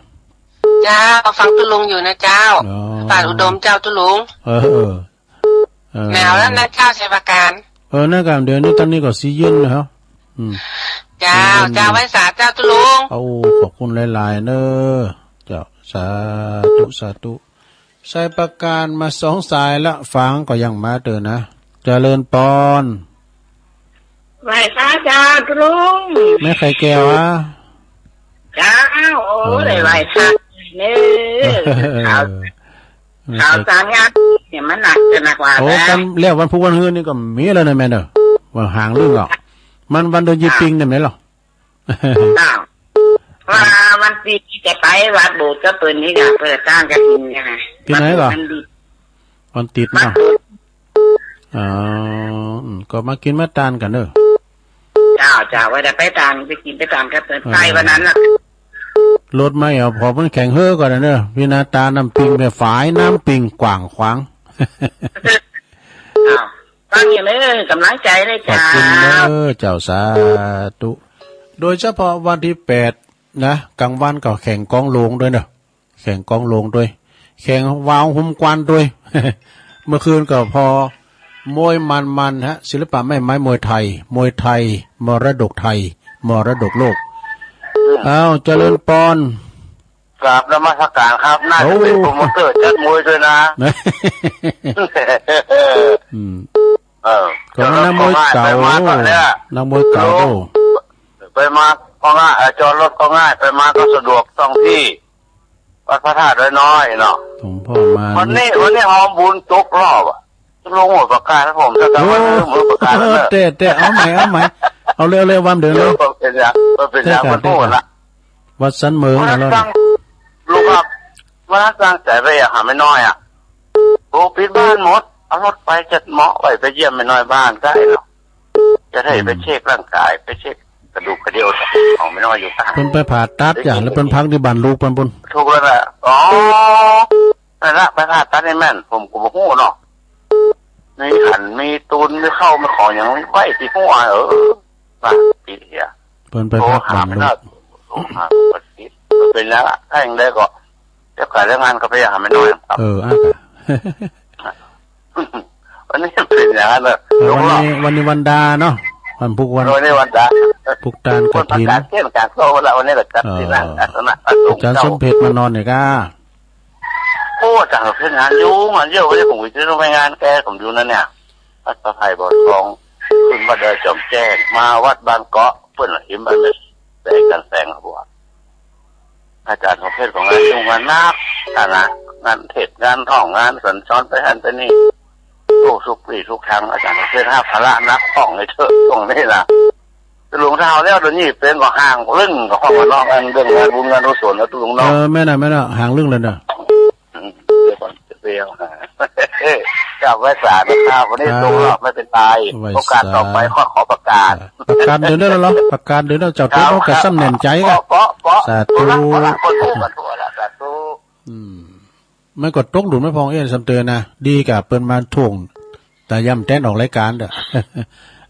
เจ้า ฟังตุ๊ลุงอยู่นะเจ้า อ๋อ ป่าอุดมเจ้าตุ๊ลุง เออ เออ เออ หนาวแล้วนะเจ้าชัยปราการ เออ นั่นกะ เดี๋ยวนี้ตอนนี้ก็สีเย็นแล้ว อืม เจ้า สีเย็น เจ้า ไหว้สาเจ้าตุ๊ลุง เอา ขอบคุณหลายๆ เน้อ เจ้า สาธุ สาธุ ชัยปราการมาสองสายละ ฟังก็ยังมาเตื้อนะ เจริญปอน ไหว้สาเจ้าตุ๊ลุง แม่ไข่แก้วอะ เจ้า โอ้ เออ ได้ไหว้สาเน้อ ข่าว เออ ข่าวสารงานเนี่ยมันหนักจะหนักกว่า โอ้ แล้ว กันแล้ววันพุธวันฮืนนี่ก็มีแล้วนะแม่เน้อ วันหางเรื่องหรอก มันวันเดือนยี่ปิงเนี่ยแม่นเหรอ เจ้า ว่าวันปีจะไปวัดโบสถ์ก็เปิ้นนี่กะ เปิ้นตั้งกฐินไง ตี้ไหนก่อ วันติด วันติดเนาะ วัดโบสถ์ อ๋อ อืม ก็มากิ๋นมาตานกั๋นเน้อ เจ้า เจ้า ว่าจะไปตาน ไปกิ๋นไปตานกับเปิ้น เออ ไปวันนั้นน่ะ รถไม่เอา พอมันแข็งเฮ้อก่อนนะเน้อ พี่นาตาน้ำปิงไปฝายน้ำปิงกว้างขวาง อ้าว ฟังอยู่เน้อ ก๋ำลังใจ๋เลย ขอบคุณเน้อ เจ้า เจ้า สาธุ โดยเฉพาะวันตี้แปดนะ กลางวันก็แข่งกองโลงตวยเน้อ แข่งกองโลงตวย แข่งวาวฮุมควันตวย เมื่อคืนก็ผ่อมวยมันๆ ฮะ ศิลปะแม่ไม้มวยไทย มวยไทย มรดกไทย มรดกโลก อ้าว เจริญปอน กราบนมัสการครับ น่าจะเป็น โอ้ โปรโมเตอร์จัดมวยตวยนะ อืม เออ ก็มันนักมวยเก่า จอดรถก็ง่าย ไปมาก็เนี่ย นักมวยเก่า ไปมาก็ง่าย เอ่อ จอดรถก็ง่าย ไปมาก็สะดวก ท่องที่วัดพระธาตุดอยน้อยเนาะ หลวงพ่อมา วันนี้ วันนี้หอมบุญตกรอบอะ ลงหัวประกาศครับผม ถ้าจะว่า โอ้ ลืมหัวประกาศแล้วเนอะ เต้ เต้ เอาใหม่ เอาใหม่ เอาเลย เอาเลย วันเดิมเลย เออ เป็นอย่าง เออ เป็นอย่าง เต้ มันพูดละ วัดสันเหมิง วันนั้น อะ ตั้ง ลูกครับ วันนั้นตั้งใจ๋ไปอะ หาแม่น้อยอะ โอ้ ปิดบ้านหมด เอารถไปจัดเหมาะไว้ ไปเยี่ยมแม่น้อยบ้านได้เนาะ จะได้ อืม ไปเช็คร่างกาย ไปเช็คกระดูกกระเดี่ยวของแม่น้อยอยู่ข้าง เปิ้นไปผ่าตัดจ้ะ แล้วเปิ้นพักตี้บ้านลูกเปิ้นปู๊น ถูกแล้วนะ อ๋อ นั่นละ ไปผ่าตัดนี่แม่น ผมก็บ่ฮู้เนาะ มีขัน มีตูน มีเข้า มีของอย่างไว้ตี้หัว เออ ว่าปีเหีย เปิ้นไปพักบ้านลูก โทรหาแม่น้อย โทรหา เป็นแล้วละ ถ้าอย่างใดก็ เดี๋ยวก่อนเรื่องงานก็ไปหาแม่น้อยครับ เออ อ่ะ วันนี้เป็นอย่างนั้นเนอะ เออ วันนี้ วันนี้วันดาเนาะ วันพุธวัน วันนี้วันดา พุธตานกฐิน คนประกาศเทศน์กาลโซ่ละ วันนี้ก็จัดที่นั่น เออ อาสนะ อาสนะ อาจารย์สมเพชรมานอนเนี่ยก้า โอ้ อาจารย์สมเพชรงานยุ่ง งานเยอะ วันนี้ผมไปเที่ยวไปงานแก ผมอยู่นั่นเนี่ย วัดพระไพรบ่อทอง ขึ้นวัดดอยจอมแจ้ง มาวัดบ้านเกาะ เปิ้นว่าหิมบ้านเม็ด แสงจันทร์แสงหัว อาจารย์สมเพชรก็งานยุ่งงานหนัก ฐานะ งานเทศน์ งานฮ้อง งานสัญจรไปหั้นไปนี่ โอ้ ทุกตี้ทุกทาง อาจารย์สมเพชรหาภาระหนักฮ้องเลยเถอะ ตรงนี้นะ ตุ๊ลุงเฒ่าแล้ว เดี๋ยวนี้เป๋นก็ห่างลึ่งกับห้องนอก อันเรื่องงานบุญงานกุศลนะตุ๊ลุงเนาะ เออ แม่นน่ะ แม่นน่ะ ห่างลึ่งเลยเนาะ อืม เดี๋ยวก่อน เดี๋ยวหา จับไว้สานะครับ วันนี้ ครับ ตกรอบไม่เป็นไร ไหว้สา โอกาสต่อไปก็ขอประกาศ ประกาศเดี๋ยวนี้แล้วเหรอ ประกาศเดี๋ยวนี้ เจ้าตุ๊ลุงก็ซ้ำแหน่นใจ๋กะ เปาะ เปาะ สาธุ เอาละ เอาละ คนรู้กันทั่วละ สาธุ อืม มันก็ตกหลุมไม่พองเอี้ยนซ้ำเตอนะ ดีกะเปิ้นมาถ่วง แต่ย่ำแต๊นออกรายการเด้อ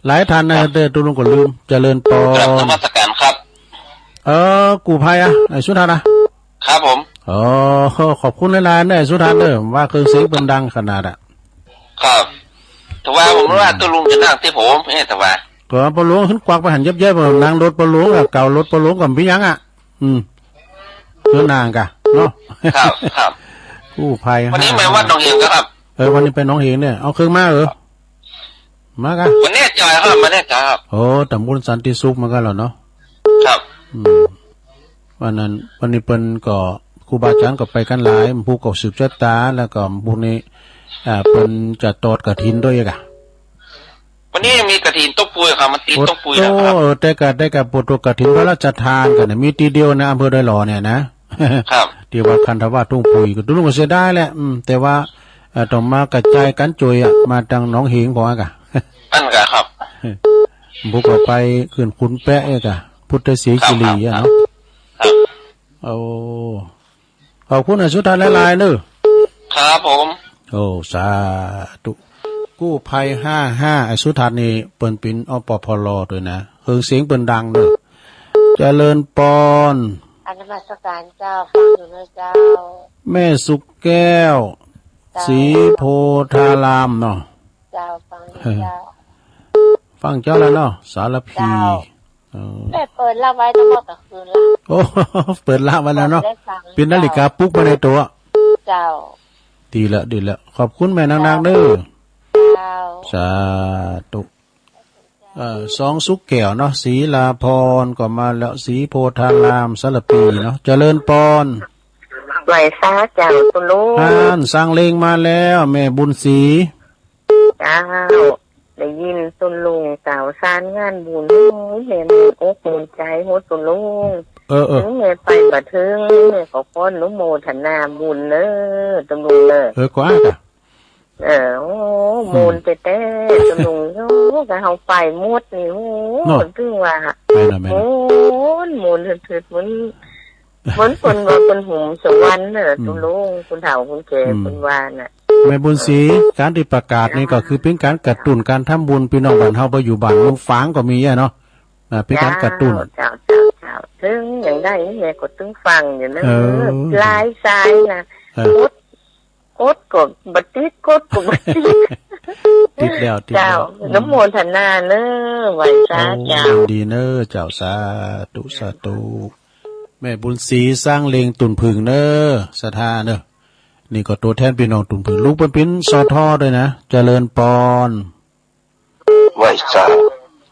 หลายท่านนะ เออ ตุ๊ลุงก็ลืม เจริญปอน กราบนมัสการครับ เออ กู้ภัยอะ ไอ้สุทัศน์อะ ครับผม อ๋อ ขอบคุณหลายๆ เด้อ ไอ้สุทัศน์เด้อ ว่าเครื่องเสียงเปิ้นดังขนาดอะ ครับ แต่ว่าผมว่าตุ๊ลุงจะนั่งตี้ผม เอ๊ะ แต่ว่า ก็ปอหลวงขึ้นกวักไปหั้นเย็บๆ นั่งรถปอหลวงอะ เก๋ารถปอหลวงก็บ่มีหยังอะ อืม เดินหน้ากะเนาะ ครับ ครับ กู้ภัย วันนี้ ห้า มาวัดหนองเหงก็ครับ เออ วันนี้ไปหนองเหงเนี่ย เอาเครื่องมาเหรอ มากะ วันนี้จอยครับ วันนี้จอยครับ โอ้ ตำบลสันติสุขเหมือนกั๋นเหรอเนาะ ครับ อืม วันนั้น วันนี้เปิ้นก็ ครูบาอาจ๋ารย์ก็ไปกั๋นหลาย ผู้ก็สืบชะตา แล้วก็พวกนี้ อ่า เปิ้นจะตอดกฐินด้วยกะ วันนี้ยังมีกฐินตกปูยครับ มันติดตกปูยแล้วครับ โอ้ เออ แต่กะ แต่กะ ปวดตัวกฐินพระราชทานกั๋นเนี่ย มีตี้เดียวนะ อำเภอดอยหล่อเนี่ยนะ ครับ ตี้วัดคันธวาสทุ่งปุย ก็ตุ๊ลุงก็เสียดายแหละ อืม แต่ว่า เอ่อ ต้องมากระจายกั๋นจ่วยอะ มาตังหนองเหงพอกะ อั้นกะครับ ผู้ก็ไปขึ้นขุนแปะเอกะ พุทธศรีคีรีอะเนาะ ครับ ครับ โอ้ ขอบคุณไอ้สุทัศน์หลายๆ เนอะ ครับผม โอ้ สาธุ กู้ภัย ห้าห้า ไอ้สุทัศน์นี่เปิ้นเป๋น อปพล ตวยนะ เครื่องเสียงเปิ้นดังเนอะ เจริญปอน อ่ะ นมัสการเจ้า ฟังอยู่นะเจ้า แม่สุขแก้ว เจ้า ศรีโพธารามเนาะ เจ้า ฟังอยู่เจ้า ฟังเจ้าแล้วเนาะ สารภี เจ้า เออ แม่เปิดละไว้ตั้งแต่เมื่อคืนละ โอ้ เปิดละไว้แล้วเนาะ เปิดได้ฟัง เป๋นนาฬิกาปลุกมาในตั๋ว เจ้า ดีละ ดีละ ขอบคุณแม่นักๆ เจ้า เด้อ เจ้า สาธุ เอ่อ สองสุขแก้วเนาะ ศรีลาพรก็มาแล้ว ศรีโพธาราม สารภีเนาะ เจริญปอน ไหว้สาเจ้าตุ๊ลุง อ่าน สร้างเลงมาแล้ว แม่บุญศรี เจ้า ได้ยินตุ๊ลุงกล่าวสรรงานบุญ โอ้ย แม่มันอกมันใจ๋หัวตุ๊ลุง เออ เออ ถึงแม่ไปบ่เถิง แม่ก็ขออนุโมทนาบุญเนอะ ตุ๊ลุงเนอะ เออ ก็อ่ะ เออ โอ้ อืม มันแต๊ๆ ตุ๊ลุง โอ้ ถ้าเฮาไปหมดนี่ โอ้ เนาะ ถึงว่า แม่นน่ะ แม่นน่ะ มัน มันเถิดๆ มัน เหมือนเปิ้นว่าเปิ้นหุมสวรรค์น่ะ อืม ตุ๊ลุง คนเฒ่าคนแก่ อืม เปิ้นว่าน่ะ แม่บุญศรี ก๋านตี้ประกาศนี่ก็คือเป๋นก๋านกระตุ้นก๋านทำบุญ ปี้น้องบ้านเฮาไปอยู่บ้านเมืองฝางก็มีอะเนาะ อ่า เป๋นก๋านกระตุ้น เจ้า เจ้า เจ้า เถิงอย่างใดแม่ก็ตึงฟังอยู่นะ เออ หลายสายนะ เออ กด กดก็บ่ติด กดก็บ่ติด ติดแล้ว ติดแล้ว เจ้า อืม อนุโมทนาเนอะ ไหว้สา โอ้ เจ้า ยินดีเนอะ เจ้า สาธุ สาธุ แม่บุญศรี สร้างเลง ตุ่นผึ่งเนอะ ศรัทธาเนอะ นี่ก็ตั๋วแทนปี้น้องตุ่นผึ่ง ลูกเปิ้นเป๋น สท ตวยนะ เจริญปอน ไหว้สา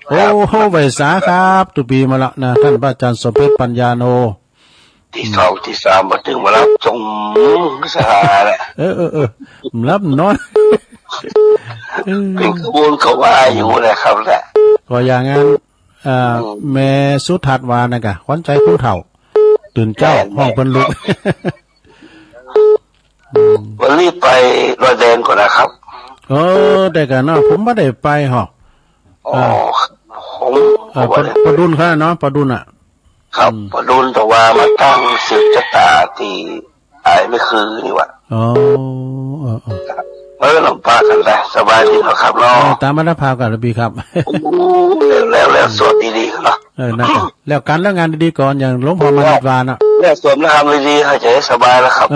โอ้โห ไหว้สาครับ ตุ๊ปี๋มาละนะ ต้านพระอาจ๋ารย์สมเพชร ปัญญาโน ตี้สองตี้สามบ่าตึงมารับส่งสหาแหละ เออ เออ เออ บ่หลับบ่นอน เออ เป๋นขบวนเขาว่าอยู่แหละครับแหละ ก็อย่างนั้น เอ่อ อืม แม่สุทัศน์ว่านั่นก่ะ ขวัญใจผู้เฒ่า ตื่นเจ๊า แม่น ฮ้องเปิ้นลุก แม่น อืม วันนี้ไปลอยแดงก่อนนะครับ เออ ได้ก่ะเนาะ ผมบ่ได้ไปฮะ อ๋อ เออ ผม เออ ผมบ่ได้ ปอ ปอดุลย์เขาเนาะ ปอดุลย์อะ ครับ อืม ปอดุลย์ แต่ว่ามาตั้งสืบจะต๋าตี้อ้ายแม่คือนี่หว่า อ๋อ เออ เออ ครับ เออ ลำบากกั๋นแหละ สบายดีเนาะครับเนาะ เออ ต๋ามมาดาภาพก่อนละปีครับ โอ้ แล้ว แล้ว แล้ว อืม สวดดีๆ เนาะ เออ นั่นก่ะ แล้วก๋านแล้วงานดีๆ ก่อน อย่างหลวงพ่อมานิตรวานะ แล้วสวดแล้วทำดีๆ เข้าใจ๋สบายแล้วครับ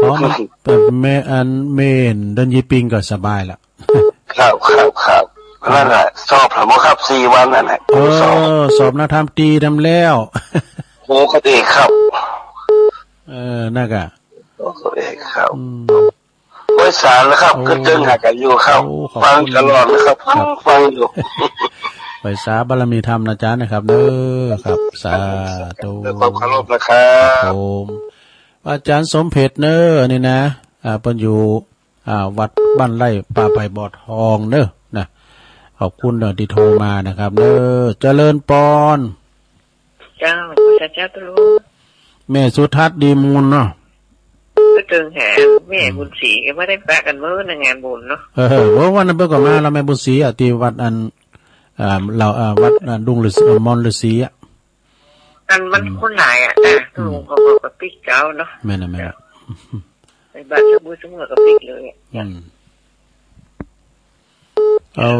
อ๋อ มัน แบบแม่อันเมนเดินยีปิงก็สบายละ ครับ ครับ ครับ นั่นแหละ สอบแล้วบ่ครับ สี่วันนั่นแหละ เออ สอบ สอบนะ ทำตรีทำแล้ว โอ้ ก็ดีครับ เออ นั่นก่ะ โอ้ ก็ดีครับ อืม ไหว้สาแล้วครับ โอ้ ก็เจิงหากั๋นอยู่ครับ โอ้ ขอบคุณ ฟังตลอดนะครับ ครับ ฟัง ฟังอยู่ ไหว้สาบารมีธรรมนะจ๊ะนะครับ เด้อครับ สาธุ ด้วยความเคารพนะครับ ครับผม อาจ๋ารย์สมเพชรเน้อ นี่นะ อ่า เปิ้นอยู่ อ่า วัดบ้านไร่ป่าไผ่บ่อทองเน้อ นะ ขอบคุณเน้อตี้โทรมานะครับ เน้อ เจริญปอน เจ้า พระเจ้าตรู แม่สุทัศน์ดีมูลเนาะ ก็เจิงหาแม่ อืม บุญศรี ก็บ่ได้ปะกั๋นเมื่อในงานบุญเนาะ เออ เออ วันนั้นเปิ้นก็มาแล้ว แม่บุญศรีอะ ตี้วัดอัน อ่า เรา อ่า วัด อ่า ดุงฤๅษี อ่ามอนฤๅษีอะ อันมัน อืม คนหลายอะ อ่ะ อืม ตรูก็บอกกับปิ๊กเจ้าเนาะ แม่นน่ะ แม่นน่ะ ไปบ้านสมุทรสงบกับปิ๊กเลยอะ อืม เอา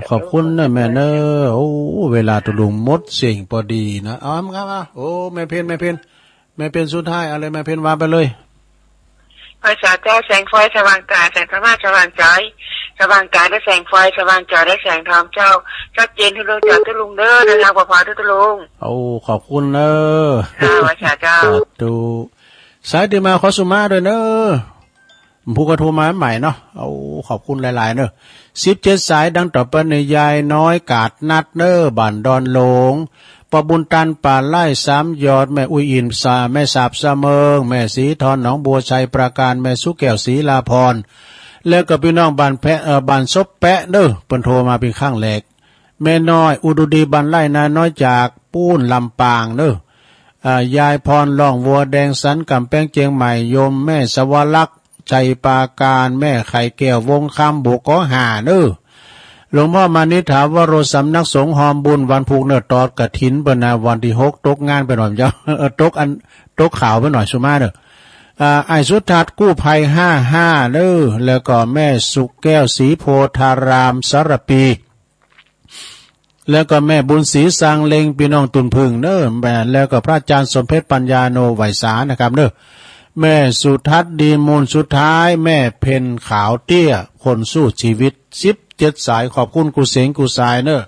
ขอบคุณเน้อแม่เน้อ โอ้ เวลาตะลุงหมดเสี้ยงปอดีนะ เอา เอา เอา โอ้ แม่เพ็ญ แม่เพ็ญ แม่เพ็ญสุดท้าย เอาเลย แม่เพ็ญว่าไปเลย ไหว้สาเจ้า แสงไฟสว่างกาย แสงธรรมะสว่างใจ๋ สว่างกายด้วยแสงไฟ สว่างใจ๋ด้วยแสงธรรมเจ้า ชัดเจนทุกดวงจาตะลุงเน้อ เดินทางปลอดภัยตะลุง โอ้ ขอบคุณเน้อ ค่ะ ไหว้สาเจ้า สาธุ สายตี้มาขอสุมาด้วยเน้อ ผู้ก็โทรมาใหม่เนาะ เอา ขอบคุณหลายๆ เน้อ สิบเจ็ดสายดังต่อไปนี้ ยายน้อยกาดนัดเน้อ บ้านดอนหลง ป้อบุญตันป่าไร่สามยอด แม่อุ้ยอินสา แม่สาบสะเมิง แม่ศรีทอนหนองบัวไชยปราการ แม่สุแก้วศรีลาภรณ์ แล้วก็ปี้น้องบ้านแพะ เอ่อ บ้านศพแปะเน้อ เปิ้นโทรมาเป๋นครั้งแรก แม่น้อยอุดรดี บ้านไร่นาน้อยจากปู๊นลำปางเน้อ อ่า ยายพรล่องวัวแดงสันก๋ำแปงเจียงใหม่ โยมแม่สวรักษ์ ชัยปราการ แม่ไข่แก้ววงคำ บุกก็ห้าเน้อ หลวงพ่อมานิษฐาวโร สำนักสงฆ์ฮอมบุญ วันพูกเน้อ ตอดกฐินเปิ้นนะ วันตี้หก ตกงานไปหน่อยเจ้า เออ ตกอัน ตกข่าวไปหน่อยสุมาเน้อ อ่า อ้ายสุทัศน์กู้ภัยห้าห้าเน้อ แล้วก็แม่สุแก้วศรีโพธารามสารปี แล้วก็แม่บุญศรีซางเล็ง ปี้น้องตุ่นผึ้งเน้อ แม่ แล้วก็พระอาจ๋ารย์สมเพชรปัญญาโน ไหว้สานะครับเน้อ แม่สุทัศน์ดีมูล สุดท้าย แม่เพ็ญขาวเตี้ย คนสู้ชีวิต สิบเจ็ดสาย ขอบคุณกู้เสียงกู้สายเน้อ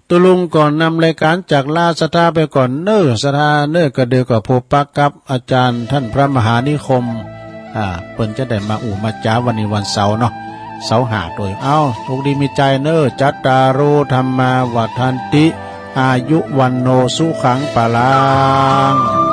ตะลุงก็นำรายก๋านจากลาศรัทธาไปก่อนเน้อ ศรัทธาเน้อ ก็เดี๋ยวก็พบปะกับอาจ๋ารย์ต้านพระมหานิคม อ่า เปิ้นจะได้มาอู้มาจ๋าวันนี้วันเสาร์เนาะ เสาร์ห้าตวย เอ้า โชคดีมีชัยเน้อ จัตตาโร ธัมมา วัฑฒันติ อายุ วัณโณ สุขัง พลัง